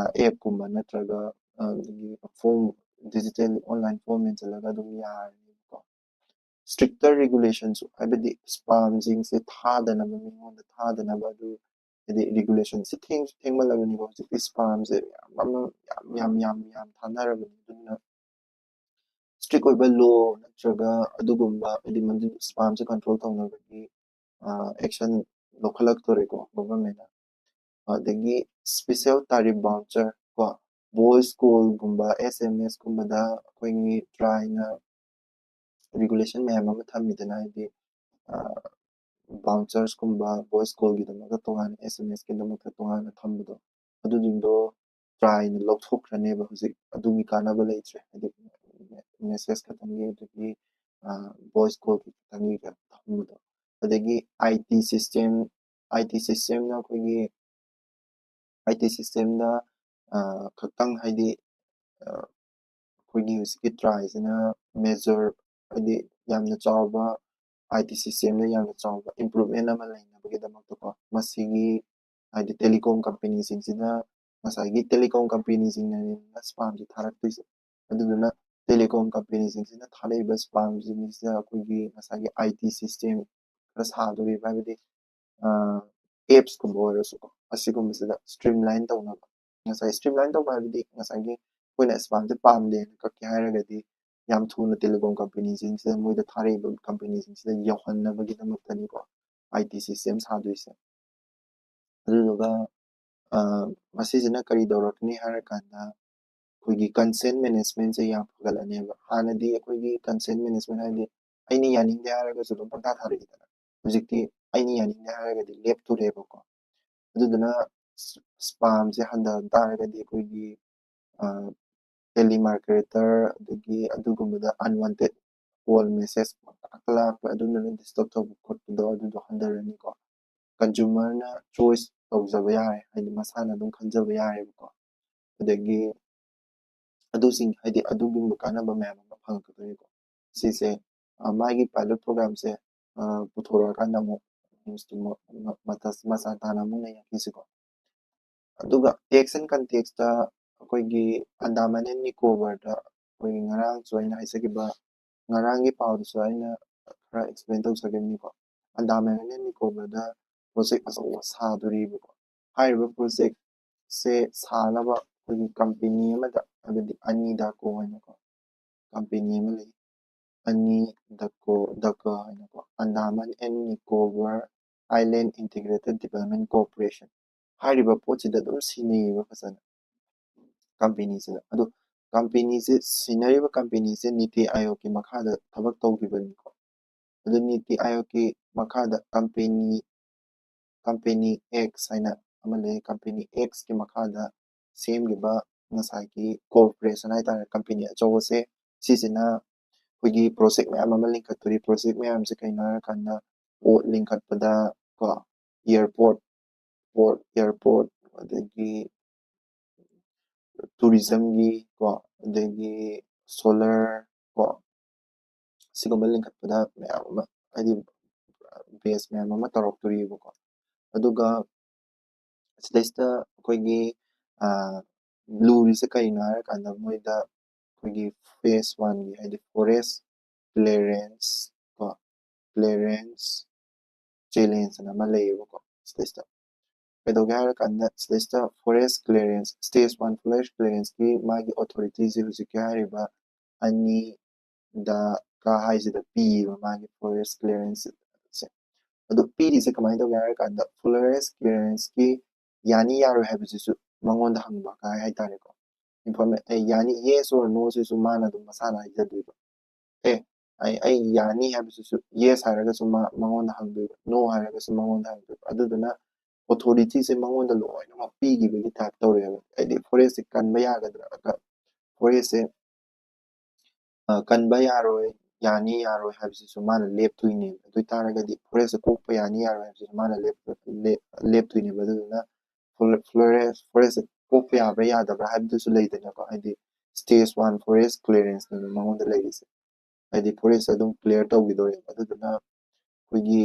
ꯑꯦꯞꯀꯨꯝꯕ ꯅꯠꯇ꯭ꯔꯒ ꯑꯗꯒꯤ ꯐꯣꯝ, ꯗꯤꯖꯤꯇꯦꯜ ꯑꯣꯟꯂꯥꯏꯟ ꯐꯣꯝ ꯃꯦꯟꯁꯤꯜꯂꯒ ꯑꯗꯨꯝ ꯌꯥꯔꯅꯤꯕꯀꯣ꯫ ꯁ꯭ꯇ꯭ꯔꯤꯛꯇꯔ ꯔꯤꯒꯨꯂꯦꯁꯟꯁꯨ, ꯍꯥꯏꯕꯗꯤ ꯁ꯭ꯄꯥꯝꯁꯤꯡꯁꯦ ꯊꯥꯗꯅꯕ, ꯃꯤꯉꯣꯟꯗ ꯊꯥꯗꯅꯕ ꯑꯗꯨ, ꯍꯥꯏꯗꯤ ꯔꯤꯒꯨꯂꯦꯁꯟꯁꯦ ꯊꯦꯡꯁꯨ ꯊꯦꯡꯃꯜꯂꯕꯅꯤꯀꯣ꯫ ꯍꯧꯖꯤꯛꯇꯤ ꯁ꯭ꯄꯥꯝꯁꯦ ꯌꯥꯝ ꯌꯥꯝ ꯌꯥꯝ ꯌꯥꯝ ꯌꯥꯝ ꯊꯥꯅꯔꯕꯅꯤ꯫ ꯑꯗꯨꯅ ꯁ꯭ꯇ꯭ꯔꯤꯛ ꯑꯣꯏꯕ ꯂꯣ ꯅꯠꯇ꯭ꯔꯒ ꯑꯗꯨꯒꯨꯝꯕ, ꯍꯥꯏꯗꯤ ꯃꯗꯨ ꯁ꯭ꯄꯥꯝꯁꯦ ꯀꯟꯇ꯭ꯔꯣꯜ ꯇꯧꯅꯕꯒꯤ ꯑꯦꯛꯁꯟ ꯂꯧꯈꯠꯂꯛꯇꯣꯔꯦꯀꯣ ꯒꯣꯚꯔꯟꯃꯦꯟꯠꯅ꯫ ꯑꯗꯒꯤ ꯁ꯭ꯄꯦꯁꯦꯜ ꯇꯥꯔꯤꯐ ꯚꯥꯎꯆꯔ ꯀꯣ, ꯚꯣꯏꯁ ꯀꯣꯜꯒꯨꯝꯕ ꯑꯦꯁ ꯑꯦꯝ ꯑꯦꯁꯀꯨꯝꯕꯗ ꯑꯩꯈꯣꯏꯒꯤ ꯇ꯭ꯔꯥꯏꯅ ꯔꯤꯒꯨꯂꯦꯁꯟ ꯃꯌꯥꯝ ꯑꯃ ꯊꯝꯃꯤꯗꯅ, ꯍꯥꯏꯗꯤ ꯚꯥꯎꯆꯔꯁꯀꯨꯝꯕ, ꯚꯣꯏꯁ ꯀꯣꯜꯒꯤꯗꯃꯛꯇ ꯇꯣꯉꯥꯟꯅ, ꯑꯦꯁ ꯑꯦꯝ ꯑꯦꯁꯀꯤꯗꯃꯛꯇ ꯇꯣꯉꯥꯟꯅ ꯊꯝꯕꯗꯣ, ꯑꯗꯨꯁꯤꯡꯗꯣ ꯇ꯭ꯔꯥꯏꯅ ꯂꯧꯊꯣꯛꯈ꯭ꯔꯅꯦꯕ꯫ ꯍꯧꯖꯤꯛ ꯑꯗꯨꯒꯤ ꯀꯥꯟꯅꯕ ꯂꯩꯇ꯭ꯔꯦ, ꯍꯥꯏꯗꯤ ꯃꯦꯁꯦꯖ ꯈꯛꯇꯪꯒꯤ, ꯑꯗꯒꯤ ꯚꯣꯏꯁ ꯀꯣꯜꯒꯤ ꯈꯛꯇꯪꯒꯤ ꯊꯝꯕꯗꯣ꯫ ꯑꯗꯒꯤ ꯑꯥꯏ ꯇꯤ ꯁꯤꯁꯇꯦꯝ, ꯑꯥꯏ ꯇꯤ ꯁꯤꯁꯇꯦꯝꯅ ꯑꯩꯈꯣꯏꯒꯤ ꯑꯥꯏ ꯇꯤ ꯁꯤꯁꯇꯦꯝꯗ ꯈꯛꯇꯪ, ꯍꯥꯏꯗꯤ ꯑꯩꯈꯣꯏꯒꯤ ꯍꯧꯖꯤꯛꯀꯤ ꯇ꯭ꯔꯥꯏꯁꯤꯅ ꯃꯦꯖꯔ, ꯍꯥꯏꯗꯤ ꯌꯥꯝꯅ ꯆꯥꯎꯕ, ꯑꯥꯏ ꯇꯤ ꯁꯤꯁꯇꯦꯝꯗ ꯌꯥꯝꯅ ꯆꯥꯎꯕ ꯏꯝꯄ꯭ꯔꯨꯞꯃꯦꯟ ꯑꯃ ꯂꯩꯅꯕꯒꯤꯗꯃꯛꯇꯀꯣ, ꯃꯁꯤꯒꯤ, ꯍꯥꯏꯗꯤ ꯇꯦꯂꯤꯀꯣꯝ ꯀꯝꯄꯦꯅꯤꯁꯤꯡꯁꯤꯅ, ꯉꯁꯥꯏꯒꯤ ꯇꯦꯂꯤꯀꯣꯝ ꯀꯝꯄꯦꯅꯤꯁꯤꯡꯅ ꯁ꯭ꯄꯥꯝꯁꯦ ꯊꯥꯔꯛꯇꯣꯏꯁꯦ꯫ ꯑꯗꯨꯗꯨꯅ ꯇꯦꯂꯤꯀꯣꯝ ꯀꯝꯄꯦꯅꯤꯁꯤꯡꯁꯤꯅ ꯊꯥꯔꯛꯏꯕ ꯁ꯭ꯄꯥꯝꯁꯤꯡꯁꯤꯗ ꯑꯩꯈꯣꯏꯒꯤ ꯉꯁꯥꯏꯒꯤ ꯑꯥꯏ ꯇꯤ ꯁꯤꯁꯇꯦꯝ ꯈꯔ ꯁꯥꯗꯣꯔꯤꯕ, ꯍꯥꯏꯕꯗꯤ ꯑꯦꯞꯁꯀꯨꯝꯕ ꯑꯣꯏꯔꯁꯨꯀꯣ, ꯑꯁꯤꯒꯨꯝꯕꯁꯤꯗ ꯁ꯭ꯇ꯭ꯔꯤꯝꯂꯥꯏꯟ ꯇꯧꯅꯕ, ꯉꯁꯥꯏ ꯁ꯭ꯇ꯭ꯔꯤꯝꯂꯥꯏꯟ ꯇꯧꯕ ꯍꯥꯏꯕꯗꯤ ꯉꯁꯥꯏꯒꯤ ꯑꯩꯈꯣꯏꯅ ꯁ꯭ꯄꯥꯝꯁꯦ ꯄꯥꯝꯗꯦꯅ ꯀꯛꯀꯦ ꯍꯥꯏꯔꯒꯗꯤ ꯌꯥꯝ ꯊꯨꯅ ꯇꯦꯂꯤꯀꯣꯝ ꯀꯝꯄꯦꯅꯤꯁꯤꯡꯁꯤꯗ, ꯃꯣꯏꯗ ꯊꯥꯔꯛꯏꯕ ꯀꯝꯄꯦꯅꯤꯁꯤꯡꯁꯤꯗ ꯌꯧꯍꯟꯅꯕꯒꯤꯗꯃꯛꯇꯅꯤꯀꯣ ꯑꯥꯏ ꯇꯤ ꯁꯤꯁꯇꯦꯝ ꯁꯥꯗꯣꯏꯁꯦ꯫ ꯑꯗꯨꯗꯨꯒ ꯃꯁꯤꯁꯤꯅ ꯀꯔꯤ ꯇꯧꯔꯛꯀꯅꯤ ꯍꯥꯏꯔꯀꯥꯟꯗ, ꯑꯩꯈꯣꯏꯒꯤ ꯀꯟꯁꯦꯟ ꯃꯦꯅꯦꯖꯃꯦꯟꯁꯦ ꯌꯥꯝ ꯐꯒꯠꯂꯅꯦꯕ꯫ ꯍꯥꯟꯅꯗꯤ ꯑꯩꯈꯣꯏꯒꯤ ꯀꯟꯁꯦꯟ ꯃꯦꯅꯦꯖꯃꯦꯟ ꯍꯥꯏꯗꯤ ꯑꯩꯅ ꯌꯥꯅꯤꯡꯗꯦ ꯍꯥꯏꯔꯒꯁꯨ ꯑꯗꯨꯝ ꯄꯪꯊꯥ ꯊꯥꯔꯛꯏꯗꯅ, ꯍꯧꯖꯤꯛꯇꯤ ꯑꯩꯅ ꯌꯥꯅꯤꯡꯗꯦ ꯍꯥꯏꯔꯒꯗꯤ ꯂꯦꯞꯇꯣꯔꯦꯕꯀꯣ꯫ ꯑꯗꯨꯗꯨꯅ ꯁ꯭ꯄꯥꯝꯁꯦ ꯍꯟꯊꯍꯟ ꯇꯥꯔꯒꯗꯤ ꯑꯩꯈꯣꯏꯒꯤ ꯇꯦꯂꯤꯃꯥꯔꯀꯦꯇꯔ, ꯑꯗꯒꯤ ꯑꯗꯨꯒꯨꯝꯕꯗ ꯑꯟꯋꯥꯟꯇꯦꯠ ꯀꯣꯜ ꯃꯦꯁꯦꯖ ꯄꯪꯂꯥꯛꯇ ꯂꯥꯛꯄ, ꯑꯗꯨꯅ ꯗꯤꯁꯇꯔꯕ ꯇꯧꯕ ꯈꯣꯠꯄꯗꯣ, ꯑꯗꯨꯗꯣ ꯍꯟꯊꯔꯅꯤꯀꯣ꯫ ꯀꯟꯖꯨꯃꯔꯅ ꯆꯣꯏꯁ ꯇꯧꯖꯕ ꯌꯥꯔꯦ, ꯍꯥꯏꯗꯤ ꯃꯁꯥꯅ ꯑꯗꯨꯝ ꯈꯟꯖꯕ ꯌꯥꯔꯦꯕꯀꯣ꯫ ꯑꯗꯒꯤ ꯑꯗꯨꯁꯤꯡ, ꯍꯥꯏꯗꯤ ꯑꯗꯨꯒꯨꯝꯕ ꯀꯥꯟꯅꯕ ꯃꯌꯥꯝ ꯑꯃ ꯐꯪꯉꯛꯀꯗꯣꯏꯅꯤꯀꯣ꯫ ꯁꯤꯁꯦ ꯃꯥꯒꯤ ꯄꯥꯏꯂꯣꯠ ꯄ꯭ꯔꯣꯒ꯭ꯔꯥꯝꯁꯦ ꯄꯨꯊꯣꯔꯛꯑꯀꯥꯟꯗ ꯑꯃꯨꯛ ꯃꯈꯥ ꯇꯥꯅ ꯑꯃꯨꯛ ꯅꯩꯅꯔꯛꯈꯤꯁꯤꯀꯣ꯫ ꯑꯗꯨꯒ action context ꯇ ꯑꯩꯈꯣꯏꯒꯤ Andaman and Nicobar ꯗ ꯑꯩꯈꯣꯏꯒꯤ ꯉꯔꯥꯡꯁꯨ ꯑꯩꯅ ꯍꯥꯏꯖꯈꯤꯕ, ꯉꯔꯥꯡꯒꯤ ꯄꯥꯎꯗꯨꯁꯨ ꯑꯩꯅ ꯈꯔ explain ꯇꯧꯖꯈꯤꯕꯅꯤꯀꯣ꯫ Andaman and Nicobar the project ꯑꯆꯧꯕ ꯁꯥꯗꯣꯔꯤꯕꯀꯣ꯫ ꯍꯥꯏꯔꯤꯕ project ꯁꯦ ꯁꯥꯅꯕ ꯑꯩꯈꯣꯏꯒꯤ company ꯑꯃꯗ, ꯍꯥꯏꯕꯗꯤ Anidaco ꯍꯥꯏꯅꯀꯣ company ꯑꯃ ꯂꯩ, Anidaco, Daco ꯍꯥꯏꯅꯀꯣ, Andaman and Nicobar Island Integrated Development Corporation꯫ ꯍꯥꯏꯔꯤꯕ ꯄꯣꯠꯁꯤꯗ ꯑꯗꯨꯝ ꯁꯤꯟꯅꯩꯌꯦꯕ ꯐꯖꯅ company ꯁꯤꯗ꯫ ꯑꯗꯣ company ꯁꯦ, ꯁꯤꯟꯅꯔꯤꯕ company ꯁꯦ ꯅꯤꯇꯤ ꯑꯥꯌꯣꯒꯀꯤ ꯃꯈꯥꯗ ꯊꯕꯛ ꯇꯧꯈꯤꯕꯅꯤꯀꯣ꯫ ꯑꯗꯨ ꯅꯤꯇꯤ ꯑꯥꯌꯣꯒꯀꯤ ꯃꯈꯥꯗ company, company X ꯍꯥꯏꯅ ꯑꯃ ꯂꯩ꯫ Company X ꯀꯤ ꯃꯈꯥꯗ ꯁꯦꯝꯈꯤꯕ ꯉꯁꯥꯏꯒꯤ corporation ꯍꯥꯏꯇꯥꯔꯦ, company ꯑꯆꯧꯕꯁꯦ, ꯁꯤꯁꯤꯅ ꯑꯩꯈꯣꯏꯒꯤ project ꯃꯌꯥꯝ ꯑꯃ ꯂꯤꯡꯈꯠꯇꯣꯔꯤ꯫ Project ꯃꯌꯥꯝꯁꯦ ꯀꯩꯅꯣ ꯍꯥꯏꯔꯀꯥꯟꯗ, ꯄꯣꯠ ꯂꯤꯡꯈꯠꯄꯗ ꯀꯣ, airport, port, airport, ꯑꯗꯒꯤ tourism ꯒꯤ ꯀꯣ, ꯑꯗꯒꯤ solar ꯀꯣ, ꯁꯤꯒꯨꯝꯕ ꯂꯤꯡꯈꯠꯄꯗ ꯃꯌꯥꯝ ꯑꯃ, ꯍꯥꯏꯗꯤ base ꯃꯌꯥꯝ ꯑꯃ ꯇꯧꯔꯛꯇꯣꯔꯤꯕꯀꯣ꯫ ꯑꯗꯨꯒ ꯁꯤꯗꯩꯁꯤꯗ ꯑꯩꯈꯣꯏꯒꯤ, ꯑ, ꯂꯨꯔꯤꯁꯦ ꯀꯩꯅꯣ ꯍꯥꯏꯔꯀꯥꯟꯗ, ꯃꯣꯏꯗ ꯑꯩꯈꯣꯏꯒꯤ phase one ꯒꯤ, ꯍꯥꯏꯗꯤ forest clearance ꯀꯣ, clearance challenge ꯑꯅ ꯑꯃ ꯂꯩꯌꯦꯕꯀꯣ꯫ ꯁꯤꯗꯩꯁꯤꯗ ꯀꯩꯗꯧꯒꯦ ꯍꯥꯏꯔꯀꯥꯟꯗ, ꯁꯤꯗꯩꯁꯤꯗ forest clearance, stage one forest clearance ꯀꯤ ꯃꯥꯒꯤ authority ꯁꯦ ꯍꯧꯖꯤꯛꯀꯤ ꯍꯥꯏꯔꯤꯕ Anidaco ꯍꯥꯏꯁꯤꯗ ꯄꯤꯌꯦꯕ, ꯃꯥꯒꯤ forest clearance ꯁꯦ꯫ ꯑꯗꯨ ꯄꯤꯔꯤꯁꯦ ꯀꯃꯥꯏꯅ ꯇꯧꯒꯦ ꯍꯥꯏꯔꯀꯥꯟꯗ, forest clearance ꯀꯤ ꯌꯥꯅꯤ ꯌꯥꯔꯣꯏ ꯍꯥꯏꯕꯁꯤꯁꯨ ꯃꯉꯣꯟꯗ ꯍꯪꯕ ꯀꯥꯏ ꯍꯥꯏꯇꯥꯔꯦꯀꯣ꯫ Informa-, ꯑꯦ, ꯌꯥꯅꯤ, yes or no ꯁꯤꯁꯨ ꯃꯥꯅ ꯑꯗꯨꯝ ꯃꯁꯥꯅ ꯍꯥꯏꯖꯗꯣꯏꯕ꯫ ꯑꯦ, ꯑꯩ, ꯑꯩ ꯌꯥꯅꯤ ꯍꯥꯏꯕꯁꯤꯁꯨ yes ꯍꯥꯏꯔꯒꯁꯨ ꯃꯥ, ꯃꯉꯣꯟꯗ ꯍꯪꯗꯣꯏꯕ, no ꯍꯥꯏꯔꯒꯁꯨ ꯃꯉꯣꯟꯗ ꯍꯪꯗꯣꯏꯕ꯫ ꯑꯗꯨꯗꯨꯅ authority ꯁꯦ ꯃꯉꯣꯟꯗ ꯂꯣꯏꯅꯃꯛ ꯄꯤꯈꯤꯕꯒꯤ type ꯇꯧꯔꯦꯕ꯫ ꯍꯥꯏꯗꯤ forest ꯁꯦ ꯀꯟꯕ ꯌꯥꯒꯗ꯭ꯔꯥ, forest ꯁꯦ, ꯑ, ꯀꯟꯕ ꯌꯥꯔꯣꯏ, ꯌꯥꯅꯤ ꯌꯥꯔꯣꯏ ꯍꯥꯏꯕꯁꯤꯁꯨ ꯃꯥꯅ ꯂꯦꯞꯇꯣꯏꯅꯦꯕ꯫ ꯑꯗꯨ ꯑꯣꯏꯇꯥꯔꯒꯗꯤ forest ꯁꯦ ꯀꯣꯛꯄ ꯌꯥꯅꯤ ꯌꯥꯔꯣꯏ ꯍꯥꯏꯕꯁꯤꯁꯨ ꯃꯥꯅ ꯂꯦꯞ-, ꯂꯦꯞ-, ꯂꯦꯞꯇꯣꯏꯅꯦꯕ꯫ ꯑꯗꯨꯗꯨꯅ ꯐꯣꯔꯦ-, forest ꯁꯦ ꯀꯣꯛꯄ ꯌꯥꯕ꯭ꯔꯥ ꯌꯥꯗꯕ꯭ꯔꯥ ꯍꯥꯏꯕꯗꯨꯁꯨ ꯂꯩꯗꯅꯀꯣ, ꯍꯥꯏꯗꯤ stage one forest clearance ꯅꯦꯕ ꯃꯉꯣꯟꯗ ꯂꯩꯔꯤꯁꯦ꯫ ꯍꯥꯏꯗꯤ forest ꯑꯗꯨꯝ clear ꯇꯧꯈꯤꯗꯣꯔꯦꯕ꯫ ꯑꯗꯨꯗꯨꯅ ꯑꯩꯈꯣꯏꯒꯤ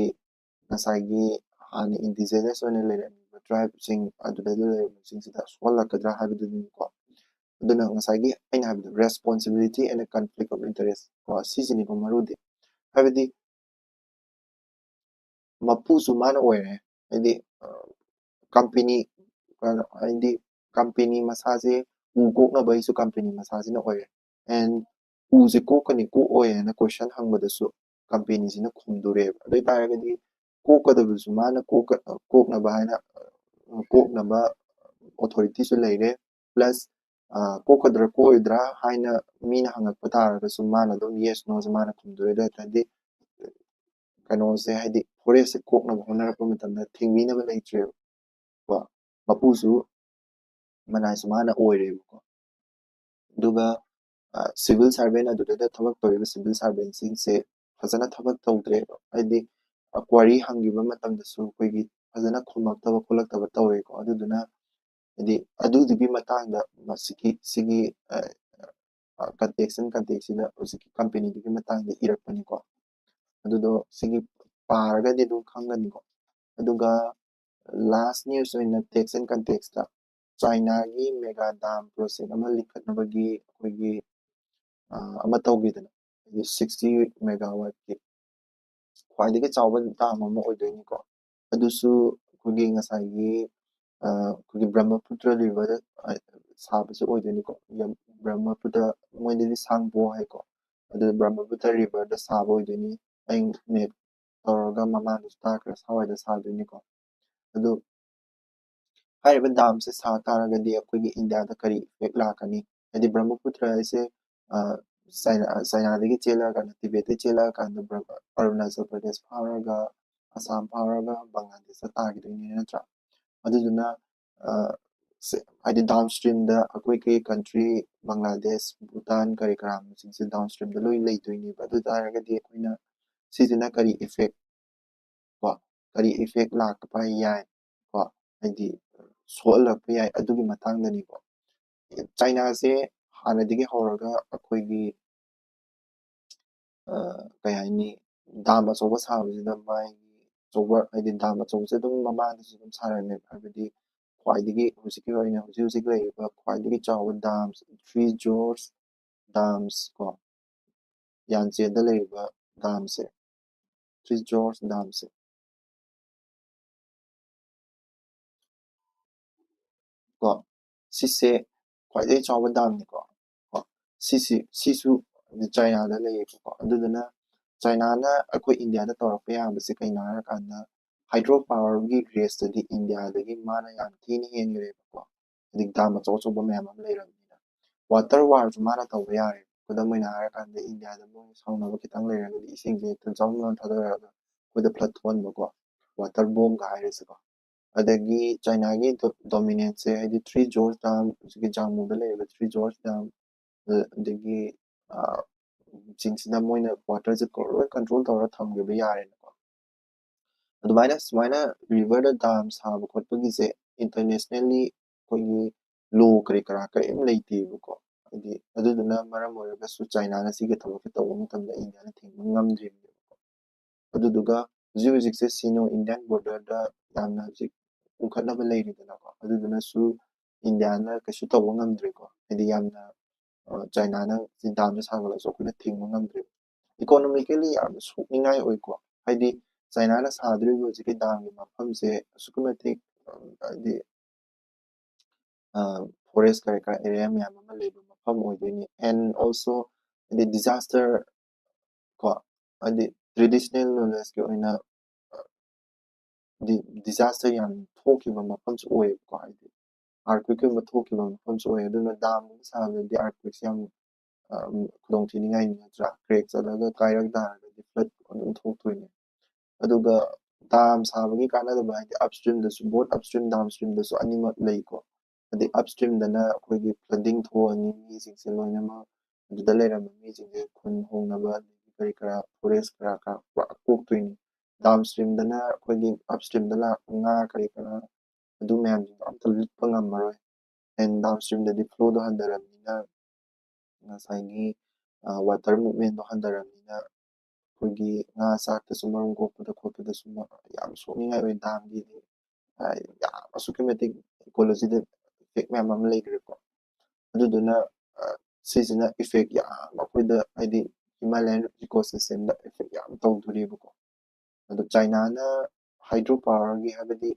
ꯉꯁꯥꯏꯒꯤ ꯍꯥꯟꯅ ꯏꯟꯗꯤꯖꯤꯅꯁ ꯑꯣꯏꯅ ꯂꯩꯔꯝꯃꯤꯕ ꯇ꯭ꯔꯥꯏꯕꯁꯤꯡ, ꯑꯗꯨꯗ ꯂꯩꯔꯝꯕꯁꯤꯡꯁꯤꯗ ꯁꯣꯛꯍꯜꯂꯛꯀꯗ꯭ꯔꯥ ꯍꯥꯏꯕꯗꯨꯅꯤꯀꯣ꯫ ꯑꯗꯨꯅ ꯉꯁꯥꯏꯒꯤ ꯑꯩꯅ ꯍꯥꯏꯕꯗꯣ, responsibility and conflict of interest ꯀꯣ, ꯁꯤꯁꯤꯅꯤꯀꯣ ꯃꯔꯨꯗꯤ꯫ ꯍꯥꯏꯕꯗꯤ ꯃꯄꯨꯁꯨ ꯃꯥꯅ ꯑꯣꯏꯔꯦ, ꯍꯥꯏꯗꯤ ꯀꯝꯄꯦꯅꯤ, ꯍꯥꯏꯗꯤ ꯀꯝꯄꯦꯅꯤ ꯃꯁꯥꯁꯦ, ꯎ ꯀꯣꯛꯅꯕꯒꯤꯁꯨ ꯀꯝꯄꯦꯅꯤ ꯃꯁꯥꯁꯤꯅ ꯑꯣꯏꯔꯦ꯫ ꯑꯦꯟ ꯎꯁꯦ ꯀꯣꯛꯀꯅꯤ ꯀꯣꯛꯑꯣꯏ ꯍꯥꯏꯅ ꯀꯣꯏꯁꯟ ꯍꯪꯕꯗꯁꯨ ꯀꯝꯄꯦꯅꯤꯁꯤꯅ ꯈꯨꯝꯗꯣꯔꯦꯕ꯫ ꯑꯗꯨ ꯑꯣꯏ ꯇꯥꯔꯒꯗꯤ ꯀꯣꯛꯀꯗꯕꯁꯨ ꯃꯥꯅ ꯀꯣꯛꯀ-, ꯀꯣꯛꯅꯕ ꯍꯥꯏꯅ, ꯀꯣꯛꯅꯕ ꯑꯣꯊꯣꯔꯤꯇꯤꯁꯨ ꯂꯩꯔꯦ꯫ ꯄ꯭ꯂꯁ ꯀꯣꯛꯀꯗ꯭ꯔꯥ ꯀꯣꯛꯑꯣꯏꯗ꯭ꯔꯥ ꯍꯥꯏꯅ ꯃꯤꯅ ꯍꯪꯉꯛꯄ ꯇꯥꯔꯒꯁꯨ ꯃꯥꯅ ꯑꯗꯨꯝ ꯌꯦꯁ ꯅꯣꯁꯦ ꯃꯥꯅ ꯈꯨꯝꯗꯣꯔꯦ꯫ ꯑꯗꯨ ꯑꯣꯏ ꯇꯥꯔꯗꯤ ꯀꯩꯅꯣꯁꯦ, ꯍꯥꯏꯗꯤ ꯐꯣꯔꯦꯁꯁꯦ ꯀꯣꯛꯅꯕ ꯍꯣꯠꯅꯔꯛꯄ ꯃꯇꯝꯗ ꯊꯤꯡꯕꯤꯅꯕ ꯂꯩꯇ꯭ꯔꯦꯕ꯫ ꯀꯣ, ꯃꯄꯨꯁꯨ ꯃꯅꯥꯏꯁꯨ ꯃꯥꯅ ꯑꯣꯏꯔꯦꯕꯀꯣ꯫ ꯑꯗꯨꯒ ꯁꯤꯚꯤꯜ ꯁꯥꯔꯚꯦꯟ, ꯑꯗꯨꯗ ꯊꯕꯛ ꯇꯧꯔꯤꯕ ꯁꯤꯚꯤꯜ ꯁꯥꯔꯚꯦꯟꯁꯤꯡꯁꯦ ꯐꯖꯅ ꯊꯕꯛ ꯇꯧꯗ꯭ꯔꯦꯕ꯫ ꯍꯥꯏꯗꯤ ꯀ꯭ꯋꯥꯔꯤ ꯍꯪꯈꯤꯕ ꯃꯇꯝꯗꯁꯨ ꯑꯩꯈꯣꯏꯒꯤ ꯐꯖꯅ ꯈꯨꯝꯃꯛꯇꯕ ꯈꯣꯠꯂꯛꯇꯕ ꯇꯧꯔꯦꯀꯣ꯫ ꯑꯗꯨꯗꯨꯅ ꯍꯥꯏꯗꯤ ꯑꯗꯨꯗꯨꯒꯤ ꯃꯇꯥꯡꯗ ꯃꯁꯤꯒꯤ, ꯁꯤꯒꯤ ꯀꯟꯇꯦꯛꯁ ꯑꯦꯟ ꯀꯟꯇꯦꯛꯁꯁꯤꯗ ꯍꯧꯖꯤꯛꯀꯤ ꯀꯝꯄꯦꯅꯤꯗꯨꯒꯤ ꯃꯇꯥꯡꯗ ꯏꯔꯛꯄꯅꯤꯀꯣ꯫ ꯑꯗꯨꯗꯣ ꯁꯤꯒꯤ ꯄꯥꯔꯒꯗꯤ ꯑꯗꯨꯝ ꯈꯪꯒꯅꯤꯀꯣ꯫ ꯑꯗꯨꯒ ꯂꯥꯁ ꯅ꯭ꯌꯨꯁ ꯑꯣꯏꯅ ꯇꯦꯛꯁ ꯑꯦꯟ ꯀꯟꯇꯦꯛꯁꯇ ꯆꯥꯏꯅꯥꯒꯤ ꯃꯦꯒꯥ ꯗꯥꯝ ꯄ꯭ꯔꯣꯖꯦꯛ ꯑꯃ ꯂꯤꯡꯈꯠꯅꯕꯒꯤ ꯑꯩꯈꯣꯏꯒꯤ ꯑꯃ ꯇꯧꯈꯤꯗꯅ, ꯍꯥꯏꯗꯤ ꯁꯤꯛꯁꯇꯤ ꯃꯦꯒꯥꯋꯥꯠꯀꯤ ꯈ꯭ꯋꯥꯏꯗꯒꯤ ꯆꯥꯎꯕ ꯗꯥꯝ ꯑꯃ ꯑꯣꯏꯗꯣꯏꯅꯤꯀꯣ꯫ ꯑꯗꯨꯁꯨ ꯑꯩꯈꯣꯏꯒꯤ ꯉꯁꯥꯏꯒꯤ ꯑꯩꯈꯣꯏꯒꯤ ꯕ꯭ꯔꯍꯃꯄꯨꯇ꯭ꯔ ꯔꯤꯚꯔꯗ ꯁꯥꯕꯁꯨ ꯑꯣꯏꯗꯣꯏꯅꯤꯀꯣ꯫ ꯕ꯭ꯔꯍꯃꯄꯨꯇ꯭ꯔ, ꯃꯣꯏꯗꯗꯤ ꯁꯥꯡꯄꯣ ꯍꯥꯏꯀꯣ꯫ ꯑꯗꯨ ꯕ꯭ꯔꯍꯃꯄꯨꯇ꯭ꯔ ꯔꯤꯚꯔꯗ ꯁꯥꯕ ꯑꯣꯏꯗꯣꯏꯅꯤ꯫ ꯑꯩ ꯃꯦꯞ ꯇꯧꯔꯒ ꯃꯃꯥꯡꯗꯁꯨ ꯇꯥꯛꯈ꯭ꯔꯦ, ꯁ꯭ꯋꯥꯏꯗ ꯁꯥꯗꯣꯏꯅꯤꯀꯣ꯫ ꯑꯗꯨ ꯍꯥꯏꯔꯤꯕ ꯗꯥꯝꯁꯦ ꯁꯥ ꯇꯥꯔꯒꯗꯤ ꯑꯩꯈꯣꯏꯒꯤ ꯏꯟꯗꯤꯌꯥꯗ ꯀꯔꯤ ꯏꯐꯦꯛ ꯂꯥꯛꯀꯅꯤ? ꯍꯥꯏꯗꯤ ꯕ꯭ꯔꯍꯃꯄꯨꯇ꯭ꯔ ꯍꯥꯏꯁꯦ ꯆꯥꯏꯅꯥ, ꯆꯥꯏꯅꯥꯗꯒꯤ ꯆꯦꯜꯂꯛꯑꯀꯥꯟꯗ, ꯇꯤꯕꯦꯠꯇꯒꯤ ꯆꯦꯜꯂꯛꯑꯀꯥꯟꯗ ꯑꯔꯨꯅꯥꯆꯜ ꯄ꯭ꯔꯗꯦꯁ ꯐꯥꯎꯔꯒ, ꯑꯁꯥꯝ ꯐꯥꯎꯔꯒ, ꯕꯪꯒ꯭ꯂꯥꯗꯦꯁꯇ ꯇꯥꯈꯤꯗꯣꯏꯅꯤ ꯅꯠꯇ꯭ꯔꯥ? ꯑꯗꯨꯗꯨꯅ ꯍꯥꯏꯗꯤ ꯗꯥꯎꯟ ꯁ꯭ꯇ꯭ꯔꯤꯝꯗ ꯑꯩꯈꯣꯏꯒꯤ ꯀꯟꯇ꯭ꯔꯤ ꯕꯪꯒ꯭ꯂꯥꯗꯦꯁ, ꯚꯨꯇꯥꯟ, ꯀꯔꯤ ꯀꯔꯥꯁꯤꯡꯁꯦ ꯗꯥꯎꯟ ꯁ꯭ꯇ꯭ꯔꯤꯝꯗ ꯂꯣꯏ ꯂꯩꯗꯣꯏꯅꯦꯕ꯫ ꯑꯗꯨ ꯇꯥꯔꯒꯗꯤ ꯑꯩꯈꯣꯏꯅ ꯁꯤꯁꯤꯅ ꯀꯔꯤ ꯏꯐꯦꯛ ꯀꯣ, ꯀꯔꯤ ꯏꯐꯦꯛ ꯂꯥꯛꯄ ꯌꯥꯏ ꯀꯣ, ꯍꯥꯏꯗꯤ ꯁꯣꯛꯍꯜꯂꯛꯄ ꯌꯥꯏ, ꯑꯗꯨꯒꯤ ꯃꯇꯥꯡꯗꯅꯤꯀꯣ꯫ ꯆꯥꯏꯅꯥꯁꯦ ꯍꯥꯟꯅꯗꯒꯤ ꯍꯧꯔꯒ ꯑꯩꯈꯣꯏꯒꯤ ꯀꯩ ꯍꯥꯏꯅꯤ, ꯗꯥꯝ ꯑꯆꯧꯕ ꯁꯥꯕꯁꯤꯗ ꯃꯥꯒꯤ ꯑꯆꯧꯕ, ꯍꯥꯏꯗꯤ ꯗꯥꯝ ꯑꯆꯧꯕꯁꯦ ꯑꯗꯨꯝ ꯃꯃꯥꯡꯗꯁꯨ ꯑꯗꯨꯝ ꯁꯥꯔꯝꯃꯦ꯫ ꯍꯥꯏꯕꯗꯤ ꯈ꯭ꯋꯥꯏꯗꯒꯤ ꯍꯧꯖꯤꯛꯀꯤ ꯑꯣꯏꯅ ꯍꯧꯖꯤꯛ ꯍꯧꯖꯤꯛ ꯂꯩꯔꯤꯕ ꯈ꯭ꯋꯥꯏꯗꯒꯤ ꯆꯥꯎꯕ ꯗꯥꯝꯁ, ꯊ꯭ꯔꯤ ꯖꯣꯔꯖ ꯗꯥꯝꯁ ꯀꯣ, ꯌꯥꯟꯆꯦꯟꯗ ꯂꯩꯔꯤꯕ ꯗꯥꯝꯁꯦ, ꯊ꯭ꯔꯤ ꯖꯣꯔꯖ ꯗꯥꯝꯁꯦ ꯀꯣ, ꯁꯤꯁꯦ ꯈ꯭ꯋꯥꯏꯗꯒꯤ ꯆꯥꯎꯕ ꯗꯥꯝꯅꯤꯀꯣ꯫ ꯀꯣ, ꯁꯤꯁꯤ, ꯁꯤꯁꯨ ꯆꯥꯏꯅꯥꯗ ꯂꯩꯌꯦꯕꯀꯣ꯫ ꯑꯗꯨꯗꯨꯅ ꯆꯥꯏꯅꯥꯅ ꯑꯩꯈꯣꯏ ꯏꯟꯗꯤꯌꯥꯗ ꯇꯧꯔꯛꯄ ꯌꯥꯕꯁꯦ ꯀꯩꯅꯣ ꯍꯥꯏꯔꯀꯥꯟꯗ, ꯍꯥꯏꯗ꯭ꯔꯣ ꯄꯥꯋꯔꯒꯤ ꯔꯦꯁꯇꯗꯤ ꯏꯟꯗꯤꯌꯥꯗꯒꯤ ꯃꯥꯅ ꯌꯥꯝ ꯊꯤꯅ ꯍꯦꯟꯈ꯭ꯔꯦꯕꯀꯣ꯫ ꯍꯥꯏꯗꯤ ꯗꯥꯝ ꯑꯆꯧ ꯑꯆꯧꯕ ꯃꯌꯥꯝ ꯑꯃ ꯂꯩꯔꯕꯅꯤꯅ꯫ ꯋꯥꯇꯔ ꯋꯥꯔꯁꯨ ꯃꯥꯅ ꯇꯧꯕ ꯌꯥꯔꯦ꯫ ꯈꯨꯗꯝ ꯑꯣꯏꯅ ꯍꯥꯏꯔꯀꯥꯟꯗ, ꯏꯟꯗꯤꯌꯥꯗ ꯃꯣꯏ ꯁꯥꯎꯅꯕ ꯈꯤꯇꯪ ꯂꯩꯔꯒꯗꯤ ꯏꯁꯤꯡꯁꯦ ꯍꯦꯛꯇ ꯖꯝ ꯂꯥꯎꯅ ꯊꯥꯗꯔꯛꯑꯒ ꯑꯩꯈꯣꯏꯗ ꯐ꯭ꯂꯠ ꯊꯣꯛꯍꯟꯕꯀꯣ, ꯋꯥꯇꯔ ꯕꯣꯝꯒ ꯍꯥꯏꯔꯤꯁꯦꯀꯣ꯫ ꯑꯗꯒꯤ ꯆꯥꯏꯅꯥꯒꯤ ꯗꯣꯃꯤꯅꯦꯟꯁꯁꯦ, ꯍꯥꯏꯗꯤ ꯊ꯭ꯔꯤ ꯖꯣꯔꯖ ꯗꯥꯝ, ꯍꯧꯖꯤꯛꯀꯤ ꯖꯥꯃꯨꯗ ꯂꯩꯔꯤꯕ ꯊ꯭ꯔꯤ ꯖꯣꯔꯖ ꯗꯥꯝ, ꯑꯗꯒꯤ ꯁꯤꯡꯁꯤꯅ ꯃꯣꯏꯅ ꯋꯥꯇꯔꯁꯦ ꯂꯣꯏ ꯀꯟꯇ꯭ꯔꯣꯜ ꯇꯧꯔꯒ ꯊꯝꯈꯤꯕ ꯌꯥꯔꯦꯅꯀꯣ꯫ ꯑꯗꯨꯃꯥꯏꯅ ꯁꯨꯃꯥꯏꯅ ꯔꯤꯚꯔꯗ ꯗꯥꯝ ꯁꯥꯕ ꯈꯣꯠꯄꯒꯤꯁꯦ ꯏꯟꯇꯔꯅꯦꯁꯅꯦꯜꯂꯤ ꯑꯩꯈꯣꯏꯒꯤ ꯂꯣ ꯀꯔꯤ ꯀꯔꯥ ꯀꯔꯤꯝ ꯂꯩꯇꯦꯕꯀꯣ꯫ ꯍꯥꯏꯗꯤ ꯑꯗꯨꯗꯨꯅ ꯃꯔꯝ ꯑꯣꯏꯔꯒꯁꯨ ꯆꯥꯏꯅꯥꯅ ꯁꯤꯒꯤ ꯊꯕꯛꯁꯦ ꯇꯧꯕ ꯃꯇꯝꯗ ꯏꯟꯗꯤꯌꯥꯅ ꯊꯤꯡꯕ ꯉꯝꯗ꯭ꯔꯤꯕꯅꯦꯕꯀꯣ꯫ ꯑꯗꯨꯗꯨꯒ ꯍꯧꯖꯤꯛ ꯍꯧꯖꯤꯛꯁꯦ ꯁꯤꯅꯣ ꯏꯟꯗꯤꯌꯥꯟ ꯕꯣꯔꯗꯔꯗ ꯌꯥꯝꯅ ꯍꯧꯖꯤꯛ ꯎꯪꯈꯠꯅꯕ ꯂꯩꯔꯤꯗꯅꯀꯣ꯫ ꯑꯗꯨꯗꯨꯅꯁꯨ ꯏꯟꯗꯤꯌꯥꯅ ꯀꯩꯁꯨ ꯇꯧꯕ ꯉꯝꯗ꯭ꯔꯦꯀꯣ꯫ ꯍꯥꯏꯗꯤ ꯌꯥꯝꯅ, ꯑ, ꯆꯥꯏꯅꯥꯅ ꯗꯥꯝꯁꯦ ꯁꯥꯒꯠꯂꯁꯨ ꯑꯩꯈꯣꯏꯅ ꯊꯤꯡꯕ ꯉꯝꯗ꯭ꯔꯦꯕ꯫ ꯏꯀꯣꯅꯣꯃꯤꯀꯦꯜꯂꯤ ꯌꯥꯝꯅ ꯁꯣꯛꯅꯤꯡꯉꯥꯏ ꯑꯣꯏꯀꯣ꯫ ꯍꯥꯏꯗꯤ ꯆꯥꯏꯅꯥꯅ ꯁꯥꯗꯣꯔꯤꯕ ꯍꯧꯖꯤꯛꯀꯤ ꯗꯥꯝꯒꯤ ꯃꯐꯝꯁꯦ ꯑꯁꯨꯛꯀꯤ ꯃꯇꯤꯛ, ꯑ, ꯍꯥꯏꯗꯤ, ꯑ, ꯐꯣꯔꯦꯁ ꯀꯔꯤ ꯀꯔꯥ ꯑꯦꯔꯤꯌꯥ ꯃꯌꯥꯝ ꯑꯃ ꯂꯩꯕ ꯃꯐꯝ ꯑꯣꯏꯗꯣꯏꯅꯤ꯫ And also ꯍꯥꯏꯗꯤ ꯗꯤꯖꯥꯁꯇꯔ ꯀꯣ, ꯍꯥꯏꯗꯤ ꯇ꯭ꯔꯦꯗꯤꯁꯅꯦꯜ ꯅꯣꯂꯦꯖꯀꯤ ꯑꯣꯏꯅ, ꯑ, ꯗꯤ-, ꯗꯤꯖꯥꯁꯇꯔ ꯌꯥꯝ ꯊꯣꯛꯈꯤꯕ ꯃꯐꯝꯁꯨ ꯑꯣꯏꯌꯦꯕꯀꯣ꯫ ꯍꯥꯏꯗꯤ ꯑꯥꯔꯊꯀ꯭ꯋꯦꯛꯀꯨꯝꯕ ꯊꯣꯛꯈꯤꯕ ꯃꯐꯝꯁꯨ ꯑꯣꯏ꯫ ꯑꯗꯨꯅ ꯗꯥꯝꯒꯨꯝꯕ ꯁꯥꯕꯗꯗꯤ ꯑꯥꯔꯊꯀ꯭ꯋꯦꯛꯁꯦ ꯌꯥꯝ, ꯑ, ꯈꯨꯗꯣꯡꯊꯤꯅꯤꯡꯉꯥꯏꯅꯤ, ꯅꯠꯇ꯭ꯔꯥ? ꯀ꯭ꯔꯦꯛ ꯆꯠꯂꯒ ꯀꯥꯏꯔꯛ ꯇꯥꯔꯒꯗꯤ ꯐ꯭ꯂꯠ ꯑꯗꯨꯝ ꯊꯣꯛꯇꯣꯏꯅꯦ꯫ ꯑꯗꯨꯒ ꯗꯥꯝ ꯁꯥꯕꯒꯤ ꯀꯥꯟꯅꯗꯕ ꯍꯥꯏꯗꯤ ꯑꯞꯁ꯭ꯇ꯭ꯔꯤꯝꯗꯁꯨ, ꯕꯣꯠ ꯑꯞꯁ꯭ꯇ꯭ꯔꯤꯝ, ꯗꯥꯎꯟꯁ꯭ꯇ꯭ꯔꯤꯝꯗꯁꯨ ꯑꯅꯤꯃꯛ ꯂꯩꯀꯣ꯫ ꯍꯥꯏꯗꯤ ꯑꯞꯁ꯭ꯇ꯭ꯔꯤꯝꯗꯅ ꯑꯩꯈꯣꯏꯒꯤ ꯐ꯭ꯂꯗꯤꯡ ꯊꯣꯛꯑꯅꯤ, ꯃꯤꯁꯤꯡꯁꯦ ꯂꯣꯏꯅꯃꯛ, ꯑꯗꯨꯗ ꯂꯩꯔꯝꯕ ꯃꯤꯁꯤꯡꯁꯦ ꯈꯨꯟ ꯍꯣꯡꯅꯕ, ꯑꯗꯒꯤ ꯀꯔꯤ ꯀꯔꯥ, ꯐꯣꯔꯦꯁ ꯀꯔꯥ ꯀꯔꯥ ꯄꯨꯔꯥ ꯀꯣꯛꯇꯣꯏꯅꯤ꯫ ꯗꯥꯎꯟꯁ꯭ꯇ꯭ꯔꯤꯝꯗꯅ ꯑꯩꯈꯣꯏꯒꯤ ꯑꯞꯁ꯭ꯇ꯭ꯔꯤꯝꯗ ꯂꯥꯛꯄ ꯉꯥ ꯀꯔꯤ ꯀꯔꯥ, ꯑꯗꯨ ꯃꯌꯥꯝꯁꯤꯡꯗꯣ ꯑꯝꯇ ꯂꯤꯠꯄ ꯉꯝꯃꯔꯣꯏ꯫ And ꯗꯥꯎꯟꯁ꯭ꯇ꯭ꯔꯤꯝꯗꯗꯤ ꯐ꯭ꯂꯣꯗꯣ ꯍꯟꯊꯔꯕꯅꯤꯅ, ꯉꯁꯥꯏꯒꯤ, ꯑ, ꯋꯥꯇꯔ ꯃꯨꯞꯃꯦꯟꯗꯣ ꯍꯟꯊꯔꯕꯅꯤꯅ, ꯑꯩꯈꯣꯏꯒꯤ ꯉꯥ ꯆꯥꯛꯇꯁꯨ ꯃꯔꯨꯝ ꯀꯣꯛꯄꯗ ꯈꯣꯠꯄꯗꯁꯨ ꯌꯥꯝ ꯁꯣꯛꯅꯤꯡꯉꯥꯏ ꯑꯣꯏ ꯗꯥꯝꯒꯤꯗꯤ꯫ ꯌꯥꯝ ꯑꯁꯨꯛꯀꯤ ꯃꯇꯤꯛ ꯏꯀꯣꯂꯣꯖꯤꯗ ꯏꯐꯦꯛ ꯃꯌꯥꯝ ꯑꯃ ꯂꯩꯈ꯭ꯔꯦꯀꯣ꯫ ꯑꯗꯨꯗꯨꯅ ꯁꯤꯁꯤꯅ ꯏꯐꯦꯛ ꯌꯥꯝ ꯑꯩꯈꯣꯏꯗ, ꯍꯥꯏꯗꯤ ꯍꯤꯃꯥꯂꯌꯥꯟ ꯏꯀꯣ ꯁꯤꯁꯇꯦꯝꯗ ꯏꯐꯦꯛ ꯌꯥꯝ ꯇꯧꯗꯣꯔꯤꯕꯀꯣ꯫ ꯑꯗꯣ ꯆꯥꯏꯅꯥꯅ ꯍꯥꯏꯗ꯭ꯔꯣ ꯄꯥꯋꯔꯒꯤ, ꯍꯥꯏꯕꯗꯤ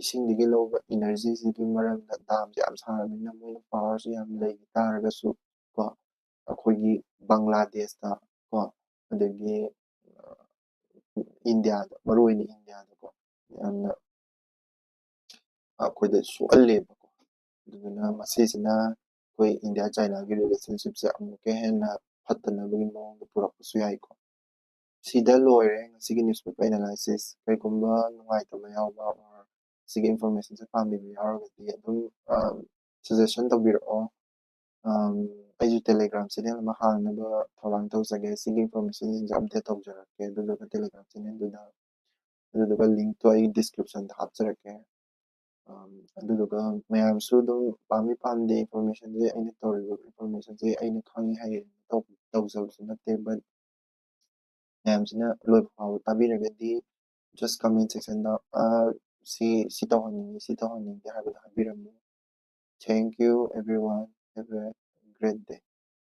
ꯏꯁꯤꯡꯗꯒꯤ ꯂꯧꯕ ꯏꯅꯔꯖꯤꯁꯤꯒꯤ ꯃꯔꯝꯗ ꯗꯥꯝꯁꯦ ꯌꯥꯝ ꯁꯥꯔꯕꯅꯤꯅ ꯃꯣꯏꯅ ꯄꯥꯋꯔꯁꯦ ꯌꯥꯝ ꯂꯩꯈꯤ ꯇꯥꯔꯒꯁꯨ ꯀꯣ, ꯑꯩꯈꯣꯏꯒꯤ ꯕꯪꯒ꯭ꯂꯥꯗꯦꯁꯇ ꯀꯣ, ꯑꯗꯒꯤ ꯏꯟꯗꯤꯌꯥꯗ, ꯃꯔꯨ ꯑꯣꯏꯅ ꯏꯟꯗꯤꯌꯥꯗꯀꯣ ꯌꯥꯝꯅ ꯑꯩꯈꯣꯏꯗ ꯁꯣꯛꯍꯜꯂꯦꯕꯀꯣ꯫ ꯑꯗꯨꯗꯨꯅ ꯃꯁꯤꯁꯤꯅ ꯑꯩꯈꯣꯏ ꯏꯟꯗꯤꯌꯥ ꯆꯥꯏꯅꯥꯒꯤ ꯔꯤꯂꯦꯁꯟꯁꯤꯞꯁꯦ ꯑꯃꯨꯛꯀ ꯍꯦꯟꯅ ꯐꯠꯇꯅꯕꯒꯤ ꯃꯑꯣꯡꯗ ꯄꯨꯔꯛꯄꯁꯨ ꯌꯥꯏꯀꯣ꯫ ꯁꯤꯗ ꯂꯣꯏꯔꯦ ꯉꯁꯤꯒꯤ ꯅ꯭ꯌꯨꯁꯄꯦꯄꯔ ꯑꯦꯅꯥꯂꯥꯏꯁꯤꯁ꯫ ꯀꯩꯒꯨꯝꯕ ꯅꯨꯡꯉꯥꯏꯇꯕ ꯌꯥꯎꯕ or ꯁꯤꯒꯤ ꯏꯟꯐꯣꯔꯃꯦꯁꯟꯁꯦ ꯄꯥꯝꯕꯤꯕ ꯌꯥꯎꯔꯒꯗꯤ ꯑꯗꯨꯝ ꯁꯖꯦꯁꯟ ꯇꯧꯕꯤꯔꯛꯑꯣ꯫ ꯑꯩꯁꯨ ꯇꯦꯂꯦꯒ꯭ꯔꯥꯝ ꯆꯦꯅꯦꯜ ꯑꯃ ꯍꯥꯡꯅꯕ ꯊꯧꯔꯥꯡ ꯇꯧꯖꯒꯦ꯫ ꯁꯤꯒꯤ ꯏꯟꯐꯣꯔꯃꯦꯁꯟꯁꯤꯡꯁꯦ ꯑꯞꯗꯦꯠ ꯇꯧꯖꯔꯛꯀꯦ꯫ ꯑꯗꯨꯗꯨꯒ ꯇꯦꯂꯦꯒ꯭ꯔꯥꯝ ꯆꯦꯅꯦꯜꯗꯨꯗ, ꯑꯗꯨꯗꯨꯒ ꯂꯤꯡꯛꯇꯣ ꯑꯩ ꯗꯤꯁꯀ꯭ꯔꯤꯞꯁꯟꯗ ꯍꯥꯞꯆꯔꯛꯀꯦ꯫ ꯑꯗꯨꯗꯨꯒ ꯃꯌꯥꯝꯁꯨ ꯑꯗꯨꯝ ꯄꯥꯝꯃꯤ ꯄꯥꯝꯗꯦ ꯏꯟꯐꯣꯔꯃꯦꯁꯟꯁꯦ, ꯑꯩꯅ ꯇꯧꯔꯤꯕ ꯏꯟꯐꯣꯔꯃꯦꯁꯟꯁꯦ ꯑꯩꯅ ꯈꯪꯉꯤ ꯍꯥꯏ ꯇꯧꯖꯕꯁꯨ ꯅꯠꯇꯦ꯫ But ꯃꯌꯥꯝꯁꯤꯅ ꯂꯣꯏꯕ ꯐꯥꯎꯕ ꯇꯥꯕꯤꯔꯒꯗꯤ just comment sectionꯗ ꯁꯤ ꯁꯤ ꯇꯧꯍꯟꯅꯤꯡꯉꯤ, ꯁꯤ ꯇꯧꯍꯟꯅꯤꯡꯗꯦ ꯍꯥꯏꯕꯗꯣ ꯍꯥꯏꯕꯤꯔꯝꯃꯨ꯫ Thank you everyone, have a great day.